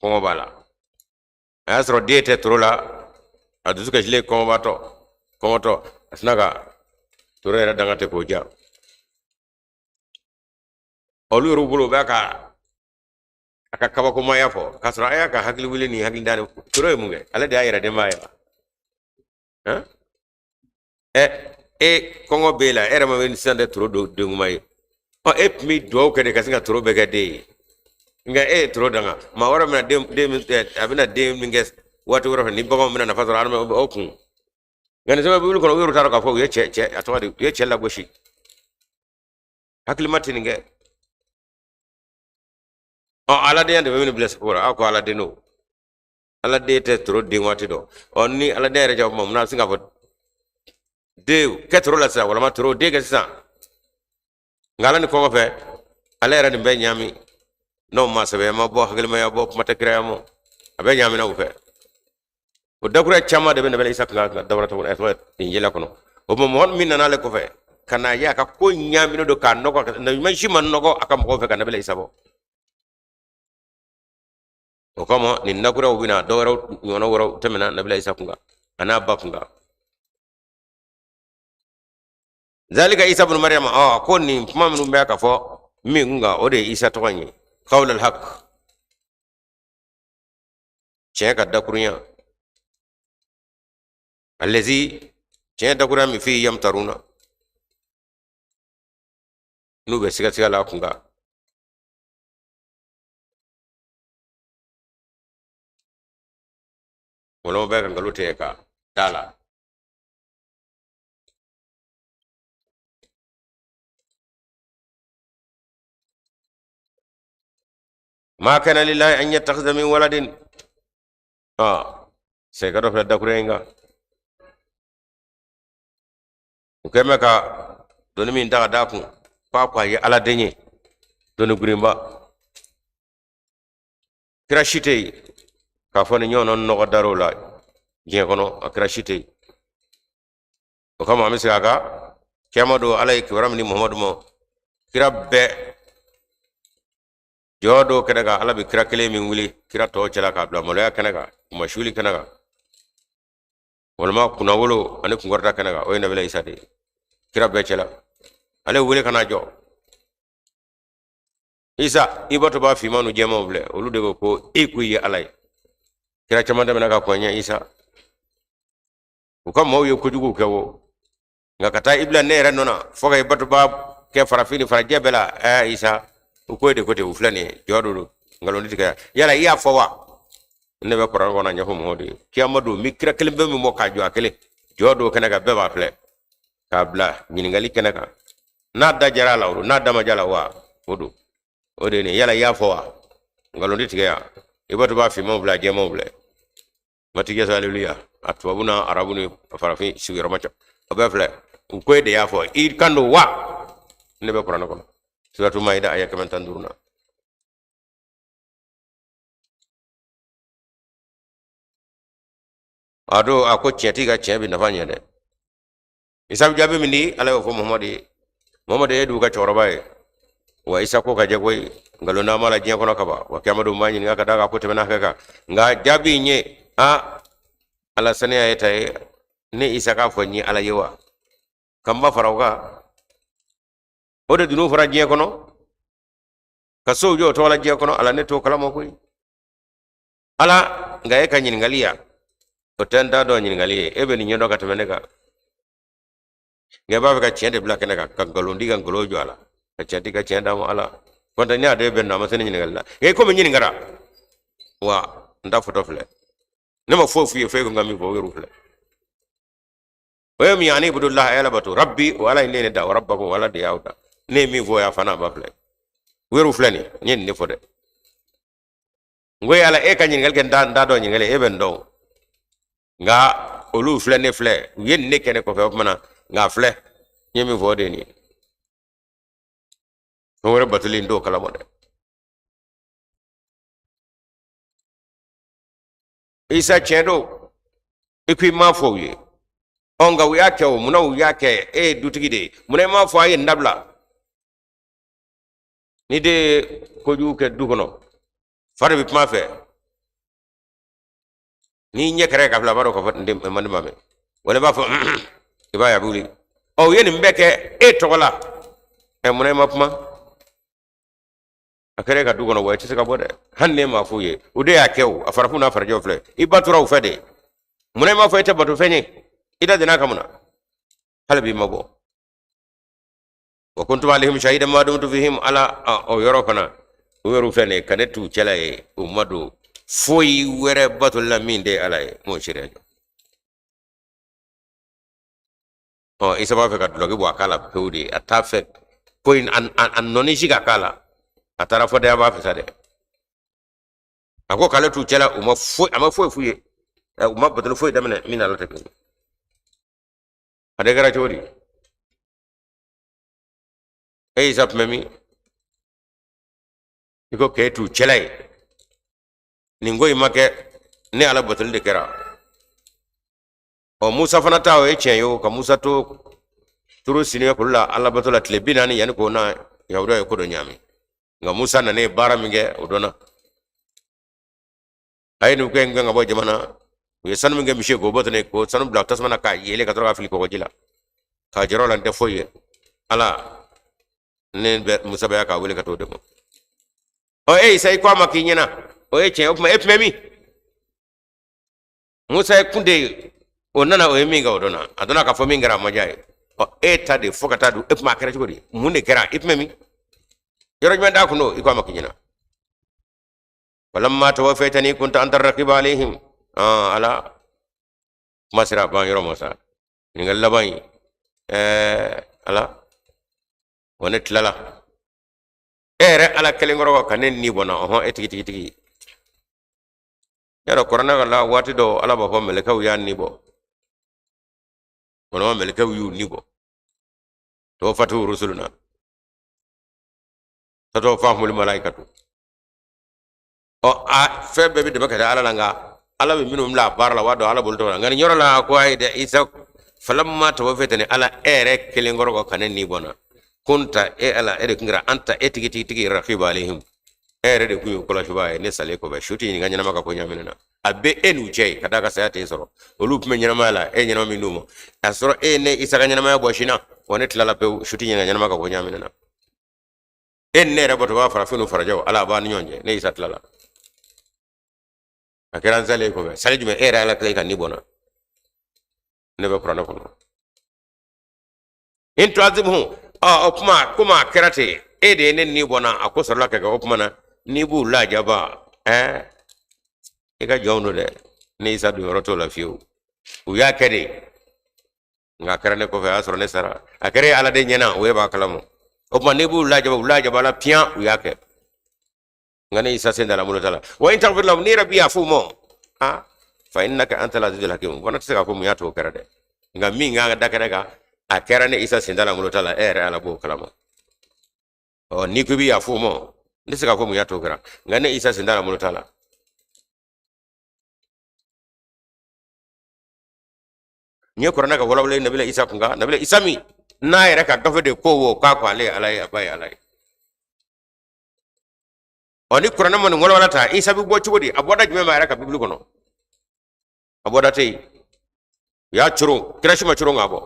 kɔngɔ b'a la. A y'a sɔrɔ den tɛ toro la, a dusu kasilen, kɔngɔbaatɔ, kɔngɔtɔ, a sina ka toro yɛrɛ danga ten k'o ja. Olu yɛrɛ bolo, u b'a ka a ka kabakomaya fɔ, k'a sɔrɔ a y'a ka hakili wuli ni hakili da. Toro ye mun kɛ? Ale de y'a yɛrɛ denbaya ye. Ɛ, e kɔngɔ b'e la, e yɛrɛ ma bɛ sisan tɛ toro don denkuma ye. Ɔ, e tun bɛ dugawu kɛ de ka se ka toro bɛɛ kɛ den ye, nka e ye toro danga. Maa wɛrɛ bɛna den den min, a bɛna den min kɛ waati wɛrɛ fɛ, ni baganw bɛna nafa sɔrɔ adama o kun. Nka nin sɛbɛn Bibulu kɔnɔ, u yɛrɛ t'a dɔn k'a fɔ u ye cɛ a tɔgɔ di, u ye cɛ lagosi. Hakilima tɛ nin kɛ. Ɔ, aladenya de bɛ minnu bila sigi kɔrɔ, aw ko aladen don, aladen tɛ toro den waati dɔn. Ɔ, ni aladen yɛrɛ jaabi ma, mun na se k'a fɔ den kɛ toro la sisan, walima toro den kɛ sisan? Nka ala ni kɔngɔ fɛ, ale yɛrɛ nin bɛɛ ɲaami n'o ma sɛbɛn ma bɔ, hakilimaya bɔ, kuma tɛ kiraya ma, a bɛɛ ɲaamina u fɛ. O dakura caman de bɛ nabila Isa kan ka dabara tɔgɔ ɛsɔ Injila kɔnɔ. O tuma mɔgɔ min nana ale kɔfɛ ka n'a ye a ka ko ɲaaminen don k'a nɔgɔ, ɲuman si ma nɔgɔ a ka mɔgɔw fɛ ka nabila Isa bɔ. O kama nin dakuraw bɛna dɔ wɛrɛw ɲɔgɔnna wɛrɛw tɛmɛna nabila Isa kun kan, a n'a ba kun kan. Zalika Isa bunu Mariyama. Ɔ, ko nin kuma minnu bɛ ka fɔ min kun kan, o de ye Isa tɔgɔ in ye. Qawlal haq, tiɲɛ ka dakurunya, allazi, tiɲɛ dakurunya min, fi yamtaruna, n'u bɛ sigasiga la a kun kan. Wala bɛ ka nkalon tigɛ ka da la. Ma kana lillahi an yattakhidha min waladin. Ah, sai ka dɔ filɛ dakurunya in kan. U kɛn bɛ ka doni min ta ka d'a kun k'a ko a ye ala den ye, doni girinba, kira si tɛ yen k'a fɔ ni ɲɔgɔnna nɔgɔ dar'o la diɲɛ kɔnɔ, a kira si tɛ yen. O kama an bɛ segin a kan, kiyama don, Ala ye kibaruya min di Muhamadu ma, kira bɛɛ jɔ dɔw kɛnɛ kan, Ala bɛ kira kelen min wuli kira tɔw cɛla k'a bila maloya kɛnɛ kan, kunmasuli kɛnɛ kan, walima kunnawolo ani kunkɔrɔta kɛnɛ kan, o ye nabila Isa de ye. Kira bɛɛ cɛla, ale wele ka na jɔ. Isa, i bato b'a finman ni jɛmanw filɛ, olu de ko ko e ko i ye Ala ye. Kira caman tɛmɛna ka kɔn ɲɛ Isa, u ka maaw ye kojuguw kɛ wo, nka ka taa i bila ne yɛrɛ nɔ na fo ka i bato b'a kɛ farafin ni farajɛ bɛɛ la. Ɛɛ Isa, u ko e de ko ten, u filɛ nin ye, jɔ don, nkalon tigɛ. Yala i y'a fɔ wa? Ne bɛ kuranɛ kɔnɔ ɲɛfɔ mɔgɔw de ye. Kiyama don, n bɛ kira kelen bɛ min bɔ k'a jɔ a kelen jɔ don kɛnɛ kan, bɛɛ b'a filɛ, k'a bila ɲininkali kɛnɛ kan. N'a da jara a la o don, n'a da ma jara a la wa o don. O de ye nin. Yala i y'a fɔ wa? Nkalon tɛ tigɛ yan. I b'a to b'a finmanw filɛ, a jɛmanw filɛ. Matigi Yesu, aleluya. A tubabu n'a arabu ni farafin sigiyɔrɔma cɛ, o bɛɛ filɛ. U ko e de y'a fɔ, i kan don wa? Ne bɛ kuranɛ kɔnɔ, suratu Mayida aya 115 na. A don a ko tiɲɛtigi ka tiɲɛ bɛ nafa ɲɛ dɛ. Isa bɛ jaabi min di, Ala y'o fɔ Muhamadu ye. Muhamadu ye dugu ka cɛkɔrɔba ye wa, Isa ko ka jɛ koyi, nkalon n'a ma la diɲɛ kɔnɔ kaban wa, kiyama don b'a ɲininka ka d'a kan ko tɛmɛna hakɛ kan. Nka jaabi in ye a Ala saniya ye ta ye. Ne Isa k'a fɔ n ye Ala ye wa, ka n ba fara o kan, o de dunun fɔra diɲɛ kɔnɔ ka sow jɔ o tɔgɔ la diɲɛ kɔnɔ. Ala, ne t'o kalama koyi Ala. Nka e ka ɲininkali ya, o tɛ n t'a dɔn ɲininkali ye. E bɛ nin ɲɛdɔn ka tɛmɛ ne kan. Nka i b'a fɛ ka tiɲɛ de bila kɛnɛ kan, ka nkalon di, ka nkalon jɔ a la, ka tiɲɛ di, ka tiɲɛ d'a ma. Ala kɔntɛ, ne y'a dɔn e bɛ na, a ma se ne ɲininkali la. Nka i komi ɲininkara wa, n ta fɔtɔ filɛ, ne ma foyi f'u ye, foyi ko n ka min fɔ, o yɛrɛ filɛ. O ye min ye, ani ibudulaha, a ye Ala bato, rabbi, o Ala in ne ye ne da, wa rabbakum, o Ala de y'aw da. Ne ye min fɔ, o y'a fana ba filɛ, o yɛrɛ filɛ nin ye, n ye nin de fɔ dɛ. N ko yala e ka ɲininkali kɛ, n t'a dɔn ɲininkali, e bɛ n dɔn. Nka olu filɛ, ne filɛ, u ye nin ne kɛ ne kɔfɛ o tuma na. Nka filɛ, n ye min fɔ o de ye nin ye. Fɛn wɛrɛ batoli n t'o kalama dɛ. Isa, tiɲɛ don, i ko i m'a fɔ u ye. Ɔ nka u y'a kɛ o, munna u y'a kɛ? E ye dutigi de ye, munna i m'a fɔ a ye nin dabila? Ni den ye kojugu kɛ du kɔnɔ, fa de bɛ kuma a fɛ. N'i ɲɛ kɛra ka bila, a b'a dɔn k'a fɔ n den man di ma mɛn, wala i b'a fɔ, i b'a ye a bɛ wuli. Ɔ u ye nin bɛɛ kɛ e tɔgɔ la, ɛ munna i ma kuma? A kɛra e ka du kɔnɔ wa, i tɛ se ka bɔ dɛ. Hali n'e m'a f'u ye, u de y'a kɛ o, a farafin n'a farajɛw filɛ, i ba tora u fɛ de. Munna i m'a fɔ e tɛ bato fɛn ye? I da donna a kan mun na? Hali bi i ma bɔ. Wa kuntu alayhim shahidan ma dumtu fihim. Ala, o yɔrɔ fana, u yɛrɛ filɛ nin ye, ka ne t'u cɛla ye, u ma don foyi wɛrɛ batoli la min tɛ Ala ye, m'o seereya jɔ. Ɔ Isa b'a fɛ ka dulɔki bɔ a k'a la pewu de, a t'a fɛ ko in a nɔni si ka k'a la. A taara fɔ dɛ, a b'a fɛ sa dɛ. A ko k'ale t'u cɛla, u ma foyi, a ma foyi f'u ye, u ma batoli foyi daminɛ min n'Ala tɛ kelen. A de kɛra cogo di? E Isa tun bɛ min? I ko k'e t'u cɛla ye, nin ko in ma kɛ, ne Ala batoli de kɛra. Ɔ Musa fana ta, o ye tiɲɛ ye o, ka Musa to turu Sini kulu la Ala bato la tile 40 yanni k'o na, yahudiyaw ye ko dɔ ɲaami. Nka Musa nanen baara min kɛ, o dɔnna. A ye nin kɛ gɛn ka bɔ jamana. U ye sanu min kɛ misi k'o bɔ tɛnɛ, k'o sanu bila tasuma na k'a yeelen ka sɔrɔ k'a fili kɔgɔji la k'a jɔrɔ la, n tɛ foyi ye. Ala ne bɛ Musa bɛ k'a wele ka t'o de ma. Ɔ e Isa, i ko a ma k'i ɲɛna, o ye tiɲɛ. O tuma e tun bɛ min? Musa ye kun de o nana, o ye min kɛ, o dɔnna. A dɔnna k'a fɔ min kɛra, a ma diya ye. Ɔ e ta de fo ka taa don e tuma, a kɛra cogo di? Mun de kɛra? I tun bɛ min? Yɔrɔ jumɛn d'a kun don? I ko a ma k'i ɲɛna. Falamma tawaffaytani kunta anta raqiba alayhim. Ala, kuma sera a ban yɔrɔ ma sa. Ɲininkali laban in, Ala, wa ne tilala, e yɛrɛ Ala kelen kɔrɔ ka ne ni bɔ n na. Ɔhɔn, e tigi tigi tigi yɔrɔ kuranɛ ka la, waati dɔ Ala b'a fɔ mɛlɛkɛw y'a ni bɔ, walima mɛlɛkɛw y'u ni bɔ, tawaffatu rusuluna tatawaffahumul malaikatu. Ɔ a fɛn bɛɛ bɛ dɛmɛ ka taa Ala la, nka Ala bɛ minnu bila a baara la, o b'a dɔn Ala bolo tɔgɔ la. Nka nin yɔrɔ la, a ko ayi dɛ, Isa, falamma tawaffaytani, Ala e yɛrɛ kelen kɔrɔ ka ne ni bɔ n na, kunta, e Ala, e de tun kɛra, anta, e tigi tigi tigi, raqiba alayhim, e yɛrɛ de tun ye kɔlɔsibaa ye ne salen kɔfɛ. Su tɛ ɲininka ɲɛnama ka ko ɲamina na, a bɛ e n'u cɛ ye ka d'a ka saya tɛ sɔrɔ. Olu tun bɛ ɲɛnamaya la, e ɲɛnama min d'u ma, a sɔrɔ e ne Isa ka ɲɛnamaya bɔ sin na, wa ne tilala pewu, su tɛ ɲininka ɲɛnama ka ko ɲamina na. E ni ne yɛrɛ bɔtɔ b'a farafin ni farajɛw, Ala b'a ni ɲɔgɔn cɛ. Ne Isa tilala, a kɛra n salen kɔfɛ. Sali jumɛn? E yɛrɛ Ala tila i ka ni bɔ n na. Ne bɛ kuranɛ kɔnɔ. In tu'azibhum, Ɔ, o tuma komi a kɛra ten, e de ye ne ni bɔ n na, a ko sɔrɔla ka kɛ. O tuma na n'i b'u lajaba, i ka jɔnw don dɛ, ne Isa don yɔrɔ t'o la fiyewu. U y'a kɛ de, nka a kɛra ne kɔfɛ, a y'a sɔrɔ ne sara. A kɛra e Ala de ɲɛna, o e b'a kalama. O tuma n'i b'u lajaba, u lajabala piyan, u y'a kɛ, nka ne Isa sen dala bolo ta la. Wa in taghfir lahum, n'i yɛrɛ bi yafa u ma, a fa innaka antal azizul hakim. Fana tɛ se k'a fɔ mun y'a to o kɛra dɛ, nka min kan ka da kɛnɛ kan, a kɛra ne Isa sen dala bolo ta la, e yɛrɛ Ala b'o kalama. Ɔ, n'i ko i bɛ yafa u ma, n tɛ se k'a fɔ mun y'a to o kɛra, nka ne Isa sen dala bolo ta la. N ye kuranɛ ka walawala nabila Isa kun kan, nabila Isa min n'a yɛrɛ ka gafe de ko wo k'a ko ale ye Ala ye, a ba ye Ala ye. Ɔ, ni kuranɛ ma nin walawala ta, Isa bɛ bɔ cogo di? A bɔda jumɛn b'a yɛrɛ ka bibulu kɔnɔ? A bɔda tɛ yen. U y'a coron, kira si ma coron k'a bɔ.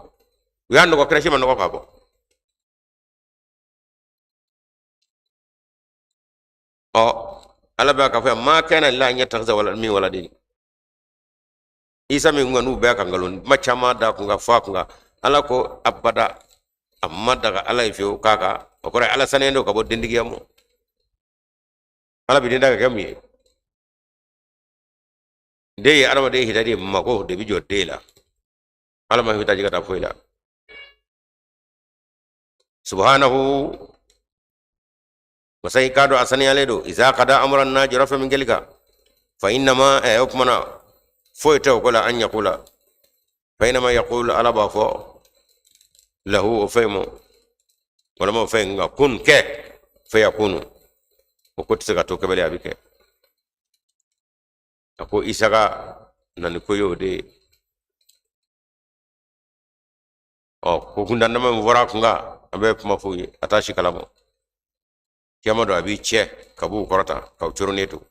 U y'a nɔgɔ, kira si ma nɔgɔ k'a bɔ. Ɔ, Ala bɛ k'a fɔ yan, ma kana lillahi an yattakhidha wala min waladin. Isa min kun n'u bɛɛ ka nkalon kuma caman da kun ka fɔ a kun kan, Ala ko abada, a ma daga Ala ye fiyewu k'a ka, o kɔrɔ ye Ala saniyalen don ka bɔ dentigiya ma. Ala bɛ den da ka kɛ mun ye? Den ye adamaden hita de ye, mako de bɛ jɔ den la. Ala ma hitaji ka taa foyi la. Subhanahu, masa i k'a dɔn a saniyalen don. Iza kada amuran, n'a jɔra fɛn min kɛli kan, fa innama, o tuma na foyi tɛ o ko la, an yakula, fa innama yakulu, Ala b'a fɔ lahu, o fɛn ma, walima o fɛn nka kun, kɛ, fayakunu, o ko tɛ se ka to kɛbali, a bɛ kɛ. A ko Isa ka na ni ko ye o de ye. Ɔ, ko kuntan dama min fɔra a kun kan, an bɛ kuma f'u ye, a t'a si kalama. Kiyama don, a b'i cɛ ka b'u kɔrɔta k'aw coronnen to.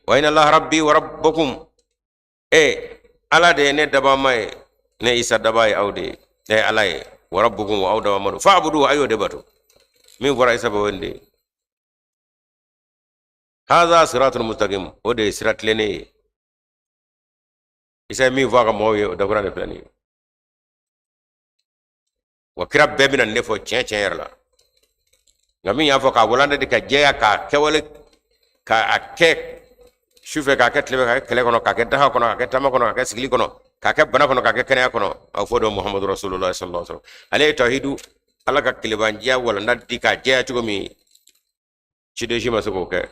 Wa inna Allaha rabbi wa rabbukum, e Ala de ye ne dabama ye, ne Isa daba ye aw de ye, ne Ala ye, wa rabbukum, wa aw dabama don, fa'budu, a y'o de bato. Min fɔra Isa bɛ o de ye. Haza siratul mustaqim, o de ye sira tilennen ye. Isa ye min fɔ a ka mɔgɔw ye, o dakura de filɛ nin ye. Wa kira bɛɛ bɛna nin de fɔ tiɲɛ tiɲɛ yɛrɛ la, nka min y'a fɔ k'a walanda de ka jɛya, k'a kɛwale, k'a kɛ sufɛ, k'a kɛ tilefɛ, k'a kɛ kɛlɛ kɔnɔ, k'a kɛ daga kɔnɔ, k'a kɛ taama kɔnɔ, k'a kɛ sigili kɔnɔ, k'a kɛ bana kɔnɔ, k'a kɛ kɛnɛya kɔnɔ, a bɛ fɔ dɔ Muhamadu Rasulullah sallallahu alaihi wasallam. Ale ye tawhidu, Ala ka kelebanjiya walanda di k'a jɛya cogo min, ciden si ma se k'o kɛ.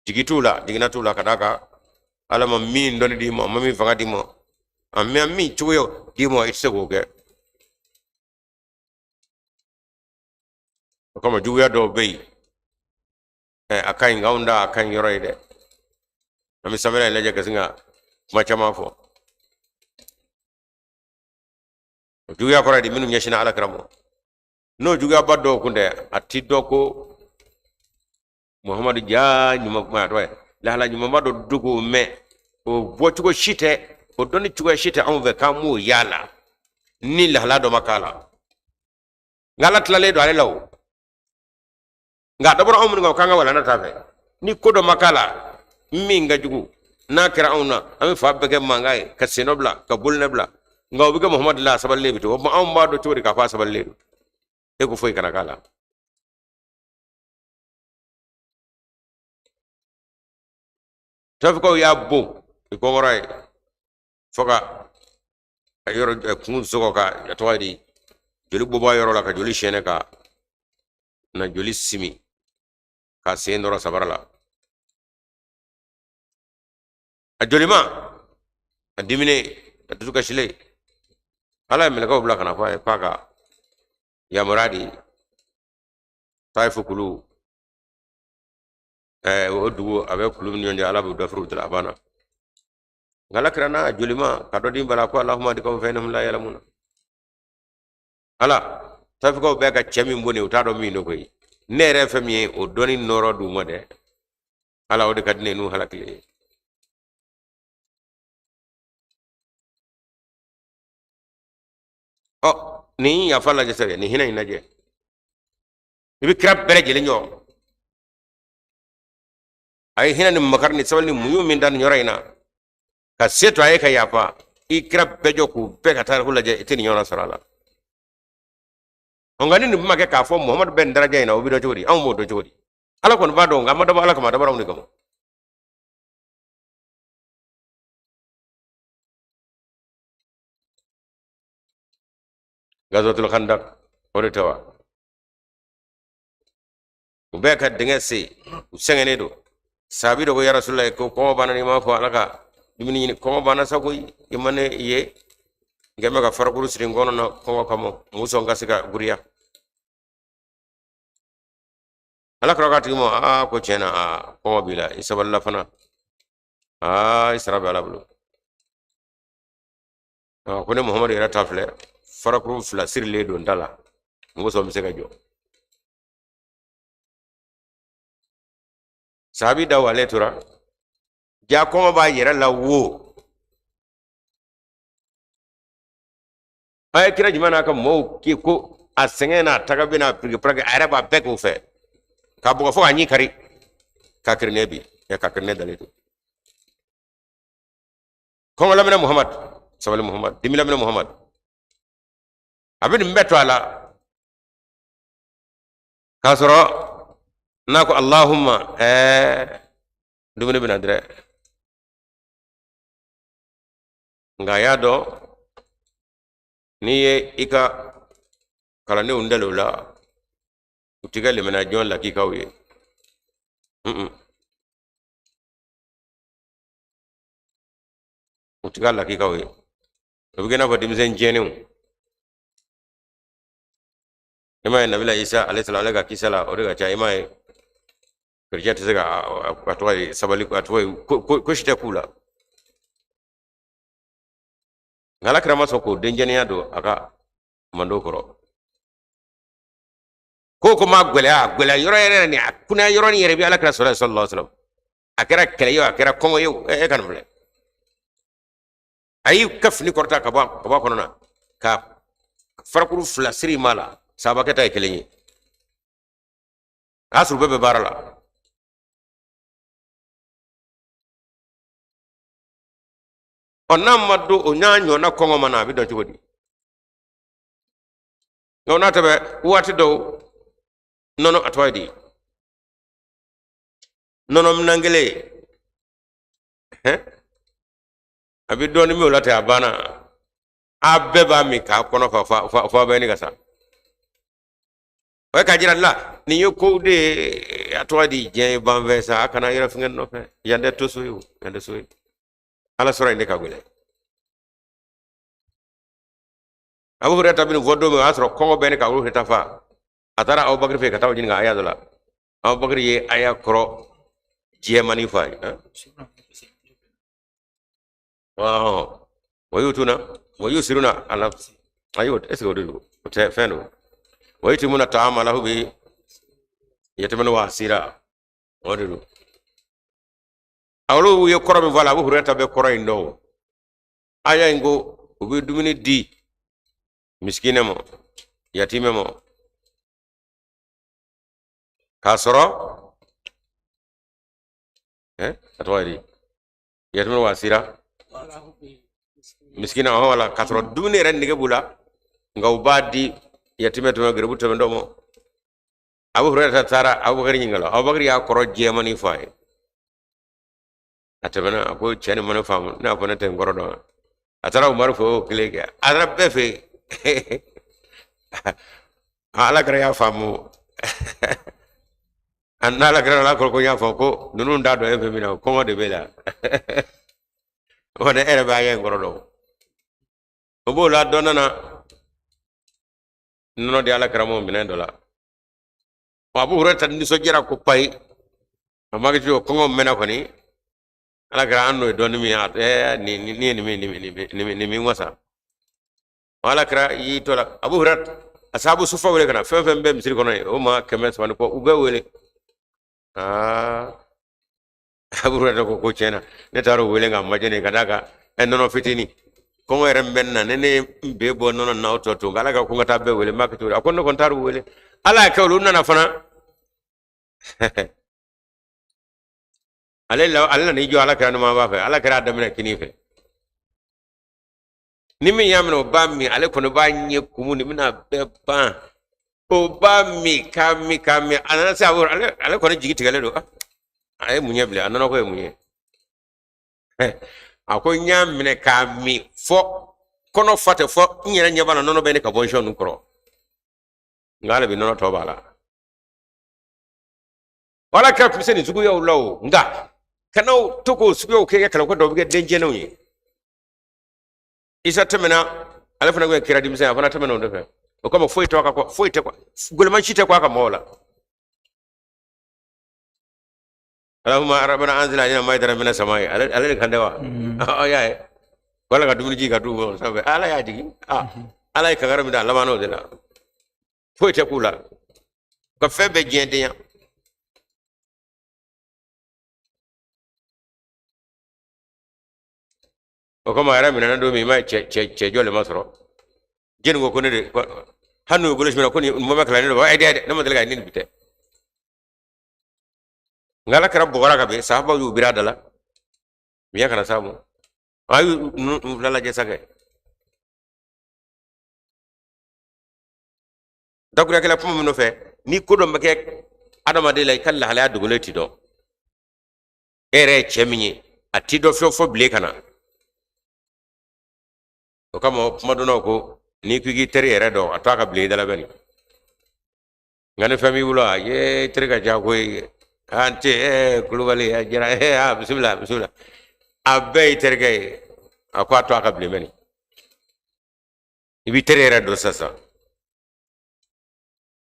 Jigi t'u la, jiginna t'u la, ka d'a kan Ala ma min dɔnni d'i ma, a ma min fanga d'i ma, a ma min cogoya d'i ma, i tɛ se k'o kɛ. O kama juguya dɔw bɛ yen, a ka ɲi, nka anw da a ka ɲi yɔrɔ ye dɛ. An bɛ sanfɛla in lajɛ ka sin ka kuma caman fɔ. O juguya kɔrɔ ye di? Minnu ɲɛsinna Ala kira ma, n'o juguyaba dɔw kun tɛ, a ti dɔn ko Muhamadu ja ɲuman kuma tɔgɔ ye lahala ɲumanba dɔ dogo, mɛ o bɔcogo si tɛ, o dɔnni cogoya si tɛ anw fɛ k'an m'o y'a la ni lahala dɔ ma k'a la. Nka Ala tilalen don ale la o, nka a dabɔra anw minnu kan k'an ka walanda t'a fɛ ni ko dɔ ma k'a la min ka jugu. N'a kɛra anw na, an bɛ fan bɛɛ kɛ mankan ye, ka sen dɔ bila, ka bolonɔ bila, nka o bɛ kɛ Muhamadu la, a sabalilen bɛ to. O tuma anw b'a dɔn cogo di k'a fɔ a sabalilen don? E ko foyi kana k'a la. Tafikaw y'a bon i kɔngɔra ye fo ka a yɔrɔ kun sɔgɔ, ka a tɔgɔ ye di, joli bɔbɔ a yɔrɔ la, ka joli sɛnɛ, ka na joli simi ka sen nɔrɔ sabara la. A jolima, a diminen, a dusu kasilen, Ala ye mɛlɛkɛw bila ka na fɔ a ye k'a ka yamaruya di Tayifu kulu, o dugu a bɛ kulu min ɲɔgɔn cɛ, Ala b'u dafiri u la, a banna. Nka Ala kira n'a jolima ka dɔ di bala ko Allahumma hdi qawmi fa innahum la ya'lamuna. Ala, tafikaw bɛ ka cɛ min bon nin, u t'a dɔn min don koyi. Ne yɛrɛ fɛn min ye o dɔnni nɔɔrɔ d'u ma dɛ, Ala, o de ka di ne ye n'u halakili ye. Ɔ, nin yafa lajɛ sɛbɛ, nin hinɛ in lajɛ, i bɛ kira bɛɛ lajɛlen jɔ. A ye hinɛ ni makari ni sabali ni muɲu min da nin yɔrɔ in na ka se to a ye ka yafa. I kira bɛɛ jɔ k'u bɛɛ ka tariku lajɛ, i tɛ nin ɲɔgɔnna sɔrɔ a la. Nka ni nin kuma kɛ k'a fɔ Muhamadu bɛ nin daraja in na, o bɛ dɔn cogo di? Anw b'o dɔn cogo di? Ala kɔni b'a dɔn, nka a ma dabɔ Ala kama, a dabɔra anw de kama. Gazawatul Khandak, o de tɛ wa? U bɛɛ ka dingɛ sen, u sɛgɛnnen don. Sahabi dɔ ko ya Rasulullah, ko kɔngɔ b'an na, n'i m'a fɔ Ala ka dumuni ɲini, kɔngɔ b'an na sa koyi. I ma ne ye n kɛn bɛ ka farakuru siri n kɔnɔ na kɔngɔ kama, mun sɔn ka se ka guriya. Ala kira k'a tigi ma, aa, ko tiɲɛ na, aa, kɔngɔ b'i la, i sabalila fana, aa, i sara bɛ Ala bolo. Ko ne Muhamadu yɛrɛ ta filɛ, farakuru fila sirilen don n da la, mun kosɔn n bɛ se ka jɔ? Sahabi da wale tora ja, kɔngɔ b'a yɛrɛ la wo. A ye kira jumɛn n'a ka mɔɔw k'i ko a sɛgɛn n'a taga bɛ n'a piriki paraki, a yɛrɛ b'a bɛɛ k'o fɛ k'a bugɔ fo k'a ɲin kari, k'a kirinɛ bi k'a kirinɛ dalen to. Kɔngɔ laminɛ Muhamad, sabali Muhamad, dimi laminɛ Muhamad, a bɛ nin bɛɛ to a la k'a sɔrɔ n'a ko Allahumma, dumuni bɛna dɛrɛ. Nka a y'a dɔn n'i ye i ka kalandenw dali o la, u t'i ka limaniya jɔn lakikaw ye. U t'i ka lakikaw ye, o bɛ kɛ i n'a fɔ denmisɛn jɛnenw. I m'a ye Nabila Isa alayhi salam, ale ka kisa la, o de ka ca. I m'a ye kerecɛn tɛ se ka a tɔgɔ ye sabali, a tɔgɔ ye ko si tɛ k'u la. Nka Ala kira ma sɔn k'o denjɛnenya don a ka mando kɔrɔ. Ko ma gɛlɛya, a gɛlɛya yɔrɔ yɛrɛ ni a kunnaya yɔrɔ ni yɛrɛ bɛ Ala kira sɔrɔ sallallahu alaihi wasallam. A kɛra kɛlɛ ye o, a kɛra kɔngɔ ye o, e ka nin filɛ. A y'i ka fini kɔrɔta ka bɔ a kɔnɔ na ka farakuru fila siri ma la, sahabakɛ ta ye kelen ye. A y'a sɔrɔ bɛɛ bɛ baara la. Ɔ, n'a ma don o n'a ɲɔgɔnna kɔngɔ ma na, a bɛ dɔn cogo di? Nka o n'a tɛmɛ waati dɔw, nɔnɔ, a tɔgɔ ye di, nɔnɔ minan kelen, a bɛ dɔɔnin min o la ten, a banna, a bɛɛ b'a min k'a kɔnɔ fa fo a bɛ ɲini ka sa. O ye k'a jira la nin ye kow de ye, a tɔgɔ di, diɲɛ ye banfɛn sa, a kana yɛrɛ fɛngɛ nɔfɛ. Yan tɛ to so ye o, yan tɛ so ye. Ala sɔrɔ in de ka gɛlɛn. Abu Hurayra bɛ nin fɔ don min, o y'a sɔrɔ kɔngɔ bɛ ne ka Abu Hurayra fa. A taara Abubakar fɛ ka taa o ɲininka aya dɔ la. Abubakar ye aya kɔrɔ jɛmani fɔ a ye. Wa yutuna wa yusiruna ala, ayi, est ce que o de don? O tɛ, fɛn don. Wa yutimuna ta'ama ala hubbi yatiman wa asira, o de don. Olu ye kɔrɔ min fɔ a la, Abu Hurayra bɛ kɔrɔ in dɔn. O aya in ko u bɛ dumuni di misikinɛ ma, yatimɛ ma, k'a sɔrɔ a tɔgɔ ye di, yatimɛ wa asira misikina, ɔhɔn, wala k'a sɔrɔ dumuni yɛrɛ nege b'u la, nka u b'a di yatimɛ tɛmɛ, garibu tɛmɛ dɔ ma. Abu Hurayra taara Abubakar ɲininka la, Abubakar y'a kɔrɔ jɛmani fɔ a ye. A tɛmɛna, a ko cɛ nin ma ne faamu, ne y'a fɔ ne tɛ n kɔrɔ dɔn. A taara Umaru fɛ, o y'o kelen kɛ. A taara bɛɛ fɛ yen. Ala kɛra y'a faamu, a n'Ala kɛra ala kɔrɔ ko n y'a fɔ ko ninnu t'a dɔn e fɛ min na, kɔngɔ de b'e la. O fana, e yɛrɛ b'a ye n kɔrɔ dɔn. O b'o la, dɔ nana nɔnɔ di Ala kira ma minɛn dɔ la. Abu Hurayra nisɔndiyara ko payi, a ma kɛ cogo, kɔngɔ mɛnna kɔni. Ala kɛra an n'o ye dɔɔnin min ye, nin nin nin nin nin nin min wasa. Ala kɛra y'i to la, Abu Hurayra asabu sufa wele ka na, fɛn fɛn bɛ misiri kɔnɔ yen, o ma 300 ni kɔ, u bɛɛ wele. Aa, Abu Hurayra ko tiɲɛ na, ne taara o wele nka a ma jɛ ne ka d'a kan ɛ nɔnɔ fitinin, kɔngɔ yɛrɛ min bɛ ne na, ne ye n bɛɛ bɔ nɔnɔ na, o tɔ to. Nka Ala ka ko n ka taa bɛɛ wele, n b'a kɛ cogo di? A ko ne kɔni taar'u wele, Ala y'a kɛ olu nana fana. Ale la, ale nana i jɔ Ala kɛra numan b'a fɛ, Ala kɛra a daminɛ kini fɛ. Ni min y'a minɛ o b'a min, ale kɔni b'a ɲɛ kumu nin bɛna bɛɛ ban. O b'a min k'a min k'a min, a nana se a bolo, ale kɔni jigi tigɛlen don. A ye mun ye bilen, a nɔnɔ ko ye mun ye? A ko n y'a minɛ k'a min fɔ kɔnɔ fa tɛ, fɔ n yɛrɛ ɲɛ b'a la nɔnɔ bɛ ne ka bɔ n sɔn ninnu kɔrɔ. Nka hali bi nɔnɔ tɔ b'a la. Wala kira tun bɛ se nin suguyaw la o, nka kana to k'o suguyaw kɛ i ka kalanko dɔw bɛ kɛ den jɛnɛw ye. Isa tɛmɛna, ale fana tun ye kira denmisɛn, a fana tɛmɛna o de fɛ. O kama foyi tɛ a ka kɔ, foyi tɛ kɔ, goloman si tɛ kɔ a ka mɔgɔw la. Alahuma rabbana anzil alayna maidatan mina samai, ale de kan tɛ wa? Ɔ y'a ye, wala ka dumuni jigin ka d'u ma sanfɛ, Ala y'a jigin. Ala ye kankari min da a laban o de la, foyi tɛ k'u la, ka fɛn bɛɛ diɲɛ denya. O kama a yɛrɛ minɛna don min, i m'a ye cɛ jɔ de ma sɔrɔ. Jɛni ko ko ne de, hali n'u ye bolo simina ko nin mɔmɛ kalan ne de, ayi dɛ, ne ma deli ka ni nin bi tɛ. Nka ala kira bɔgɔra ka bin, sahabaw y'u biri a da la, miɲɛ kana s'a ma. A y'u ninnu fila lajɛ sa kɛ. Dakuruyakɛla kuma min nɔfɛ, ni ko dɔ bɛ kɛ adamaden la, i ka lahalaya dogolen ti dɔn. E yɛrɛ ye cɛ min ye, a ti dɔn fiyewu fo bilen ka na. O kama kumadɔnnaw ko n'i ko i k'i teri yɛrɛ dɔn, a to a ka bilen i da la bɛni. Nka ni fɛn b'i bolo, a ye teri ka ca koyi, an tɛ Kulubali a jara a bisimila bisimila, a bɛɛ y'i terikɛ ye. A ko a to a ka bilen bɛni, i b'i teri yɛrɛ dɔn sisan.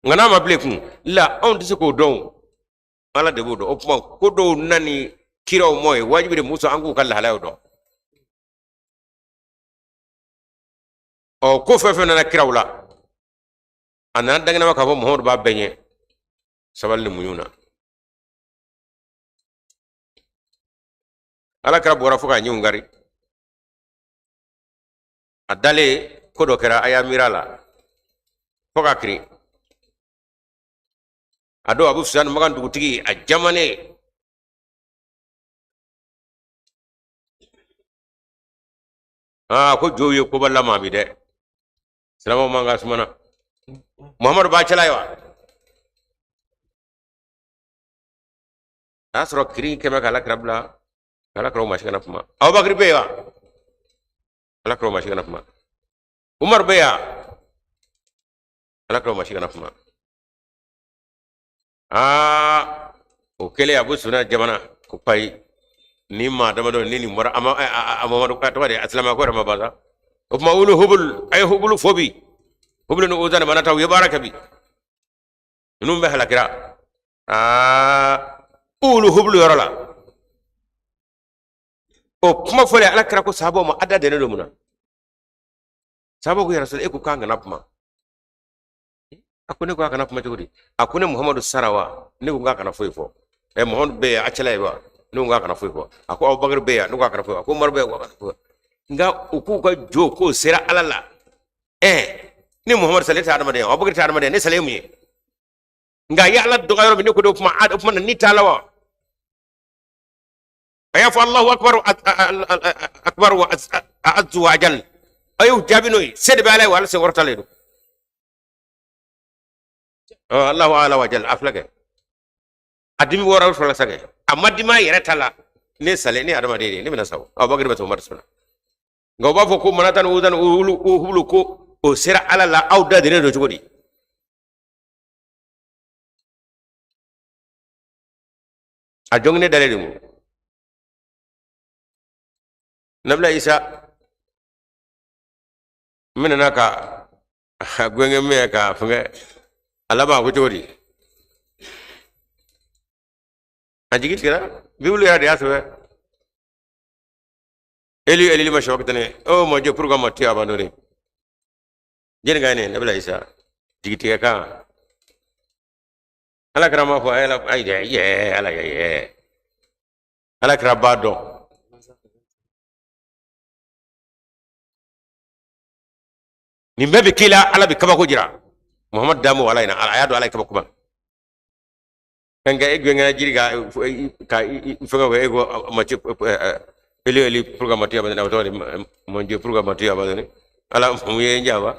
Nka n'a ma bilen kun la, anw tɛ se k'o dɔn, Ala de b'o dɔn. O tuma ko dɔw nani kiraw mɔ ye wajibi de muso an k'u ka lahalayaw dɔn. Ɔ ko fɛn fɛn nana kiraw la, a nana dankɛnɛma k'a fɔ Muhamadu b'a bɛɛ ɲɛ sabali ni muɲu na. Ala kira bɔra fo k'a ɲinw kari, a dalen ko dɔ kɛra, a y'a miiri a la fo ka kirin. A don Abu Sufiyani Makan dugutigi a jamanen, aa ko jow ye koba lama bi dɛ, silamɛw man ka sumana, Muhamadu b'a cɛla ye wa? A y'a sɔrɔ kirin kɛmɛ k'ala kira bila, k'ala kira o maa si kana kuma. Abubakar bɛ yen wa? Ala kira o maa si kana kuma. Umaru bɛ yan, ala kira o maa si kana kuma. Aa o kɛlen Abu Sufiyani jamana ko payi ni maa damadɔ ni nin bɔra a ma a Mamadu ka tɔgɔ de a silamɛya ko yɛrɛ ma ban sa. O tuma olu hubul, a ye hubulu fo bi, hubulu ni Uza ni Manata u ye baara kɛ bi, ninnu bɛ halakira. Aa olu hubulu yɔrɔ la, o kuma fɔlen ala kira ko sahabaw ma, a da dɛnnen don mun na? Sahabaw ko ya Rasul, e ko k'an kana kuma. A ko ne ko a kana kuma cogo di? A ko ne Muhamadu sara wa? Ne ko k'a kana foyi fɔ. Ɛ Muhamadu bɛ yan a cɛla ye wa? Ne ko k'a kana foyi fɔ. A ko Abubakar bɛ yan, ne ko a kana foyi fɔ. A ko Umaru bɛ yan, ko a kana foyi fɔ. Nka u k'u ka jo k'o sera Ala la. Ɛ ni Muhamadu salen tɛ adamaden ye, Abubakar tɛ adamaden ye, ne salen ye mun ye? Nka a ye Ala dɔgɔya yɔrɔ min, ne ko de o kuma, o kuma na ni t'a la wa? A y'a fɔ Alahu akibaru akibaru wa azu wa ajal. A y'u jaabi n'o ye, se de bɛ Ala ye wa Ala senkɔrɔtalen don. Allahu ala wa jal, a filɛ kɛ a dimi bɔra o fɔlɔ sa kɛ, a ma dimi a yɛrɛ ta la. Ne salen, ne ye adamaden de ye, ne bɛna sa o. Abubakar bɛ sa, Umaru sara. Nka u b'a fɔ ko Manata ni Uza ni olu ko o sera Ala la, aw da denen don cogo di? A jɔnkɛ dalen de mun Nabila Isa minɛna ka gɛngɛ min ye k'a fɛngɛ a laban a ko cogo di? A jigi tigɛra, Bibulu yɛrɛ de y'a sɛbɛn. Eli Eli lima sabakitani, oh mon Dieu, pourquoi m'as-tu abandonné? Jɛni ka ne Nabila Isa jigi tigɛ kan. Ala kira m'a fɔ ala ayi dɛ yɛ ala yɛ yɛ ala kira b'a dɔn. Nin bɛɛ bɛ k'i la, Ala bɛ kabako jira. Muhamadu damu ala in na, a y'a dɔn Ala ye kabako ma. Nka e gɛngɛnna jiri ka ka fɛngɛ kɛ, e ko Mathieu, Eli Eli pourquoi m'as-tu abandonné? A bɛ tɔgɔ di, mon Dieu, pourquoi m'as-tu abandonné? Ala mun ye n janfa?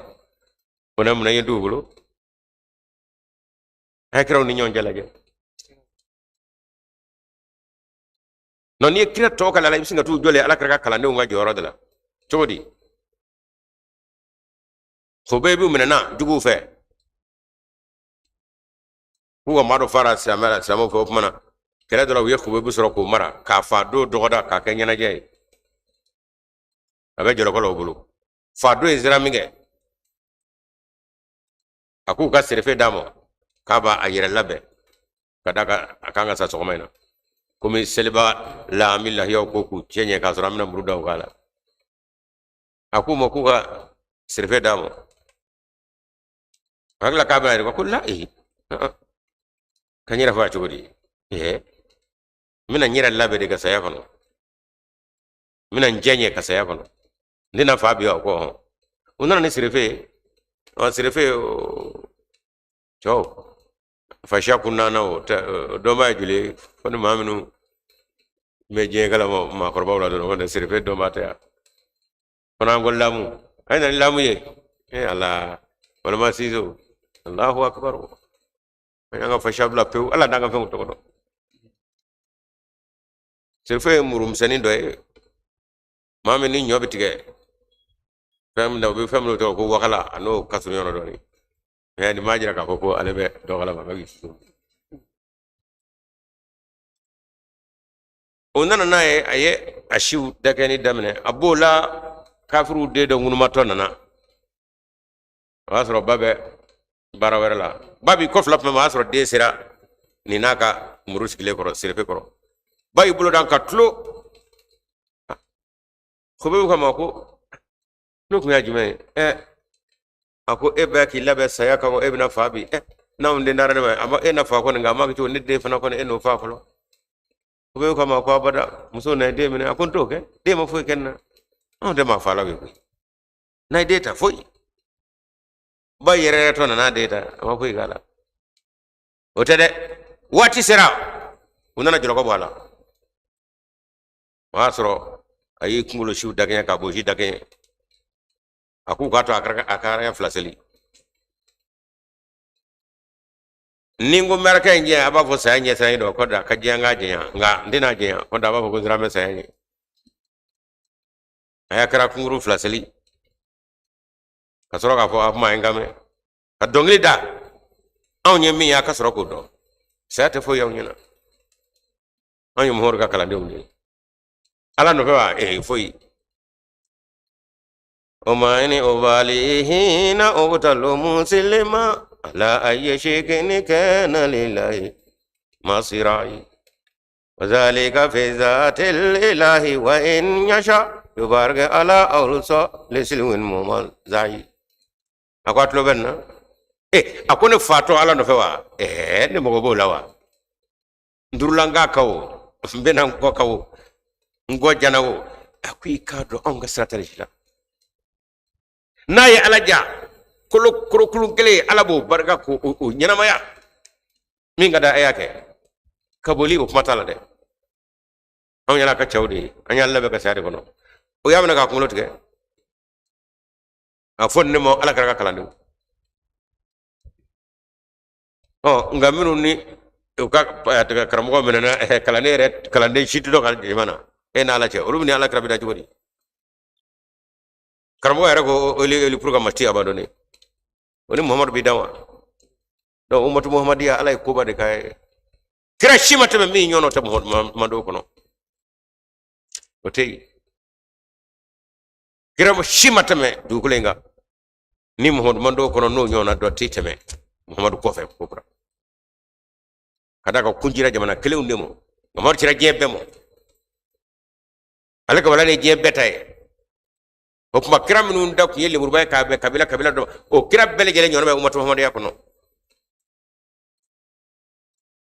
Ko ne mun ye dugukolo hakɛraw ni ɲɔgɔn cɛ lajɛ. Non, n'i ye kira tɔgɔ kala la, i bɛ sin ka t'u jɔlen ala kira ka kalandenw ka jɔyɔrɔ de la cogo di? Hubeyibu minɛna juguw fɛ k'u ka maa dɔ fara silamɛ la, silamɛw fɛ. O tuma na kɛlɛ dɔ la, u ye Hubeyibu sɔrɔ k'o mara k'a fa don dɔgɔda k'a kɛ ɲɛnajɛ ye. A bɛ jɔlɔkɔ la o bolo. Fa don in sera min kɛ, a k'u ka serefe d'a ma k'a b'a a yɛrɛ labɛn ka d'a kan a kan ka sa sɔgɔma in na, komi seliba la an bɛ lahiyaw ko k'u cɛ ɲɛ k'a sɔrɔ an bɛna muru da u kan la. A k'u ma k'u ka serefe d'a ma. A hakili k'a bɛna yɛrɛ ko la ee ka n yɛrɛ faga cogo di? Ee, n bɛna n yɛrɛ labɛn de ka saya kɔnɔ, n bɛna n jɛ ɲɛ ka saya kɔnɔ, n tɛna fa bi. Wa ko hɔn, u nana ni serefe ye. Ɔ, serefe cɛw fasiya kun nana, o dɔnbaa ye joli ye? Fo ni maa minnu bɛ diɲɛ kalama maakɔrɔbaw la dɔrɔn, o tɛ serefe dɔnbaa tɛ yan. Fana an ko lamu, a ye na ni lamu ye. E ala, walima ciseau. Allahu akbar, an y'an ka fasiya bila pewu. Ala d'an ka fɛnw tɔgɔ dɔn. Serefe ye murumisɛnnin dɔ ye, maa min ni ɲɔ bɛ tigɛ fɛn min na, u bɛ fɛn min tɔgɔ ko wakala, a n'o ka surun ɲɔgɔn na dɔɔnin. Mɛ nin b'a jira k'a fɔ ko ale bɛ dɔ kalama ka o nana n'a ye. A ye a siw dakɛni daminɛ. A b'o la, kafiriw den dɔ ŋunumatɔ nana. O y'a sɔrɔ ba bɛ baara wɛrɛ la. Ba b'i kɔfilɛ tuma min, o y'a sɔrɔ den sera nin n'a ka muru sigilen kɔrɔ, serefe kɔrɔ. Ba y'i bolo dan ka tulo Hubeyibu kama ko n'o kun y'a jumɛn ye? Ɛ, a ko e bɛ k'i labɛn saya kama, e bɛna fa bi. Ɛ, n'anw den dara ne ma, a ma e na fa kɔni, nka a ma kɛ cogo ne den fana kɔni, e n'o fa fɔlɔ. Hubeyibu kama ko abada, muso na ye den minɛ. A ko n t'o kɛ, den ma foyi kɛ n na, anw tɛ maa faalaw ye koyi. N'a ye den ta foyi, ba yɛrɛ yɛrɛ tɔ nana den ta, a ma foyi k'a la. O tɛ dɛ, waati sera, u nana jɔlɔkɔ bɔ a la. O y'a sɔrɔ a y'i kunkolo siw dakɛɲɛ k'a bosi dakɛɲɛ. A k'u k'a to a ka araya fila seli. Ni n ko n bɛ araka in jɛ, a b'a fɔ saya ɲɛsiranɲɛ don kɔ da ka diya n k'a jɛnya, nka n tɛna jɛnya kɔ da. A b'a fɔ ko n siran bɛ saya ɲɛ. A y'a kɛra kunkuru fila seli ka sɔrɔ k'a fɔ a kuma ye n kan mɛn ka dɔnkili da. Anw ye min ye, a ka sɔrɔ k'o dɔn. Saya tɛ foyi y'anw ɲɛna, anw ye Muhamadu ka kalandenw de ye. Ala nɔfɛ wa? Ee, foyi. O ma ni o bali hina o talo muslima ala ayi shekini kana lillahi masirai وذلك في ذات الإله وإن يشاء يبارك على أولصا لسلو ممزعي. A ko a tulo bɛ nin na. E, a ko ne fatɔ ala nɔfɛ wa? Ɛɛ, ne mago b'o la wa? N turula n ka kan o, n bɛna n kɔ kan o, n kɔ jana o. A ko i k'a dɔn anw ka sira tɛ nin si la. N'a ye ala ja kolo korokulun kelen, ala b'o barika k'o o ɲɛnamaya. Min ka d'a y'a kɛ ka boli, o kuma t'a la dɛ. Anw yɛrɛ ka cɛw de ye, an y'an labɛn ka saya de kɔnɔ. O y'a minɛ k'a kunkolo tigɛ. A fɔ nin ne ma ala kira ka kalandenw. Ɔ, nka minnu ni u ka karamɔgɔ minɛna, kalanden yɛrɛ, kalanden si tɛ dɔn ka jama na, e n'ala cɛ, olu bɛ ni ala kira bɛ da cogo di? Karamɔgɔ yɛrɛ ko eli eli pour ka mati abandonné, o ni Muhamadu bɛ dan wa? Donc umatu muhamadiya, ala ye koba de k'a ye. Kira si ma tɛmɛ min ɲɔgɔn tɛ Muhamadu mando kɔnɔ, o tɛ yen. Kira si ma tɛmɛ dugukolo in kan ni Muhamadu mando kɔnɔ, n'o ɲɔgɔnna dɔ tɛ tɛmɛ Muhamadu kɔfɛ ko kura. Ka d'a kan kun cira jamana kelenw de ma, Muhamadu cira diɲɛ bɛɛ ma, ale ka wala ni diɲɛ bɛɛ ta ye. O tuma kira minnu da tun ye lemuruba ye k'a bɛn kabila kabila dɔ, o kira bɛɛ lajɛlen ɲɔgɔn bɛ umatu muhamadiya kɔnɔ.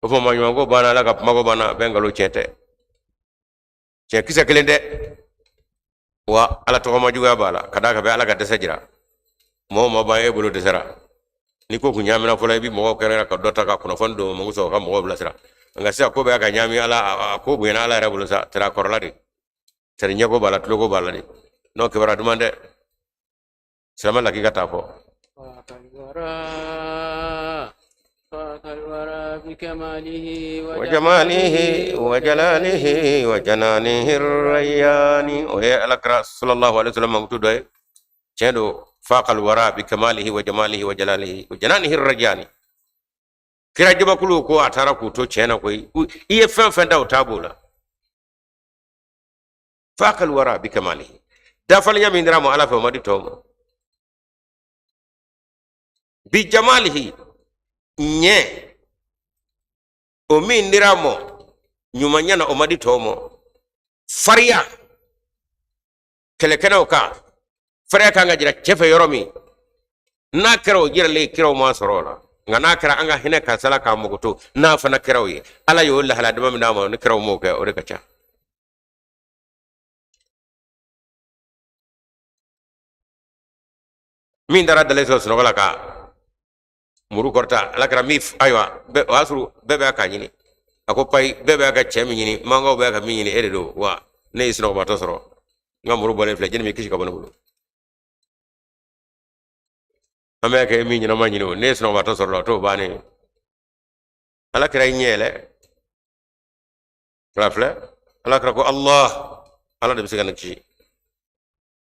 O fɔ maɲumanko banna, ala ka kumako banna, bɛɛ nkalon. Tiɲɛ tɛ, tiɲɛ kisɛ kelen tɛ. Wa ala tɔgɔma juguya b'a la, ka d'a kan bɛ ala ka dɛsɛ jira. Mɔgɔ ma ban e bolo dɛsɛra. Ni ko kun ɲaamina fɔlɔ, i bɛ mɔgɔw kɛrɛnkɛrɛn ka dɔ ta ka kunnafoni don mɔgɔ sɔrɔ ka mɔgɔw bilasira. Nka sisan ko bɛ ka ɲaami, ala a ko bonyana ala yɛrɛ bolo sa, tɛrɛ kɔrɔla de tɛrɛ, ɲɛko b'a la, tuloko b'a la de. N'o kibaruya duman tɛ. Silamɛ lakika t'a fɔ. Wa jamalihi wa jalalihi wa jananihi rayani. O ye ala kira sallallahu alaihi wasallam mankutu dɔ ye. Tiɲɛ don, faqal wara bi kamalihi wa jamalihi wa jalalihi wa jananihi rayani. Kira jamakulu ko a taara k'u to tiɲɛ na koyi. I ye fɛn fɛn da, o t'a b'o la. Faqal wara bi kamalihi, dafalenya min dira ma ala fɛ, o ma di tɔw ma. Bi jamalihi, ɲɛ o min dira ma ɲumanya na, o ma di tɔw ma. Fariya kɛlɛkɛnɛw kan, fariya kan ka jira cɛ fɛ yɔrɔ min, n'a kɛra o jiralen, kiraw ma sɔrɔ o la. Nka n'a kɛra an ka hinɛ karisa la k'a mago to, n'a fana kɛra o ye, ala y'o lahala dama min d'a ma, ni kiraw m'o kɛ, o de ka ca. Min taara dalen sɔrɔ sunɔgɔ la ka muru kɔrɔta, ala kɛra min, ayiwa, o y'a sɔrɔ bɛɛ bɛ k'a ɲini. A ko payi, bɛɛ bɛ ka cɛ min ɲini, mankaw bɛ ka min ɲini, e de don wa? Ne ye sunɔgɔbatɔ sɔrɔ, n ka muru bɔlen filɛ, jɛni b'i kisi ka bɔ ne bolo. An bɛ kɛ min ɲɛnama ɲini o, ne ye sunɔgɔbatɔ sɔrɔ la, o t'o bannen ye. Ala kɛra i ɲɛ yɛlɛ kira filɛ, ala kɛra ko Allah, ala de bɛ se ka ne kisi.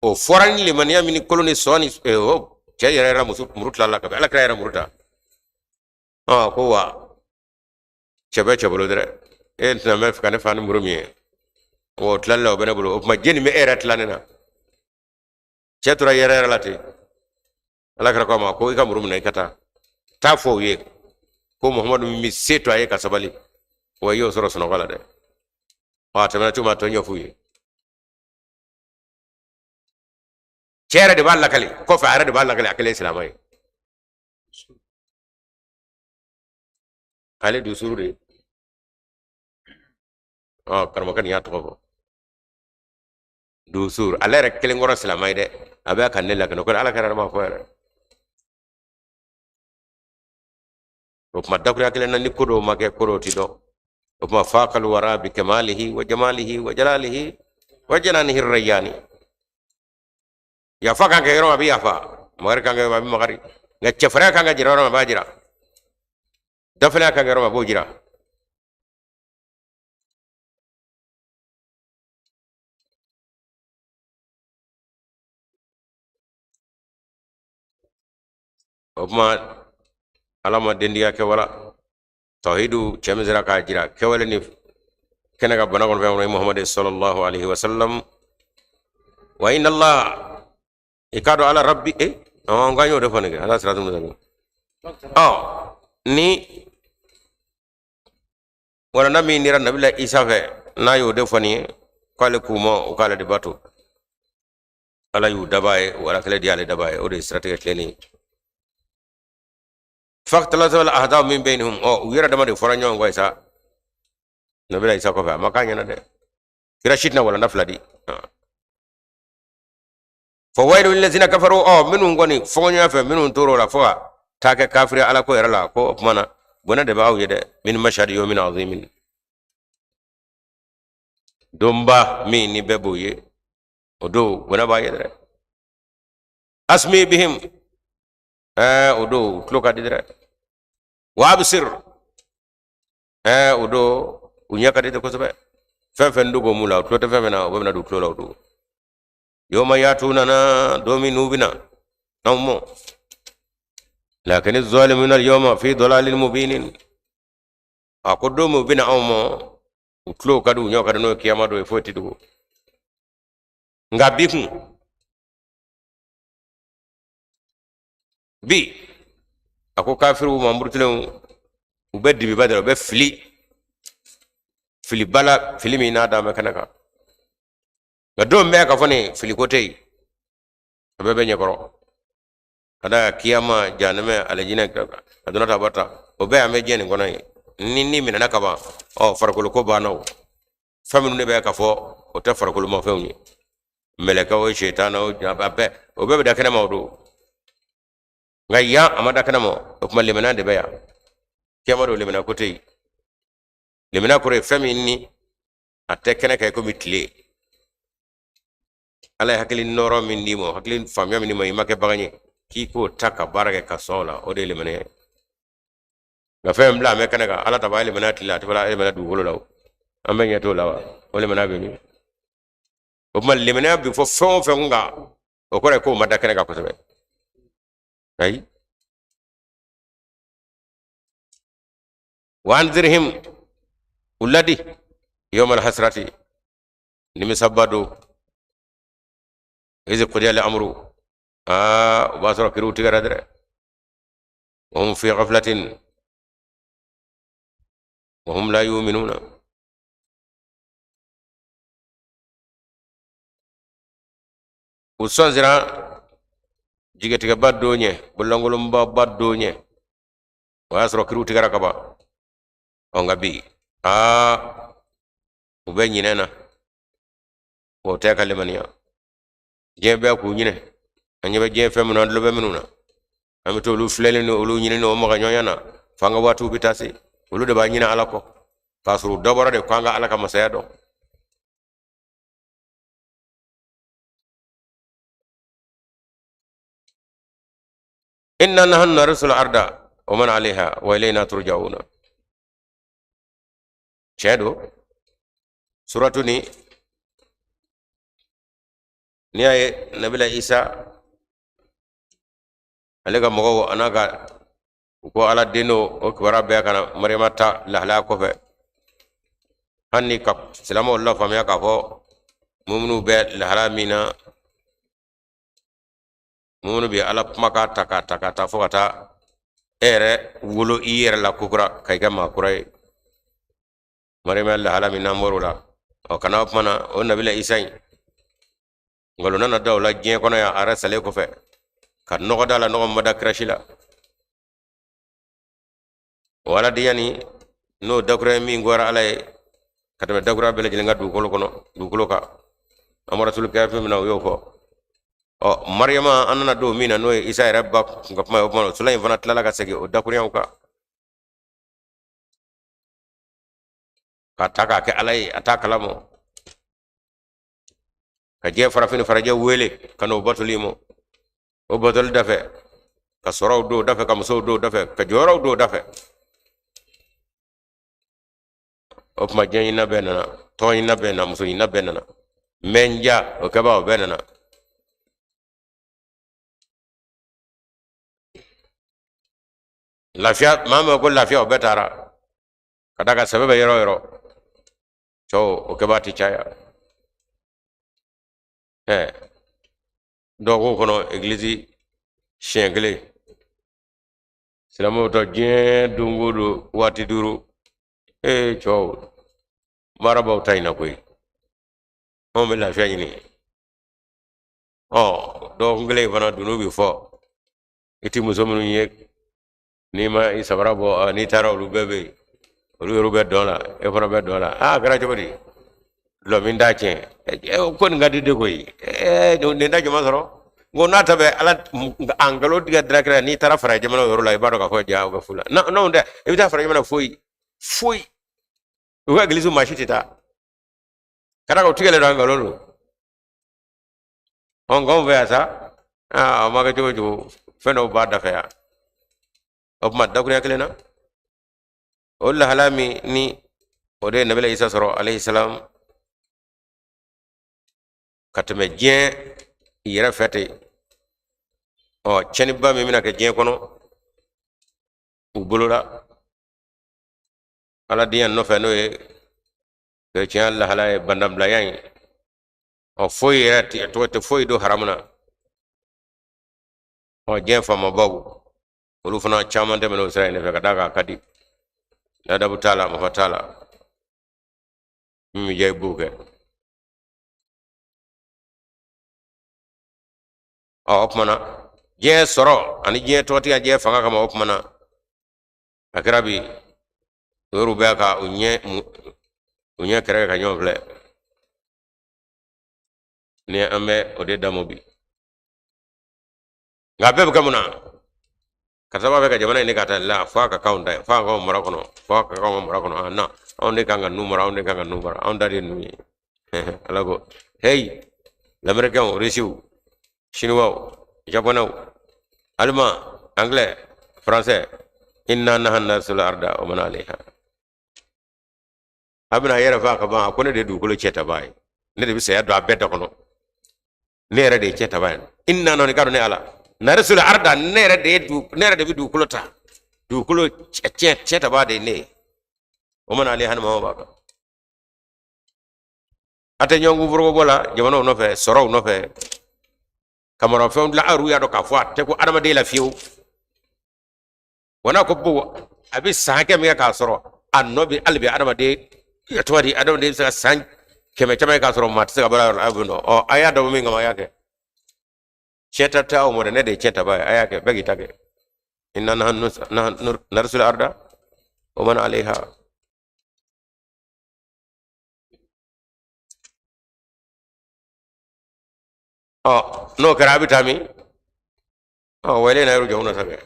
O fɔra ni limaniya min ni kolo ni sɔn ni o cɛ yɛrɛ yɛrɛ muso muru tilala ka bɛn, ala kira yɛrɛ muru ta. Ɔ ko wa cɛ bɛ cɛ bolo dɛ, e tɛna bɛ fɛ ka ne fa ni muru min ye, o tilali la o bɛ ne bolo. O tuma jɛni bɛ e yɛrɛ tila ne na? Cɛ tora yɛrɛ yɛrɛ la ten. Ala kira ko a ma ko i ka muru minɛ, i ka taa taa fɔ u ye ko Muhamadu min bɛ se to a ye ka sabali, wa i y'o sɔrɔ sunɔgɔ la dɛ. Ɔ a tɛmɛna cogo min, a tɔ ɲɛf'u ye. Cɛ yɛrɛ de b'a lakali kɔfɛ, a yɛrɛ de b'a lakali, a kɛlen silamɛ ye. Ale dusuru de ɔ karamɔgɔkɛ nin y'a tɔgɔ fɔ dusuru, ale yɛrɛ kelen kɔrɔ silamɛ ye dɛ. A bɛ ka ne lakali ko ala kɛra ma fɔ yɛrɛ. O tuma dakuruya kelen na, ni ko dɔw ma kɛ, ko dɔw ti dɔn. O tuma faqal wara bi kamalihi wa jamalihi wa jalalihi wa jananihi rayani. Yafa kan kɛ yɔrɔ min, a bɛ yafa. Makari kan kɛ yɔrɔ min, a bɛ makari. Nka cɛfarinya kan ka jira yɔrɔ min, a b'a jira. Dafalenya kan kɛ yɔrɔ min, a b'o jira. O tuma ala ma dendiya kɛ wala tawhidu, cɛ min sera k'a jira kɛwale ni kɛnɛ ka bana kɔnɔ fɛn kɔnɔ, Muhammad sallallahu alaihi wasallam. Wa inna Allah, i k'a dɔn ala rabbi e ɔn k'an y'o de fɔ nin kɛ ala siratu mustaqim. Ɔ ni walanda min dira nabila Isa fɛ, n'a y'o de fɔ nin ye k'ale k'u ma u k'ale de bato, ala y'u daba ye, o ala kelen de y'ale daba ye, o de ye siratigɛ tilennen ye. Fakhtalafal ahzab min bainihum, ɔ u yɛrɛ dama de fɔra ɲɔgɔn kɔ ye sa. Nabila Isa kɔfɛ, a ma k'a ɲɛna dɛ, kira si tɛna walanda fila di. Fa wailu lillazina kafaru, ɔ minnu kɔni fɔɲɔgɔnya fɛ, minnu tor'o la fo ka taa kɛ kafiri ala ko yɛrɛ la, ko o tuma na bɔnɛ de bɛ aw ye dɛ. Min mashhadi yawmin azimin, donba min ni bɛɛ b'o ye, o don bɔnɛ b'a ye dɛ. Asmi bihim, ɛɛ o don u tulo ka di dɛ. Wa absir, ɛɛ o don u ɲɛ ka di dɛ kosɛbɛ. Fɛn fɛn dogo mun la, u tulo tɛ fɛn fɛn na, o bɛɛ bɛna don u tulo la o don. Yawma yatunana, don min n'u bɛna anw mɔ. Lakini zalimuna al-yawma fi dalalin mubinin, a ko don min u bɛna anw mɔ, u tulo ka di, u ɲɛ ka di, n'o ye kiyama don ye, foyi tɛ dogo. Nka bi kun bi, a ko kafiriw ma murutilenw, u bɛ dibiba de la, u bɛ fili filiba la, fili min n'a dan bɛ kɛnɛ kan. Nka don bɛɛ ka fɔ nin filiko tɛ yen, a bɛɛ bɛ ɲɛkɔrɔ ka da kiyama, jahanamɛ, alijinɛ, a donna ta bɔta, o bɛɛ an bɛ diɲɛ nin kɔnɔ yen. Ni ni minɛna ka ban, ɔ farikolo ko banna. O fɛn minnu de bɛ ka fɔ, o tɛ farikolo mafɛnw ye, mɛlɛkɛ o, sitana o, a bɛɛ, o bɛɛ bɛ da kɛnɛ ma o don. Nka yan a ma da kɛnɛ ma. O tuma limaniya de bɛ yan. Kiyama don limaniya ko tɛ yen. Limaniya kɔrɔ ye fɛn min ni a tɛ kɛnɛ kan komi tile. Ala ye hakili nɔɔrɔ min d'i ma, hakili faamuya min d'i ma, i ma kɛ bagan ye, k'i k'o ta ka baara kɛ ka sɔn o la, o de ye limaniya ye. Nka fɛn bila a bɛ kɛnɛ kan, Ala ta b'a limaniya tile la, a tɛ bala limaniya dugukolo la o. An bɛ ɲɛ t'o la wa? O limaniya bɛ min? O tuma limaniya bɛ fɔ fɛn o fɛn kun kan, o kɔrɔ ye k'o ma da kɛnɛ kan kosɛbɛ. Ayi. Wa anzirhim, u ladi, yawmal hasrati, nimisaba don, izi qudiya al-amru, aa o b'a sɔrɔ kiriw tigɛra dɛrɛ, wa hum fi ghaflatin wa hum la yu'minuna. U sɔnsira jigitigɛba don ɲɛ, bololankolonbaba don ɲɛ, o y'a sɔrɔ kiriw tigɛra kaban. Ɔ nka bi, aa u bɛ ɲinɛ na, o tɛ ka limaniya. Diɲɛ bɛɛ k'u ɲinɛ, an ɲɛ bɛ diɲɛ fɛn minnu na, an tulo bɛ minnu na, an bɛ t'olu filɛli ni olu ɲini ni o magaɲɔgɔnya na f'an ka waatiw bɛ taa se. Olu de b'a ɲinɛ Ala kɔ, k'a sɔrɔ u dabɔra de ko an ka Ala ka masaya dɔn. Inna nahnu narisul arda wa man alayha wa ilayna turja'una. Tiɲɛ don, suratu ni n'i y'a ye nabila Isa ale ka mɔgɔw a n'a ka u ko Ala den don, o kibaruya bɛɛ ka na Mariyama ta lahalaya kɔfɛ, hali ni ka silamɛw lafaamuya k'a fɔ mumunu bɛ lahalaya min na, mumunu bɛ Ala kumakan ta k'a ta k'a ta fo ka taa e yɛrɛ wolo i yɛrɛ la kokura ka i kɛ maa kura ye. Mariyama lahala min n'an bɔr'o la, ɔ kana o kuma na, o nabila Isa in nkalon nana da o la diɲɛ kɔnɔ yan a yɛrɛ salen kɔfɛ, ka nɔgɔ da la, nɔgɔ min ma da kira si la. O aladenya ni n'o dakura min goyara Ala ye ka tɛmɛ dakura bɛɛ lajɛlen kan dugukolo kɔnɔ, dugukolo kan, an bɔra suratul kafi min na, o y'o fɔ. Ɔ Mariyama, an nana don min na, n'o ye Isa yɛrɛ ba kun ka kuma ye, o kuma sura in fana tilala ka segin o dakurunyaw kan, k'a ta k'a kɛ Ala ye a t'a kalama, ka diɲɛ farafin ni farajɛ wele ka n'o batoli ma, o batoli dafɛ ka sɔrɔw don dafɛ, ka musow don dafɛ, ka jɔyɔrɔw don dafɛ. O tuma diɲɛ ɲinina bɛɛ nana, tɔgɔ ɲinina bɛɛ nana, muso ɲinina bɛɛ nana, mɛnja o kɛbaa o bɛɛ nana. Lafiya, maa min ko lafiya, o bɛɛ taara ka d'a kan sɛbɛ bɛ yɔrɔ o yɔrɔ, cɛw o kɛbaa tɛ caya. Ɛɛ dɔgɔkun kɔnɔ egilizi siɲɛ kelen, silamɛw tɔ diɲɛ don o don waati duuru. Ee cɛw, baara b'aw ta in na koyi, anw bɛ lafiya ɲini. Ɔ dɔgɔkun kelen fana dunun bɛ fɔ, i ti muso minnu ye n'i ma i sabara bɔ, n'i taara olu bɛɛ bɛ yen, olu yɛrɛ bɛ dɔn la, e fana bɛ dɔn la. Aa a kɛra cogo di? Dɔlɔ min t'a tiɲɛ, ko nin ka di de koyi. Ɛɛ nin da jama sɔrɔ n ko n'a ta bɛ Ala a nkalon tigɛ dira kira, n'i taara farajɛ jamana yɔrɔ la, i b'a dɔn k'a fɔ ja o bɛ fu la. N'anw tɛ, i bɛ taa farajɛ jamana foyi foyi, u ka egilizi maa si tɛ taa ka d'a kan u tigɛlen don, a nkalon don. Ɔ nka anw fɛ yan sa, aa a ma kɛ cogo o cogo, fɛn dɔw b'a dafɛ yan. O tuma dakurunya kelen na, o lahala min ni o de ye nabila Isa sɔrɔ alayhi salam ka tɛmɛ diɲɛ yɛrɛ fɛ ten, ɔ tiɲɛniba min bɛna kɛ diɲɛ kɔnɔ u bolo la ala denya nɔfɛ, n'o ye kerecɛnya lahala ye, bandabilaya ye. Ɔ foyi yɛrɛ tɛ, tɔgɔ tɛ foyi don haramu na. Ɔ diɲɛ faamabaw olu fana caman tɛmɛna o sira in de fɛ, ka d'a kan a ka di, ladabu t'a la, nafa t'a la, min bɛ diya i b'o kɛ. Ɔ o tuma na diɲɛ sɔrɔ ani diɲɛ tɔgɔtigiya, diɲɛ fanga kama, o tuma na a kɛra bi o yɛrɛ bɛ ka u ɲɛ kɛrɛ ka ɲɔgɔn filɛ ni an bɛ o de damu bi. Nka a bɛɛ bɛ kɛ mun na? Karisa b'a fɛ ka jamana in de ka taa la, fo a ka k'anw ta ye, fo a k'anw mara kɔnɔ, fo a ka k'anw mara kɔnɔ. A na anw de kan ka ninnu mara, anw de kan ka ninnu mara, anw ta de ye ninnu ye. Ala ko heyi, L'américain, russiw, chinois, japonais, allemand, anglais, français, inna nahnu narisul arda wa man alayha. A bɛna a yɛrɛ faa ka ban, a ko ne de ye dugukolo cɛ tabaa ye, ne de bɛ saya don a bɛɛ da kɔnɔ, ne yɛrɛ de ye cɛ tabaa ye. Inna nahnu, k'a dɔn ne ala, narisul arda, ne yɛrɛ de ye ne yɛrɛ de bɛ dugukolo ta, dugukolo cɛ tabaa de ye ne ye. Wa man alayha, maa b'a kan. A tɛ ɲɔgɔn kun foroko bɔ la jamanaw nɔfɛ, sɔrɔw nɔfɛ, kamarafɛnw dilan. Aw y'a dɔn k'a fɔ a tɛ ko adamaden la fiyewu. Wa n'a ko bo, a bɛ san hakɛ min kɛ k'a sɔrɔ a nɔ bɛ hali bi adamaden, tɔgɔ di, adamaden bɛ se ka san kɛmɛ caman k'a sɔrɔ maa tɛ se ka baara yɔrɔ la. A bɛ nɔ ɔ, a y'a dabɔ min kama, a y'a kɛ. Tiɲɛ ta tɛ aw ma dɛ, ne de ye tiɲɛ tabaa ye. A y'a kɛ, bɛɛ k'i ta kɛ. Inna nahnu narisul arda wa man alayha. Ɔ, n'o kɛra, a bɛ taa min? Ɔ, wele na yɔrɔ jɔnw na sa kɛ.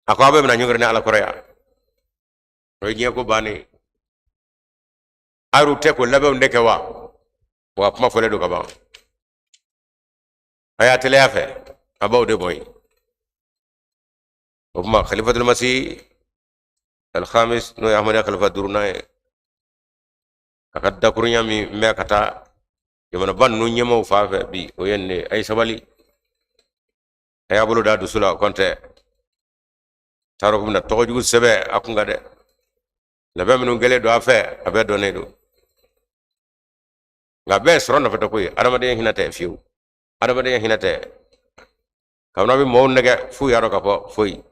A ko aw bɛɛ bɛna ɲɔngiri ne ala kɔrɔ yan. O ye diɲɛ ko bannen ye. A yɛrɛw tɛ k'o labɛnw de kɛ wa? Wa kuma fɔlen don ka ban. A y'a teliya fɛ, a b'aw de bɔ yen. O tuma khalifatul masih alkhamis, n'o ye ahmadiyya khalifa duurunan ye, a ka dakurunya min bɛ ka taa jamanaba ninnu ɲɛmaaw fan fɛ bi, o ye nin de ye. A ye sabali, a y'a bolo da dusu la, kɔntɛ t'a dɔn ko bɛna tɔgɔ jugu sɛbɛn a kun kan dɛ. Labɛn minnu kɛlen don a fɛ, a bɛɛ dɔnnen don, nka bɛɛ sɔrɔ nafa tɛ ko ye. Adamadenya hinɛ tɛ fiyewu, adamadenya hinɛ tɛ. Kabini a bɛ maaw nɛgɛ f'u y'a dɔn k'a fɔ foyi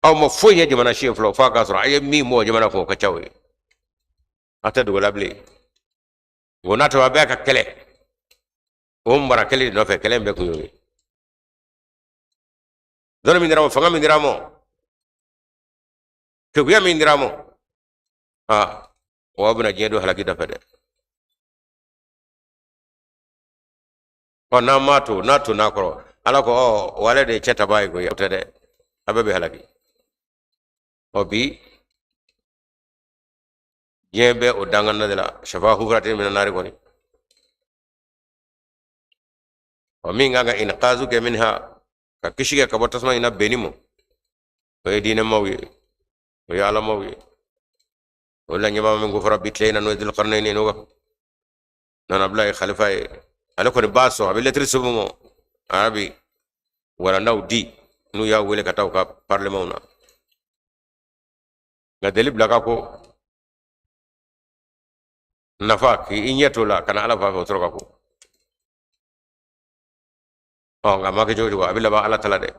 aw ma foyi ɲɛ jamana si ye fɔlɔ, f'a k'a sɔrɔ a ye min mɔ jamana kun, o ka ca o ye. A tɛ dogo la bilen. O n'a tɔ a bɛɛ ka kɛlɛ, o mara kɛlɛ de nɔfɛ, kɛlɛ in bɛɛ kun y'o ye. Dɔnni min dira ma, fanga min dira ma, keguya min dira ma, aa, o aw bɛna diɲɛ don halaki da fɛ dɛ. Ɔ, n'an m'a to, n'a to n'a kɔrɔ, ala ko ɔ, o ale de ye cɛ tabaa ye koyi, o tɛ dɛ, a bɛɛ bɛ halaki. Ɔ, bi diɲɛ bɛ o dangan de la, shafa hufratin mina nari kɔni. Ɔ, min kan ka inqazu kɛ minha, ka kisi kɛ ka bɔ tasuma in na benni ma, o ye diinɛmaw ye, o ye alamaw ye. O la ɲɛbaa min ko fɔra bi tile in na, n'o ye Dulkarnayini, n'o ka nana bila ye khalifa ye, ale kɔni b'a sɔn, a bɛ lɛtiri sɛbɛn mɔ, a bɛ walandaw di n'u y'a wele ka taa u ka parlementw na. Nka deli bila ka ko nafa k'i ɲɛ t'o la ka na ala fan fɛ, o sɔrɔ ka ko. Ɔ, nka a ma kɛ cogo cogo, a bɛ laban ala ta la dɛ.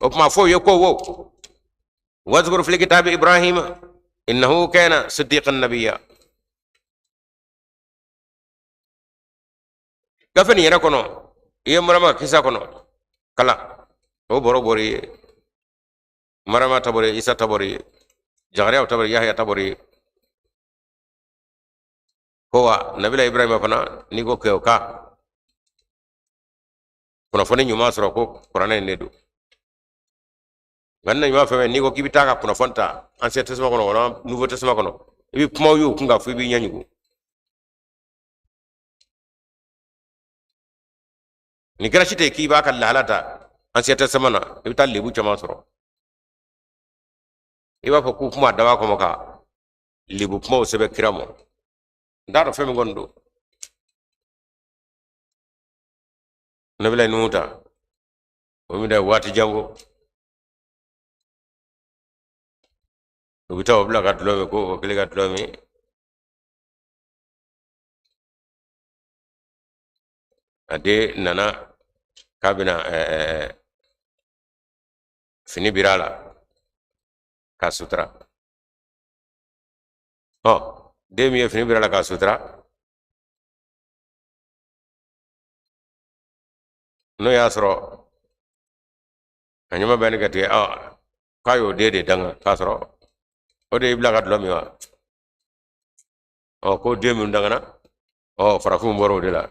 O kuma fɔ ye ko wo wazkur fil kitabi ibrahima innahu kana siddiqan nabiyya. Gafe nin yɛrɛ kɔnɔ, i ye marama kisa kɔnɔ kalan, o bɔrɔ bɔr'i ye, marama ta bɔr'i ye, isa ta bɔr'i ye, jakariya ta bɔr'i ye, yahya ta bɔr'i ye. Ko wa nabila ibrahima fana, n'i ko kɛ o ka kunnafoni ɲuman sɔrɔ, ko kuranɛ in de don. Nka ni ɲuman fɛn, n'i ko k'i bɛ taa ka kunnafoni ta Ancien Testament kɔnɔ wala Nouveau Testament kɔnɔ, i bɛ kumaw ye o kun kan fo i b'i ɲɛ ɲugu. Nin kɛra si tɛ k'i b'a ka lahala ta Ancien Testament na, i bɛ taa lebu caman sɔrɔ. I b'a fɔ k'u kuma daba kɔnɔ ka lebu kumaw sɛbɛn kira ma, n t'a dɔn fɛn min kɔni don. Nabila Nuhu ta, o min da waati janko, u bɛ taa o bila ka dulɔ min, ko o kɛlen ka dulɔ min, a den nana k'a bɛna fini biri a la k'a sutura. Ɔ, den min ye fini biri a la k'a sutura, n'o y'a sɔrɔ a ɲɛma bɛ ne ka tigɛ, ɔ, k'a y'o den de danga, k'a sɔrɔ o de y'i bila ka dulɔ min wa. Ɔ, ko den min dangana, ɔ, farafinw bɔra o de la.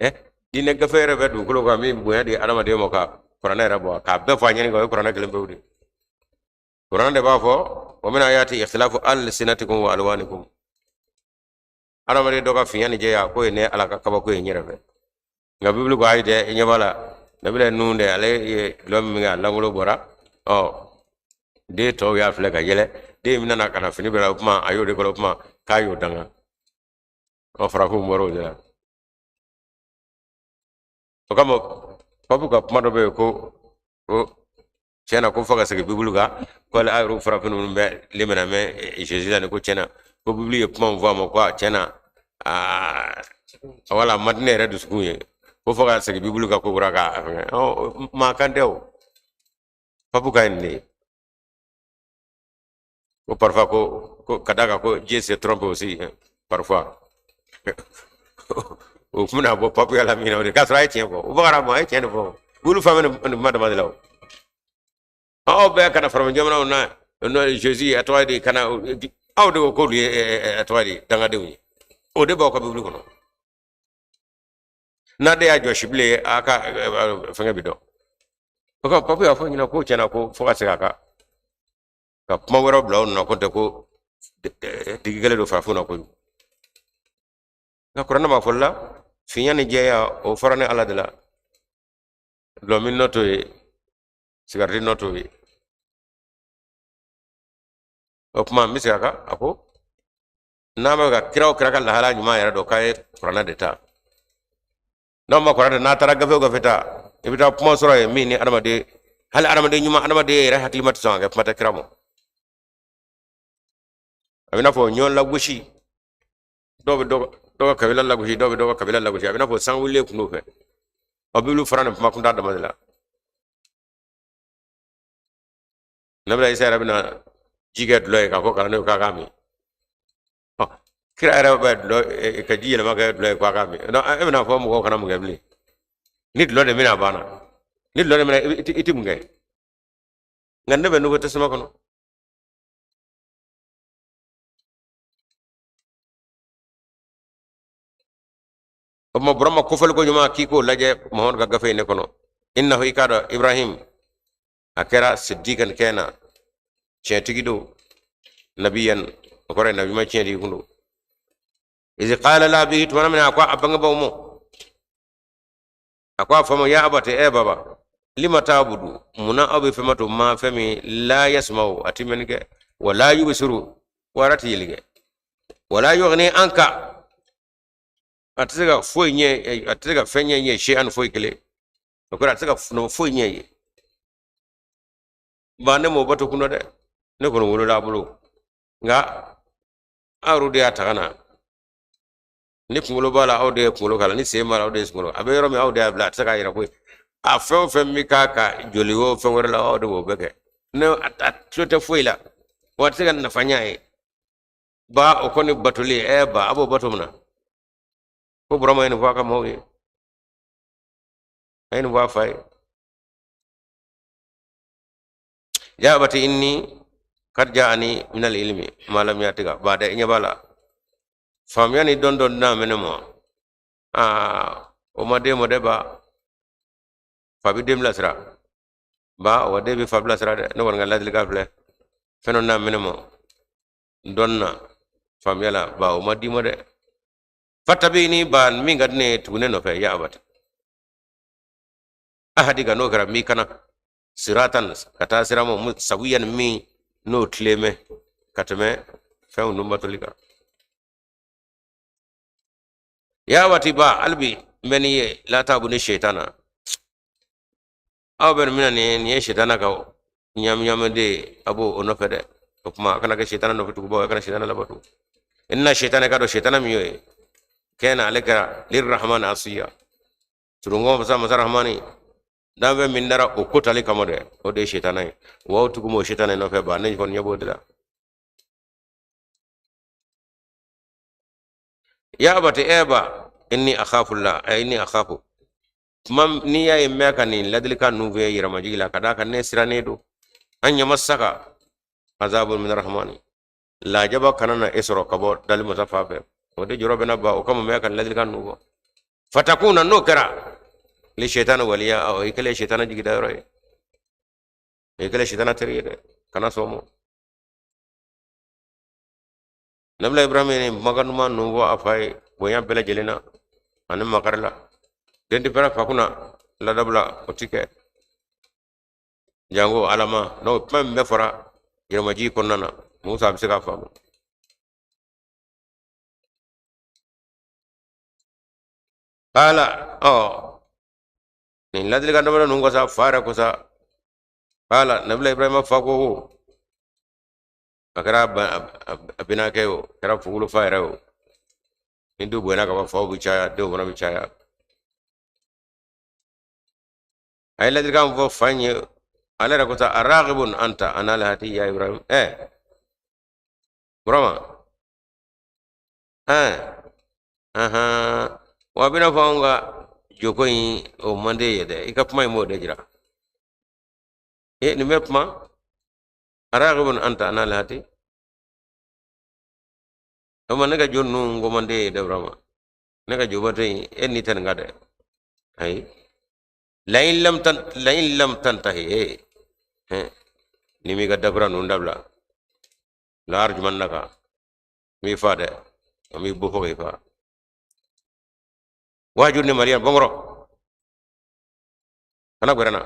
Ɛ, diinɛ gafe yɛrɛ bɛ dugukolo kan min bonya di adamaden ma ka Kuranɛ yɛrɛ bɔ k'a bɛɛ fɔ a ɲɛni kan, o ye kuranɛ kelen pewu de ye. Kuranɛ de b'a fɔ wa min ayati ikhtilafu alsinatikum wa alwanikum. Adamaden dɔ ka finya ni jɛya k'o ye ne Ala ka kabako ye n yɛrɛ fɛ. Nka Bibulu ko ayi dɛ, i ɲɛ b'a la nabila Nuhu dɛ, ale ye dulɔ min kɛ a lankolon bɔra. Ɔ den tɔw y'a filɛ ka yɛlɛ, den min nana ka na fini bila o kuma a y'o de kɔrɔ o kuma k'a y'o danga. Ɔ farafinw bɔra o de la. O kama papu ka kuma dɔ bɛ yen ko tiɲɛ na ko fo ka segin Bibulu kan, ko ale a yɛrɛ farafin minnu bɛ limana mɛ Jésus la ni ko tiɲɛ na ko Bibulu ye kuma min fɔ a ma ko a tiɲɛ na aa wala a man di ne yɛrɛ dusukun ye, ko fo ka segin Bibulu kan ko kura k'a fɛngɛ. Ɔ maa kan tɛ o, papu ka nin de ye ko parfois ko ka d'a kan ko Dieu se trompe aussi parfois. O tun bɛna bɔ papuya la min na o de k'a sɔrɔ a ye tiɲɛ fɔ, o bakara ma a ye tiɲɛ de fɔ. Olu fa bɛ nin kuma dama de la o. Aw bɛɛ kana farafin jamanaw na n'o ye Jésus a tɔgɔ ye di kana aw de ko k'olu ye a tɔgɔ ye di dangadenw ye, o de b'aw ka Bibulu kɔnɔ. N'a de y'a jɔsi bilen a ka fɛngɛ bi dɔn. O ka papu y'a fɔ ɲɛna ko tiɲɛna ko fo ka segin a kan ka kuma wɛrɛw bila aw nɔ ko tɛ ko digi kɛlen don farafinw na kojugu. Nka kuranɛ b'a fɔ la finya ni jɛya o fɔra ne Ala de la. Dulɔmin nɔ t'o ye, sigariti nɔ t'o ye. O tuma n bɛ segin a kan, a ko n'a bɛ ka kira o kira ka lahala ɲuman yɛrɛ dɔn k'a ye kuranɛ de ta. N'aw ma kuranɛ n'a taara gafe o gafe ta, i bɛ taa kuma sɔrɔ yen min ni adamaden, hali adamaden ɲuman, adamaden yɛrɛ hakilima tɛ sɔn ka kɛ kuma tɛ kira ma. A bɛ n'a fɔ ɲɔgɔn lagosi, dɔw bɛ dɔ ka kabila lagosi, dɔw bɛ dɔ ka kabila lagosi, a bɛ n'a fɔ san wulilen kun fɛ. Aw b'olu fara nin kuma kuntan dama de la. Nabila Isa yɛrɛ bɛna ji kɛ dulɔ ye k'a fɔ kalandenw k'a k'a min. Ɔ kira yɛrɛ bɛ dulɔ ka ji yɛlɛma kɛ dulɔ ye k'a k'a min. Donc e bɛna fɔ mɔgɔw kana mun kɛ bilen? Ni dulɔ de minɛ a banna, ni dulɔ de minɛ i ti mun kɛ? Nka ne bɛ Nouveau Testament kɔnɔ. O tuma Burama kofɔli ko ɲuman k'i k'o lajɛ Muhamadu ka gafe in de kɔnɔ. Innahu i k'a dɔn Ibrahim a kɛra sidikan kɛna tiɲɛtigi don, nabiyan o kɔrɔ ye nabiɲuman tiɲɛtigi kun don. Izi qala li abihi tuma min na a ko a bangebaaw ma, a ko a fa ma ya abati e baba lima ta'budu munna aw bɛ fɛn bato ma fɛn min la yasma'u a ti mɛnni kɛ, wala yubsiru wara ti yeli kɛ, wala yughni anka a tɛ se ka foyi ɲɛ, a tɛ se ka fɛn ɲɛ ɲɛ shay'an foyi kelen, o kɔrɔ a tɛ se ka foyi ɲɛ ye. Ba ne m'o bato kun dɛ, ne kɔni wolola a bolo, nka aw yɛrɛ de y'a ta ka na. Ni kunkolo b'a la aw de ye kunkolo k'a la, ni sen b'a la aw de ye kunkolo, a bɛ yɔrɔ min aw de y'a bila, a tɛ se k'a yɛrɛ koyi. A fɛn o fɛn bɛ k'a ka joli o fɛn wɛrɛ la aw de b'o bɛɛ kɛ. Ne a tulo tɛ foyi la, wa a tɛ se ka nafa ɲɛ a ye. Ba o kɔni batoli ɛ ba a b'o bato mun na? Ko Burama ye nin fɔ a ka maaw ye, a ye nin fɔ a fa ye. Ya abati inni kad ja'ani min al-ilmi ma lam yatika. Ba da i ɲɛ b'a la faamuya ni dɔn dɔ na mɛnɛ ma, aa o ma den mɔ dɛ. Ba fa bɛ den bilasira, ba wa den bɛ fa bilasira dɛ. Ne kɔni ka ladilikan filɛ, fɛn dɔ na mɛnɛ ma dɔn na faamuya la, ba o ma d'i ma dɛ. Fatabini ba min ka di ne ye tugu ne nɔfɛ. Ya abati ahdika n'o kɛra min kana siratan ka taa sira ma sawiyan min n'o tilen bɛ ka tɛmɛ fɛnw ninnu batoli kan. Ya abati ba hali bi n bɛ n'i ye la ta'budi shetana aw bɛ nin mina nin ye shetana ka ɲami de ye, a b'o nɔfɛ dɛ. O tuma a kana kɛ shetana nɔfɛ tugubaw, a kana shetana labato. Inna shetana k'a dɔn shetana min y'o ye kana ale kɛra lirrahmani asiya turungo masa masa rahmani danfɛn min dara o ko tali kama dɛ, o de ye shetana ye. Wa aw tugu m'o shetana nɔfɛ ba ne kɔni ɲɛ b'o de la. Ya abati e ba inni akhafu la inni akhafu tuma n'i y'a ye n bɛ ka nin ladilikan ninnu fɛ yɛrɛmajigi la ka d'a kan ne sirannen don an yamassaka azabun min rahmani lajaba kana na e sɔrɔ ka bɔ dali masa fan fɛ, o de jɔrɔ bɛ na ba o kama n bɛ ka nin ladilikan ninnu fɔ. Fatakuna n'o kɛra Li shetana waliya, ɔ i kɛlen shetana jigida yɔrɔ ye, i kɛlen shetana teri ye dɛ, kana sɔn o ma. Nabila Ibrahim ye nin kumakan duman ninnu fɔ a fa ye bonya bɛɛ lajɛlen na ani makari la. Den tɛ fɛrɛ fa kunna ladabu la, o ti kɛ jango alama. Donc kuma min bɛɛ fɔra yɛrɛmajigi kɔnɔna na, Musa bɛ se k'a faamu. Ala ɔ nin ladilikan damadɔ ninnu kɔ sa, fa yɛrɛ ko sa, ala Nabila Ibrahima fa ko a kɛra a binakɛ ye o, a kɛra wolofa yɛrɛ o. Ni du bonyana ka ban, faw bɛ caya, denw fana bɛ caya. A ye ladilikan fɔ fa in ye, ale yɛrɛ ko sa, aragibun anta an alihati ya Ibrahim. Ɛ Burama, ɛ ahan, wa a bɛna fɔ anw ka joko in o man d'e ye dɛ, i ka kuma in b'o de jira. E nin bɛ kuma, aragibun anta an alihati, o ma ne ka jo ninnu ko man d'e ye dɛ Burama, ne ka jobato in e ni tɛ nin kan dɛ. Ayi, lain lam tantahi, e ni m'i ka dakura ninnu dabila, la arjumannaka, n b'i fa dɛ, n b'i bo fo k'i fa. Wahjurni maliyan, bɔnkɔrɔ kana gwɛrɛ na, n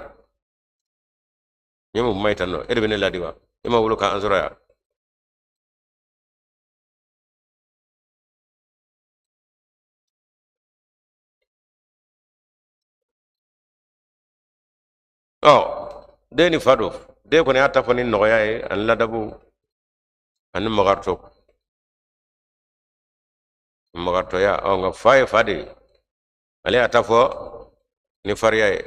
ye mun kuma ye tan nɔ? E de bɛ ne ladi wa? E ma wolo k'an sɔrɔ yan. Ɔ den ni fa don, den kɔni y'a ta fɔ ni nɔgɔya ye ani ladabu ani makaritɔ makaritɔya. Ɔ nka fa ye fa de ye, ale y'a ta fɔ ni fariya ye.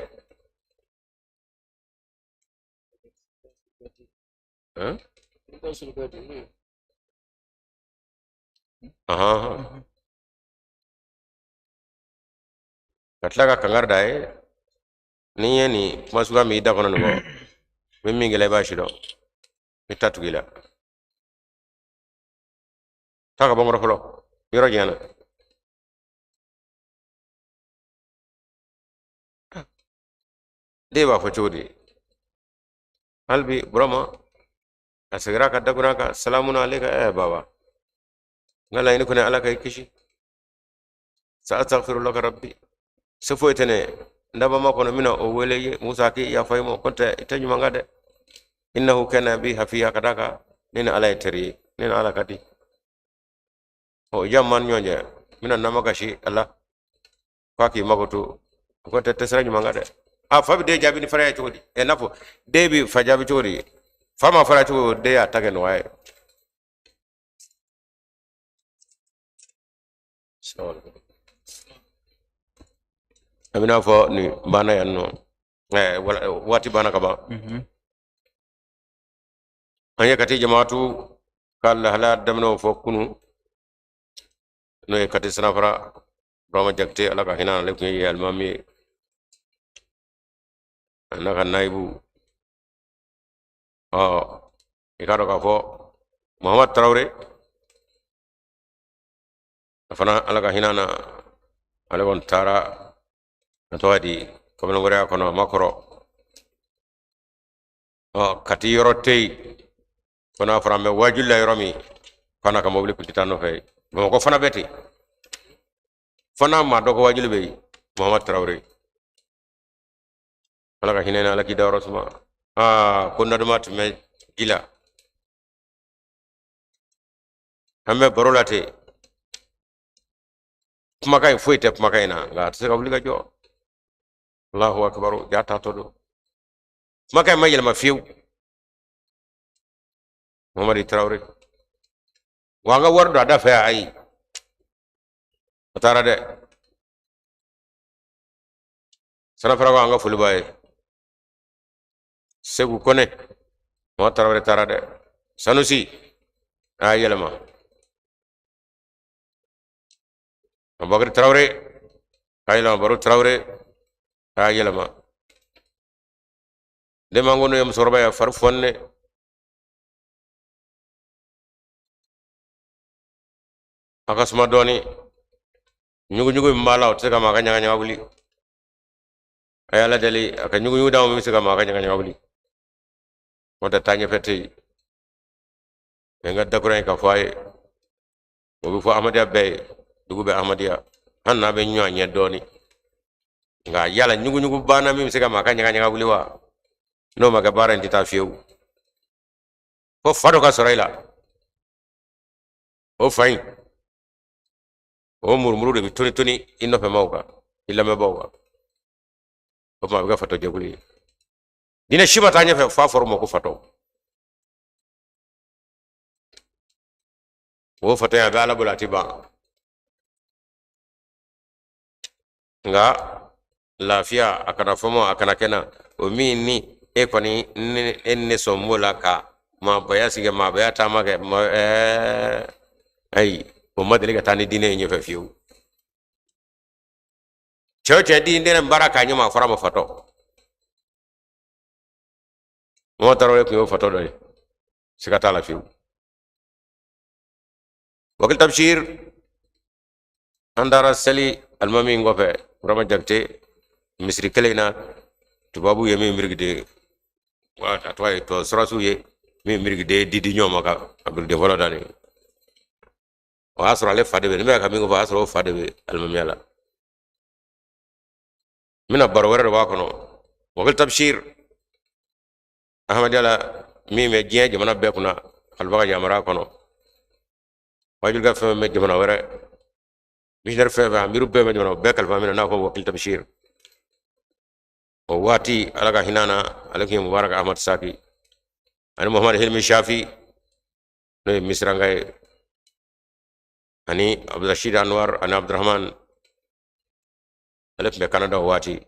Ahan. Ka tila ka kangari da ye, ni ye nin kuma suguya min i da kɔnɔ nin bɔ, n bɛ min kɛ la i b'a si dɔn, n bɛ taa tugu i la. Taa ka bɔ n kɔrɔ fɔlɔ, yɔrɔ janya na. Den b'a fɔ cogo di? Hali bi Burama a seginna ka dakurunya kan, salamun aleyka. Ɛ baba, n ka laɲini kɔni ala ka i kisi. Sa astaghfiru laka rabbi, se foyi tɛ ne n dabama kɔnɔ, n bɛna o wele ye Musa k'i yafa i ma, ko tɛ i tɛ ɲuman kan dɛ. Innahu kana bi hafiya, ka d'a kan ne ni ala ye teri ye, ne ni ala ka di. Ɔ jan man ɲɔgɔn cɛ, n bɛna namakasi a la k'a k'i makoto, ko tɛ tɛ sira ɲuman kan dɛ. A fa bɛ den jaabi ni farinya ye cogo di? Ɛ n'a fɔ den bɛ fa jaabi cogo di? Fa ma farinya cogo, den y'a ta kɛ nɔgɔya ye. A bɛna fɔ nin banna yan nɔ, waati banna ka ban. An ye Kati jamaatu ka lahalaya daminɛw fɔ kunu, n'o ye Kati Sanafara Burama Jakite, ala ka hinɛ ale tun ye alimami ye, a n'a ka nayibu. Ɔ i k'a dɔn k'a fɔ Muhamadu Tarawele a fana, ala ka hinɛ na, ale kɔni taara a tɔgɔ di kamalenkɔrɔya kɔnɔ, a ma kɔrɔ. Ɔ Kati yɔrɔ tɛ yen fo n'a fɔra an bɛ waajuli la yɔrɔ min, fo n'a ka mobili tun tɛ taa nɔfɛ yen. Bamakɔ fana bɛ ten, fo n'a maa dɔ ka waajuli bɛ yen. Muhamadu Tarawele, ala ka hinɛ na, ala k'i dayɔrɔ suma. Aa ko naduma tun bɛ ji la, an bɛ baro la ten, kumakan in foyi tɛ kumakan in na, nka a tɛ se ka wuli ka jɔ. Allahu akbar, ja taatɔ don, kumakan in ma yɛlɛma fiyewu. Mamadi Tarawele, wa an ka wari don a da fɛ yan, ayi a taara dɛ. Sanafara ko an ka foli b'a ye. Segu Kɔnɛ, Mamadi Tarawele taara dɛ. Sanusi a y'a yɛlɛma. Abubakar Tarawele a y'a yɛlɛma. Baro Tarawele a y'a yɛlɛma. Denmanko n'o ye musokɔrɔba ye, fari fɔnnen. A ka suma dɔɔni, ɲuguɲugu min b'a la, o tɛ se ka maa ka ɲagaɲaga wuli. A ye Ala deli a ka ɲuguɲugu d'anw ma min bɛ se ka maa ka ɲagaɲaga wuli. N'o tɛ taaɲɛfɛ tɛ yen. N ka dakura in ka fɔ a ye, o bɛ fɔ Ahmadiyya bɛɛ ye, dugu bɛɛ Ahmadiyya, hali n'a bɛ ɲɔgɔn ɲɛ dɔɔnin. Nka yala ɲuguɲugu banna min bɛ se ka maa ka ɲagaɲaga wuli wa? N'o ma kɛ baara in tɛ taa fiyewu. Fo fa dɔ ka sɔrɔ i la. O fa in, o murumuru de bɛ toni toni i nɔfɛmaw kan, i lamɛnbaaw kan. O tuma a bɛ kɛ fatɔ jɛkulu ye. Diinɛ si ma taa ɲɛfɛ f'a fɔra o ma ko fatɔ. O fatɔya a bɛ Ala bolo a tɛ ban. Nka lafiya a kana fɔ ma a kana kɛ na o min ni e kɔni ni e ni ne sɔn b'o la ka maabaya sigi maabaya taama kɛ ayi o ma deli ka taa ni diinɛ ye ɲɛfɛ fiyewu. Cɛ o cɛ diinɛ baara k'a ɲɛma a fɔra a ma fatɔ. Mɔgɔ tarawele tun y'o fatɔ dɔ ye, siga t'a la fiyewu. Wakil Tabshir, an taara seli alimami in kɔfɛ Burama Jakite misiri kelen in na, tubabu ye min birikiden, a tɔgɔ ye tɔ sɔrɔsiw ye min birikiden di di ɲɔgɔn ma ka a birikiden fɔlɔ da nin. O y'a sɔrɔ ale fa de bɛ, ne bɛ ka min fɔ, o y'a sɔrɔ o fa de bɛ alimamiya la. N bɛna baro wɛrɛ de b'a kɔnɔ. Wakil Tabshir Ahmadiyya la min bɛ diɲɛ jamana bɛɛ kunna, alifa ka yamaruya kɔnɔ, wajulukɛ fɛn fɛn bɛ jamana wɛrɛ, missionnaire fɛn fɛn, amiru bɛɛ bɛ jamana bɛɛ kalifa min na n'a fɔ Wakil Tabshir. O waati Ala ka hinɛ na, ale tun ye Mubarak Ahmad Saki ani Muhammad Hilmi Shafi, n'o ye Misiranka ye, ani Abdurashid Anwar ani Abdurahman, ale tun bɛ Kanada o waati.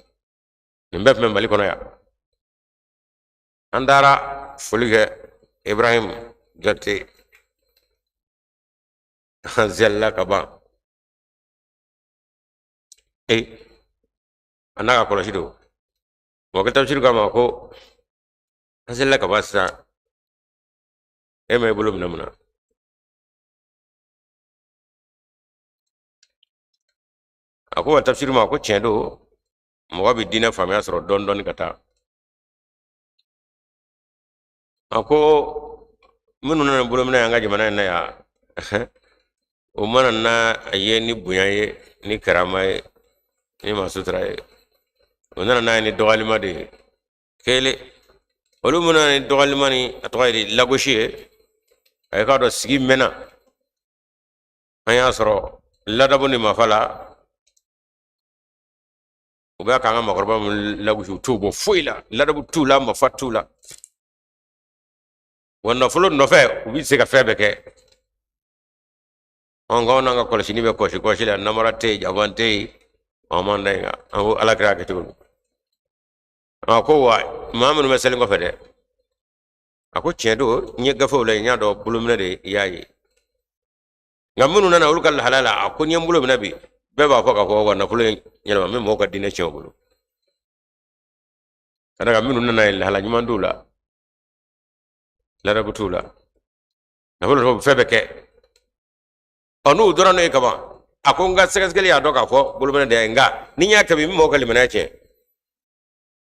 Nin bɛɛ tun bɛ Mali kɔnɔ yan. An taara foli kɛ Ibrahim Jakite, an selila ka ban. Ee, a n'a ka kɔlɔsi don. Wakil Tabshir k'a ma ko an selila ka ban sisan, e ma i bolo minɛ mun na? A ko wa Tabshir ma ko tiɲɛ don, mɔgɔ bɛ diinɛ faamuya sɔrɔ dɔɔni dɔɔni ka taa. A ko minnu nana bolominɛ an ka jamana in na yan, o mana na a ye ni bonya ye, ni karama ye, ni maa sutura ye, o nana n'a ye ni dɔgɔyalima de ye. Kelen, olu minnu nana ni dɔgɔyalima ni a tɔgɔ ye di lagosi ye, a ye k'a dɔn sigi mɛnna, an y'a sɔrɔ ladabu ni mafa la, u bɛ k'an ka maakɔrɔba min lagosi, u t'u bɔ foyi la, ladabu t'u la, mafa t'u la, wa nafolo nɔfɛ u bɛ se ka fɛn bɛɛ kɛ. An k'anw n'an ka kɔlɔsini bɛ kɔsi kɔsi la, namara tɛ yen, jaban tɛ yen, an m'an da yen kan, an ko Ala kɛra kɛ cogo min. A ko wa maa minnu bɛ seli kɔfɛ dɛ, a ko tiɲɛ don, n ye gafew lajɛ, n y'a dɔn bolominɛ de i y'a ye, nka minnu nana olu ka lahala la, a ko n ye n bolo minɛ bi, bɛɛ b'a fɔ k'a fɔ wa nafolo in yɛlɛma n bɛ mɔgɔw ka diinɛ tiɲɛ u bolo. Ka d'a kan minnu nana yen, lahala ɲuman t'u la, ladabu t'u la, nafolo fɛn bɛɛ kɛ. Ɔ n'u dɔnna n'o ye kaban, a ko n ka sɛgɛsɛgɛli y'a dɔn k'a fɔ bolominɛ de y'a ye, nka ni n y'a kɛ bi, n bɛ mɔgɔw ka limaniya tiɲɛ.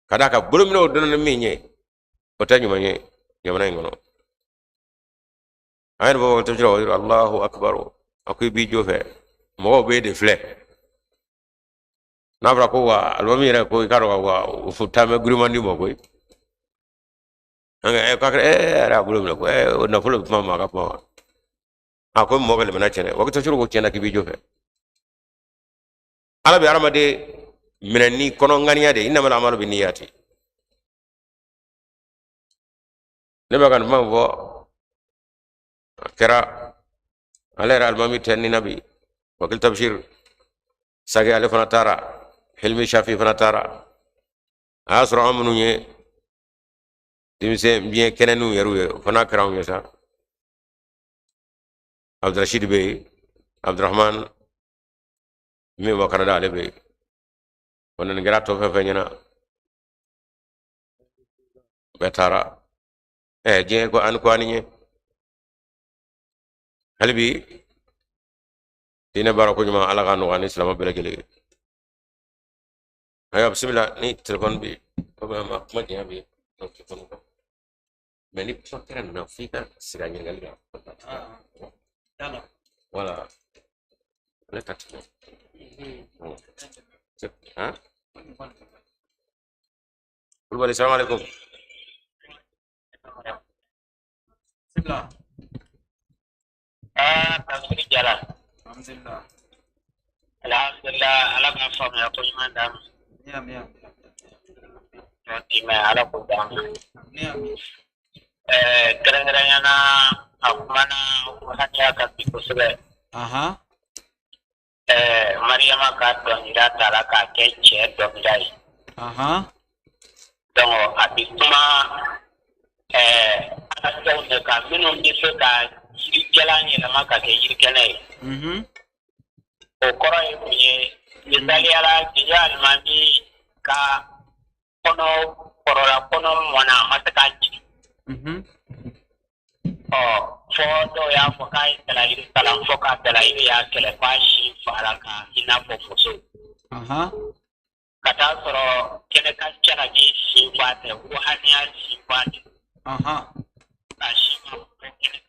Ka d'a kan bolominɛw dɔnna ni min ye, o tɛ ɲuman ye jamana in kɔnɔ. A yɛrɛ b'a fɔ tafsir Allahu akbar, a ko i b'i jɔ fɛ, mɔgɔw b'e de filɛ. N'a fɔra ko wa alimami yɛrɛ ko i k'a dɔn wa o taa bɛ girimandi ma koyi. An ka k'a kɛra yɛrɛ a bolo minɛ ko o nafolo bɛ kuma maa ka kuma wa. A ko mɔgɔ ka limaniya tiɲɛ dɛ, wa tafsir ko tiɲɛna k'i b'i jɔ fɛ. Ala bɛ hadamaden minɛ ni kɔnɔ ŋaniya de ye, innamal a'malu binniyati. Ne bɛ ka nin kuma fɔ, a kɛra ale yɛrɛ alimami tɛ ni na bi, Wakil Tabshir Sage ale fana taara, Hilmi Shafi fana taara. A y'a sɔrɔ an minnu ye denmisɛn biɲɛ kɛnɛninw yɛrɛw ye, o fana kɛra anw ye sa. Abdurashid bɛ yen, Abdurahman min bɔ Kanada ale bɛ yen. O nin kɛra tɔ fɛn fɛn ɲɛna, bɛɛ taara. Diɲɛ ko an ko ani ɲɛ. Hali bi diinɛ baara ko ɲuman, Ala ka nɔgɔya ni silamɛ bɛɛ lajɛlen ye. Ayiwa, bisimila. Ni telefɔni bɛ yen, komi an ma kuma janya bɛ yen, telefɔni kan, mais ni kuma kɛra nin na, f'i ka sigi a ɲininkali kan. Voilà, ne ta tɛmɛ. Han, Kulubali, salamu aleykum. Bismillah. Ah, Tafsiri Jara. Alhamdulillah. Alhamdulillah, Ala ka faamuya ko ɲuman d'an ma. Amin, amin. Ɲɔ Ala k'o d'an ma. Amin, amin. Kɛrɛnkɛrɛnnenya la, a kumana ruhaniya kan bi kosɛbɛ. Aha. Mariyama ka dɔnkilida tara k'a kɛ cɛ dɔnkilida ye. Aha. Donc a bi kuma ala fɛnw de kan minnu bɛ se ka yirijalan yɛlɛma ka kɛ yirikɛnɛ ye. O kɔrɔ ye mun ye? Misaliya la, Jeju Alimami ka kɔnɔ kɔrɔla, kɔnɔ mɔnna, a ma se k'a jigin. Ɔ, fɔ dɔw y'a fɔ k'a ye dalayiri kalan, fɔ ka dalayiri y'a kɛlɛ f'a si fara ka i n'a fɔ muso. Ka taa sɔrɔ kɛnɛ ka jalaki sin fa tɛ, ruhaniya sin fa tɛ. Ka si ma kɛnɛ,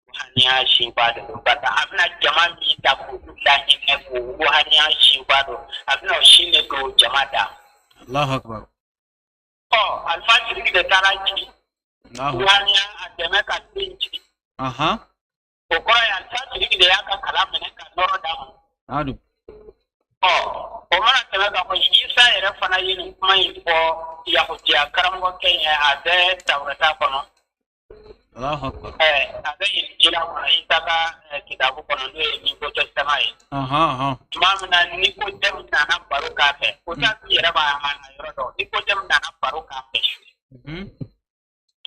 ruhaniya sin fa de don. Parce que a bɛna jama min ta k'olu lahinɛ, k'o ruhaniya sin fa don, a bɛna o sin de don jama da. Allahu akbar. Ɔ, Alifa Sidiki de taara jigin. Allahu. Ruhaniya a dɛmɛ ka den jigin. O kɔrɔ ye Alifa Sidiki de y'a ka kalan minɛ ka nɔrɔ d'a ma. Adu. Ɔ, o mana tɛmɛ ka bɔ yen, Isa yɛrɛ fana ye nin kuma in fɔ yahudiya karamɔgɔkɛ ye, a bɛ Tawurata kɔnɔ. Allahu akbar. A bɛ Injila kɔnɔ, Isa ka kitabu kɔnɔ, n'o ye Nouveau Testament ye. Aha, aha. Tuma min na Nikodɛmu nana baro k'a fɛ, ko taa yɛrɛ b'a a yɔrɔ dɔn, Nikodɛmu nana baro k'a fɛ.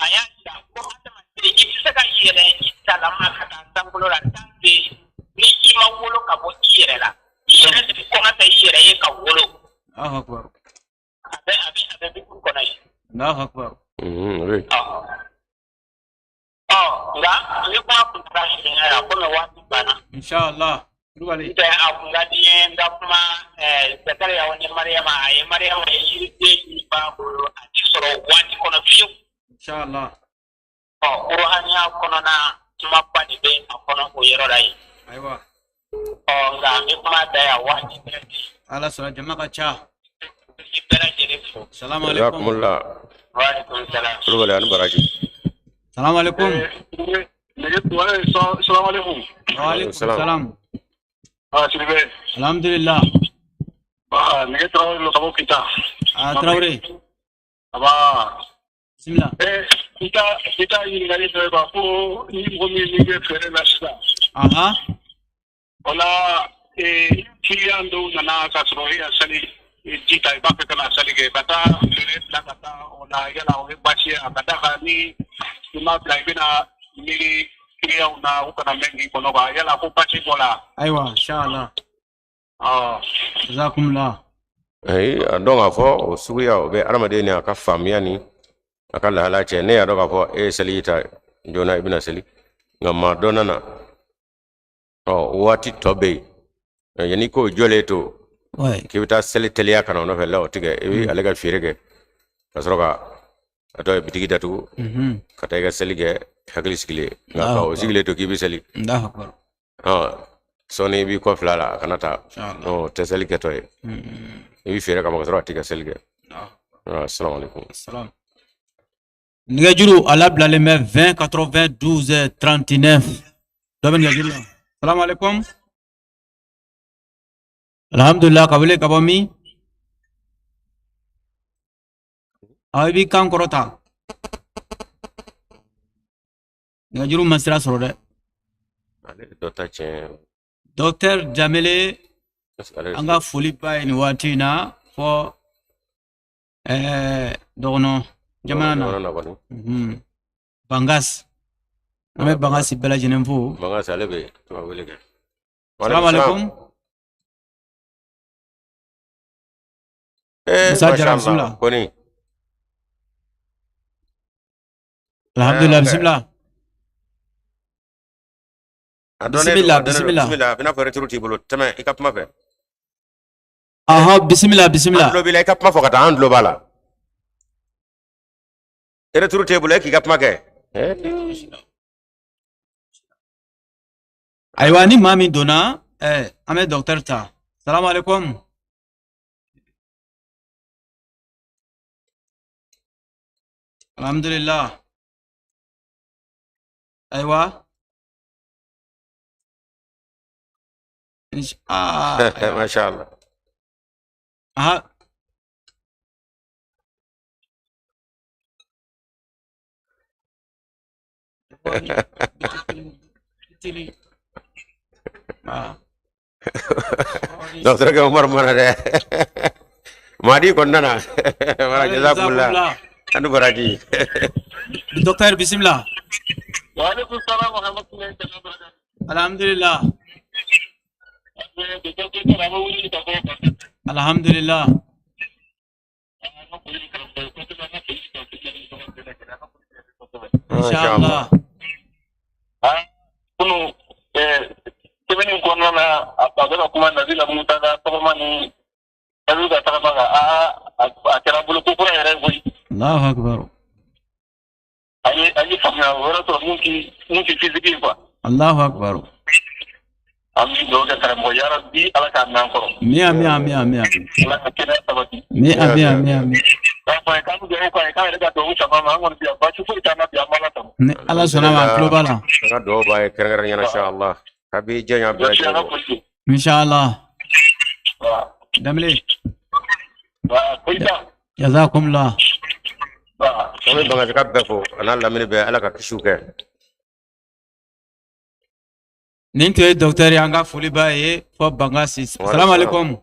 A y'a jira ko adamaden, i tɛ se ka yɛlɛ i talama ka taa sankolo la tant que ni i ma wolo ka bɔ i yɛrɛ la. I yɛrɛ de bɛ kɔngɔ ta i yɛrɛ ye ka wolo. Allahu akbar. A bɛ Bible kɔnɔ yen. Allahu akbar. Oui. Ɔ, nka ni kuma kun taara surunya la, komi waati banna. Inshallah. Kulubali. N tɛ, a kun ka di n ye n ka kuma Zakariya ni Mariyama, a ye Mariyama ye yiriden min b'a bolo, a ti sɔrɔ waati kɔnɔ fiyewu. Inshallah. Ɔ, ruhaniya kɔnɔna kumaba de bɛ a kɔnɔ o yɔrɔ la yen. Ayiwa. Ɔ, nka an bɛ kuma da yan, waati bɛɛ. Ala sɔnna, jama ka ca. Bɛ bɛɛ lajɛlen fo. Salamu alaikum. Jazakumullah. Waaleykum salam. Kulubali, ani baraji. Salamu alaikum. Salam alaikum. Wa alaikum Salam. salam. Ah, Sidibe. Alhamdulillah. Ah, Nege Traoré lo ka bɔ Kita. Ah, Traoré. Aba. Bismillah. Eh, i ka ɲininkali dɔ ye quoi, ko ni mɔgɔ min n'i bɛ feere la sisan. Aha. O la, eh, client dɔw nana ka sɔrɔ e ka sali ji ta, i b'a fɛ ka na sali kɛ, ka taa feere bila ka taa o la, yala o ye baasi ye a ka d'a kan ni i m'a bila, i bɛna miiri client na, u kana mɛn k'i kɔnɔ quoi, yala ko baasi b'o la? Ayiwa, inshallah. Ɔ. Jazakumullah. Ayi, a dɔn k'a fɔ o suguya o bɛ adamaden ni a ka faamuya ni a ka lahala cɛ. Ne y'a dɔn k'a fɔ e ye seliji ta joona, i bɛna seli, nka maa dɔ nana, ɔ, waati tɔ bɛ yen, yanni k'o jɔlen to k'i bɛ taa seli teliya ka na o nɔfɛ la, o tigɛ, i bɛ ale ka feere kɛ ka sɔrɔ ka a tɔ ye bitigi datugu ka taa i ka seli kɛ hakili sigilen. Nka ka o sigilen to k'i bɛ seli, Allahu akbar. ɔ, sɔɔni i b'i kɔ fila la, a kana taa. Inshallah. Ɔ, tɛ seli kɛtɔ ye, i bɛ feere kama ka sɔrɔ a t'i ka seli kɛ. Assalamu alaikum. Salam. Nɛgɛjuru a labilalen bɛ 20 92 39. Dɔ bɛ nɛgɛjuru la. Salamu alaikum. Alhamdulillah, ka wele ka bɔ min? Awɔ, i b'i kan kɔrɔta. Nɛgɛjuru ma sira sɔrɔ dɛ. Ale dɔ ta tiɲɛ. Docteur Jamele, Est-ce que ale an ka foli ba ye nin waati in na fɔ dɔgɔnɔ jamana na. Jamana na kɔni. Bangas. An bɛ Bangasi bɛɛ lajɛlen fo. Bangas, ale bɛ to ka wele kɛ. Salamu alaikum. Eh, Musa masha Jara, Allah. bismillah. Kɔni. Alhamdulillah, Eh, bismillah. A dɔnnen don, Bismillah, a dɔnnen don. bismillah. Bismillah, a bɛna fɔ retour t'i bolo. Tɛmɛ i ka kuma fɛ. Ahɔ, bisimila, bisimila. An tulo b'i la, i ka kuma fɔ ka taa, an tulo b'a la. Retour t'e bolo, e k'i ka kuma kɛ. Ayiwa, ni maa min donna, an bɛ docteur ta. Salamu alaikum. Alhamdulillah. Ayiwa. Masha Allah. Aha. Docteur kɛ Umar mana dɛ. Madi kɔnɔna na. Wala jazakumullah. Anu baraji. Docteur, bisimila. Wa alaikum salam wa rahmatullahi wa barakatuh. Alhamdulillah. Alhamdulillah. Inshallah. Kunu sɛbɛnni in kɔnɔna na, a bɛ ka kuma Nabila Musa ka tagama ni Nabi ka tagama kan. A kɛra bolo ko kura yɛrɛ koyi. Allahu akbar. An ye faamuya wɛrɛ sɔrɔ mun ti physique ye quoi. Allahu akbar. An bɛ dugawu kɛ karamɔgɔ yarabi, Ala k'a mɛn an kɔrɔ. Mi ami ami ami ami. Ala ka kɛnɛya sabati. Mi ami ami ami. K'a fɔ a ye k'an bɛ dugawu k'a ye, k'an yɛrɛ ka dugawu sama ma, an kɔni bi yan baasi foyi t'an na bi, an b'Ala tanu. Ni Ala sɔnna ma, an tulo b'a la. An ka dugawu b'a ye kɛrɛnkɛrɛnnenya la, inshallah. Kabi jɛnya bɛɛ Merci, an ka lajɛlen. foli don. Inshallah. Damile. Koyita. Jazakumullah. An bɛ Bangasika bɛɛ fo, a n'a lamini bɛɛ, Ala ka kisiw kɛ. Nin tun ye docteur ye, an ka foli b'a ye fɔ Bangasi. Salamu alaikum.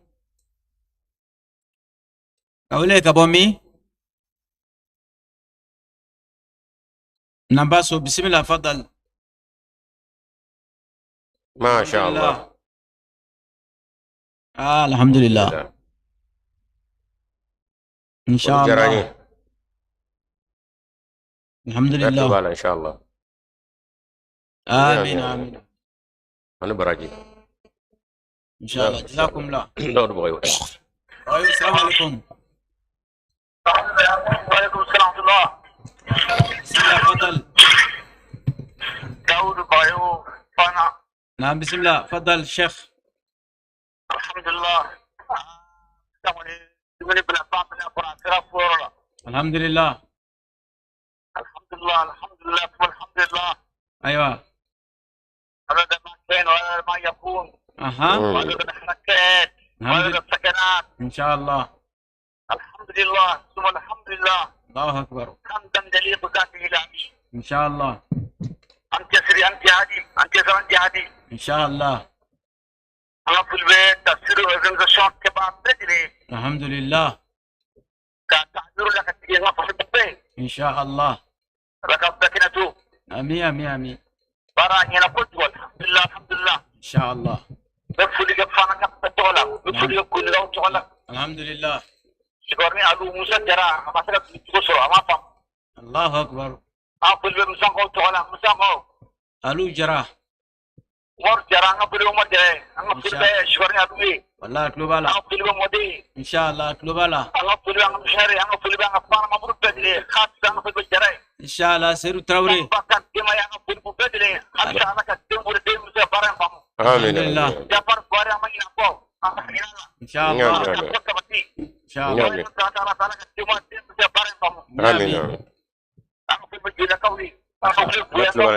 Ka wele ka bɔ min? Nambaso, bisimila, fadal. Masha Allah. Ah, alhamdulillah. Inshallah. Alhamdulillah. Inshallah. Amin amin. Ani baraji. Inshallah. Jazakumullah. Dawud Bagayo. Ayo, salamu alaikum. Wa alaikum salam wa rahmatullah. Bismillah, fadal. Daoud Bagayo Fana. Naam, bismillah, fadal Sheikh. Alhamdulillah. Alhamdulillah. Alhamdulillah, alhamdulillah, alhamdulillah. أيوة. هذا ما كان وهذا ما يكون. أها. وهذا الحركات وهذا السكنات. إن شاء الله. الحمد لله ثم الحمد لله. الله أكبر. حمدا يليق بذاته العظيم. إن شاء الله. أنت سري أنت عادي أنت سري أنت عادي. إن شاء الله. أنا في البيت تفسير أورجانيزاسيون كبار تجري. الحمد لله. تعذر لك البيت. إن شاء الله. لك سكنته. آمين آمين آمين. برا أنا قلت الحمد لله الحمد لله. إن شاء الله. الحمد لله. الله أكبر. ألو جرا. والله كلوبالا. إن شاء الله كلوبالا. إن شاء الله سيرو تراوري. آمين. إن شاء الله. إن شاء الله. آمين.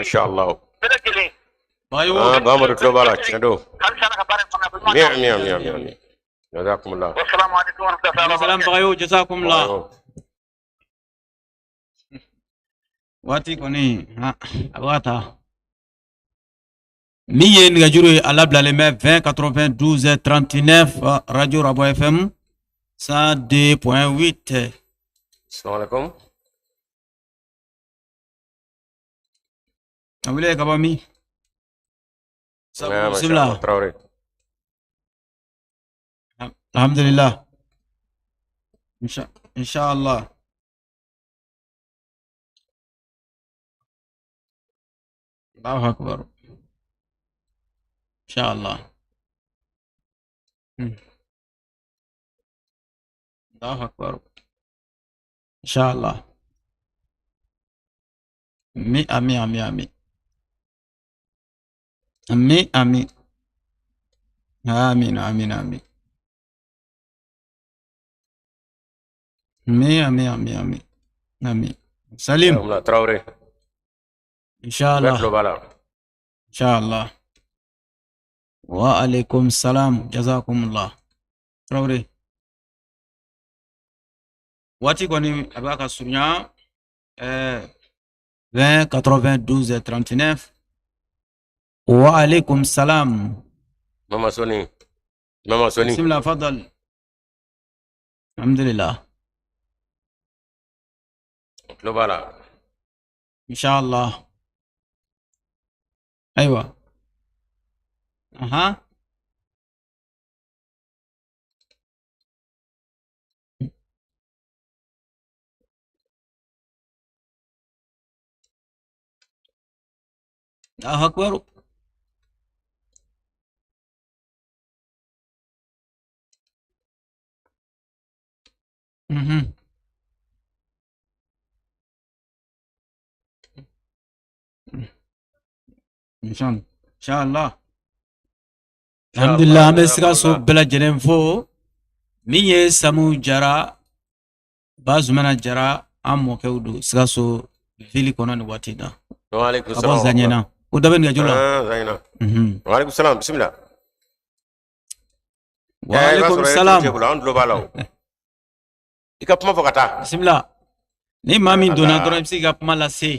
إن شاء الله. بامر كلوبالا تشندو. مية مية مية مية. جزاكم الله. والسلام عليكم ورحمة الله وبركاته. السلام بغيو جزاكم الله. Waati kɔni a bɛ ka taa min ye nɛgɛjuru ye, a labilalen bɛ 20 92 39, radio Rabo FM 102.8. Assalamu alaikum. A wele ka bɔ min? Bismillah. Traoré. Alhamdulillah. Inshallah. Allahu akbar. Inshallah. Allahu akbar. Inshallah. Mi ami ami ami. Ami ami. Amin amin amin. Ami ami ami ami. Ami. Salim. Traoré. Inshallah. Inshallah. Wa alaikum salam. Jazakumullah. Traoré. Waati kɔni a b'a ka surunya 20 92 39. Wa alaikum salam. Mama Soni. Mama Soni. Bismillah, fadal. Alhamdulillah. Tulo b'a la. Inshallah. Ayiwa. Aha. Allahu akbar. Mhm. Inshallah. Alhamdulillah, an bɛ Sikaso bɛɛ lajɛlen fo. Min ye Samu Jara, Bazumana Jara, an mɔkɛw don Sikaso ville kɔnɔ nin waati in na. Wa alaikum Ka bɔ salam. Zaɲɛna. Ko dɔ bɛ nɛgɛjuru la. Zaɲɛna. Wa alaikum salam, bisimila. Wa alaikum salam. An tulo b'a la o. I ka kuma fɔ ka taa. Bisimila. Ni maa min donna dɔrɔn i bɛ se k'i ka kuma lase.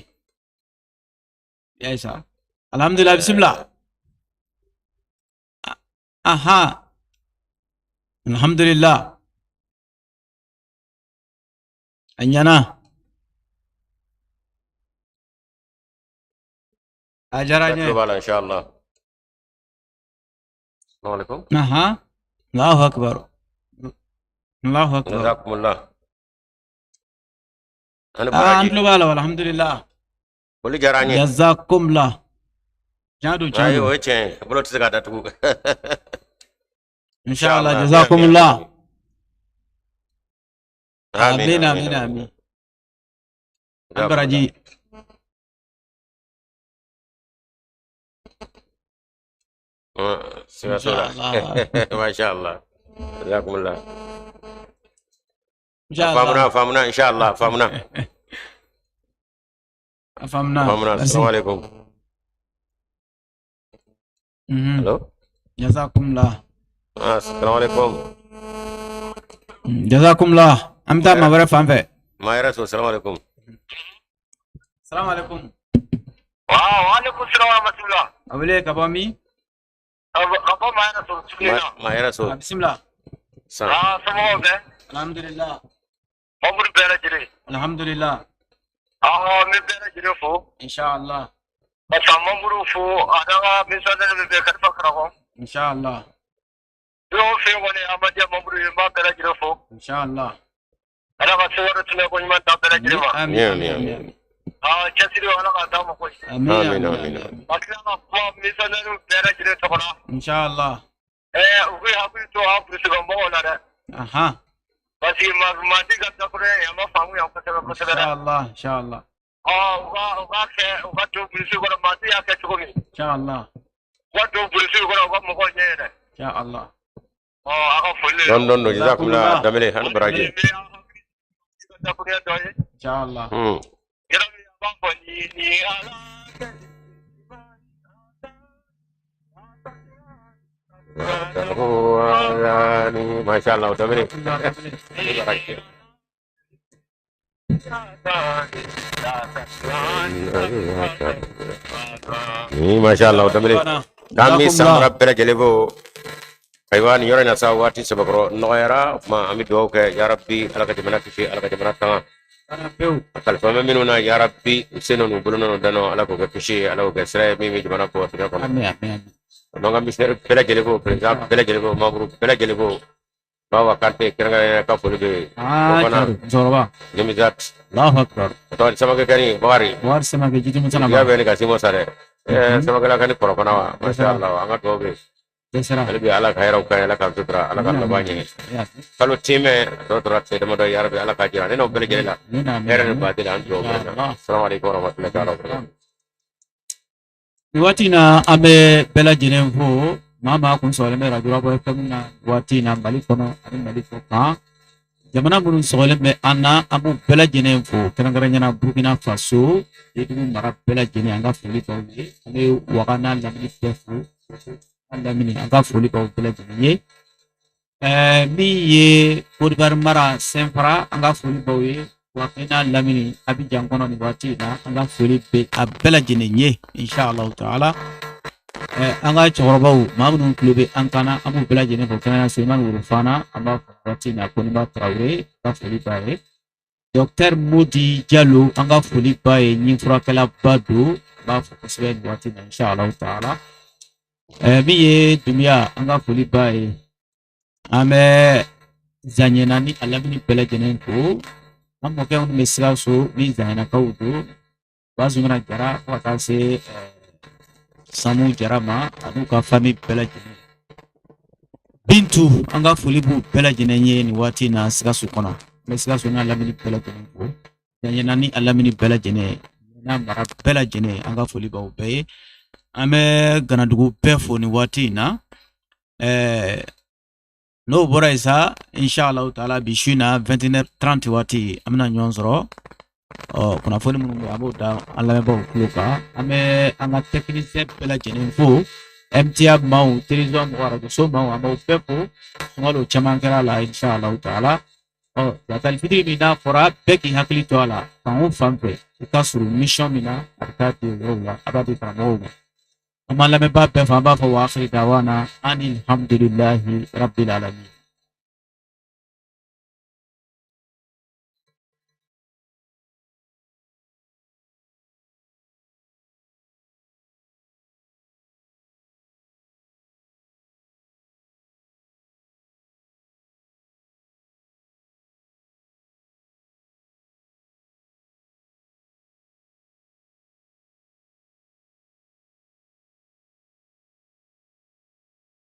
I y'a ye sa. Alhamdulillah, bisimila. Aha. Alhamdulillah. A ɲɛna. A diyara n ye. Tulo b'a la inshallah. Assalamu alaikum. Aha. Allahu akbar. Allahu akbar. Jazakumullah. Ani Ah, an baraji. tulo b'a la alhamdulillah. Foli diyara an ye. Jazakumullah. Tiɲɛ don, tiɲɛ Ayi, don. o ye tiɲɛ ye. A bolo tɛ se k'a datugu. Inshallah, jazakumullah. Amin, Amin, amin, amin. An baraji. Sikaso la. Inshallah. Masha Allah. Jazakumullah. Inshallah. Faamuna, faamuna, inshallah, faamuna. A faamuna. Faamuna, Merci. assalamu alaikum. Mhm. Allo? Jazakumullah. Assalamu alaikum. Jazakumullah. An bɛ taa maa wɛrɛ fan fɛ. Maa yɛrɛ so, assalamu alaikum. Salamu alaikum. Wa alaikum salam wa rahmatullah. A wele ka bɔ min? Ka bɔ maa yɛrɛ sɔrɔ tuguni na. Maa yɛrɛ so. A bisimila. San. Ah, somɔgɔw bɛ? Alhamdulillah. Mɔbili bɛɛ lajɛlen. Alhamdulillah. Ah, n bɛ bɛɛ lajɛlen fo. Inshallah. Ka san mɔbili fo, a n'an ka missionnaire min bɛ yen, Kalifa Karamɔgɔ. Inshallah. Fɛn o fɛn kɔni an ma diya mɔbili ye, n b'a bɛɛ lajɛlen fo. Inshallah. Ala ka sewari tɛmɛ ko ɲuman d'an bɛɛ lajɛlen ma. Amin, Amin, amin, amin. amin. Ah, cɛsiri ala k'a d'an ma koyi. Amin, Amin, amin, amin, amin. Ka tila ka kuma missionnaire bɛɛ lajɛlen tɔgɔ la. Inshallah. U k'u hakili to an burusikɔnɔmɔgɔw la dɛ. Aha. Parce que maati ka dakurunya ye, a ma faamu yan kosɛbɛ kosɛbɛ dɛ. Inshallah, inshallah. U ka kɛ, u ka don burusi kɔnɔ, maati y'a kɛ cogo min. Inshallah. U ka don burusi kɔnɔ, u ka mɔgɔw ɲɛ yɛlɛ. Inshallah. A ka foli. Dɔɔni dɔɔni don, jazakumullah, Danbele, ani baraji. Dakurunya dɔ ye. Inshallah. Yɔrɔ min a b'a fɔ ni ala. Masha Allah, Danbele. Ani baraji. Masha Allah, Danbele. K'an bɛ samara bɛɛ lajɛlen fo. Ayiwa, nin yɔrɔ in na sa, waati sɛbɛkɔrɔ nɔgɔyara. O tuma an bɛ dugawu kɛ, yarabi Ala ka jamana kisi, Ala ka jamana tanga. Pewu. A kalifa bɛ minnu na, yarabi u sen n'u bolo n'u danɔ, Ala k'o kɛ kisi ye, Ala k'o kɛ sira ye min bɛ jamana bɔ fiɲɛ kɔnɔ. Amin, amin, amin. Donc an missionnaire bɛɛ lajɛlen fo, président bɛɛ lajɛlen fo, membre bɛɛ lajɛlen fo. Bawa Kante kɛrɛnkɛrɛnnenya ka foli bɛ yen. Ah, O fana tiɲɛ don, musokɔrɔba. Nimizat. Allahu akbar. O tɔgɔ Samakɛ Kani, Bakari. Wari Samakɛ Jitimu Sanaba. Ya bɛ ni ka Simo sa dɛ. Samakɛla ka ni kɔrɔ fana wa. Masha Allah, an ka dugawu bɛ yen. Dɛsɛra. Hali bi Ala ka hɛrɛw k'an ye, Ala k'an sutura, Ala ka laban ɲɛ. Kalo timɛ tɔ tora tile damadɔ, yarabi Ala k'a jira ne n'aw bɛɛ lajɛlen la. Hɛrɛ ni baden la, an dugawu bɛɛ la. Assalamu alaikum warahmatullahi ta'ala wabarakatuh. Nin waati in na, an bɛ bɛɛ lajɛlen fo, maa maa kun sɔgɔlen bɛ Radio Rabɔ FM na nin waati in na, Mali kɔnɔ ani Mali kɔ kan. Jamana minnu sɔgɔlen bɛ an na, an b'u bɛɛ lajɛlen fo, kɛrɛnkɛrɛnnenya Burkina Faso, Dédougou mara bɛɛ lajɛlen, an ka foli b'aw ye. An bɛ Waga n'a lamini bɛɛ fo, an lamini, an ka foli b'aw bɛɛ lajɛlen ye. Min ye Côte d'Ivoire mara Sɛnfara, an ka foli b'aw ye. Bouaké n'a lamini, Abidjan kɔnɔ nin waati in na, an ka foli bɛ a bɛɛ lajɛlen ye, inshallah taala. An ka cɛkɔrɔbaw, maa minnu tulo bɛ an kan na, an b'u bɛɛ lajɛlen fo, kɛnɛya Selimani Worofana, an b'a fɔ waati in na, Koniba Tarawele, an ka foli b'a ye. Docteur Modi Jalo, an ka foli b'a ye, ɲin furakɛlaba don, an b'a fɔ kosɛbɛ nin waati in na, inshallah taala. Min ye Dunbiya, an ka foli b'a ye. An bɛ Zaɲɛna ni a lamini bɛɛ lajɛlen fo. An mɔkɛ minnu bɛ Sikaso ni Zaɲɛnakaw don, Bazumana Jara fo ka taa se Samu Jara ma, an'u ka famille bɛɛ lajɛlen. Bintu, an ka foli b'u bɛɛ lajɛlen ye nin waati in na Sikaso kɔnɔ. An bɛ Sikaso n'a lamini bɛɛ lajɛlen fo. Zaɲɛna ni a lamini bɛɛ lajɛlen, n'a mara bɛɛ lajɛlen, an ka foli b'aw bɛɛ ye. An bɛ Ganadugu bɛɛ fo nin waati in na. N'o bɔra yen sa, inshallah taala, bi su in na 21h30 waati, an bɛna ɲɔgɔn sɔrɔ. Ɔ kunnafoni minnu bɛ yen, an b'o da an lamɛnbaaw tulo kan. An bɛ an ka technicien bɛɛ lajɛlen fo, MTA maaw, télévision mɔgɔw, radio so maaw, an b'aw bɛɛ fo. Sunkalo caman kɛra a la, inshallah taala. Ɔ latali fitiri min n'a fɔra, bɛɛ k'i hakili to a la fan o fan fɛ, i ka surun mission min na, a bɛ taa di o yɔrɔw la, a b'a di karamɔgɔw ma. An b'an lamɛnbaa bɛɛ fo, an b'a fɔ wa akhiri dawana anil hamdulillahi rabbil alamin.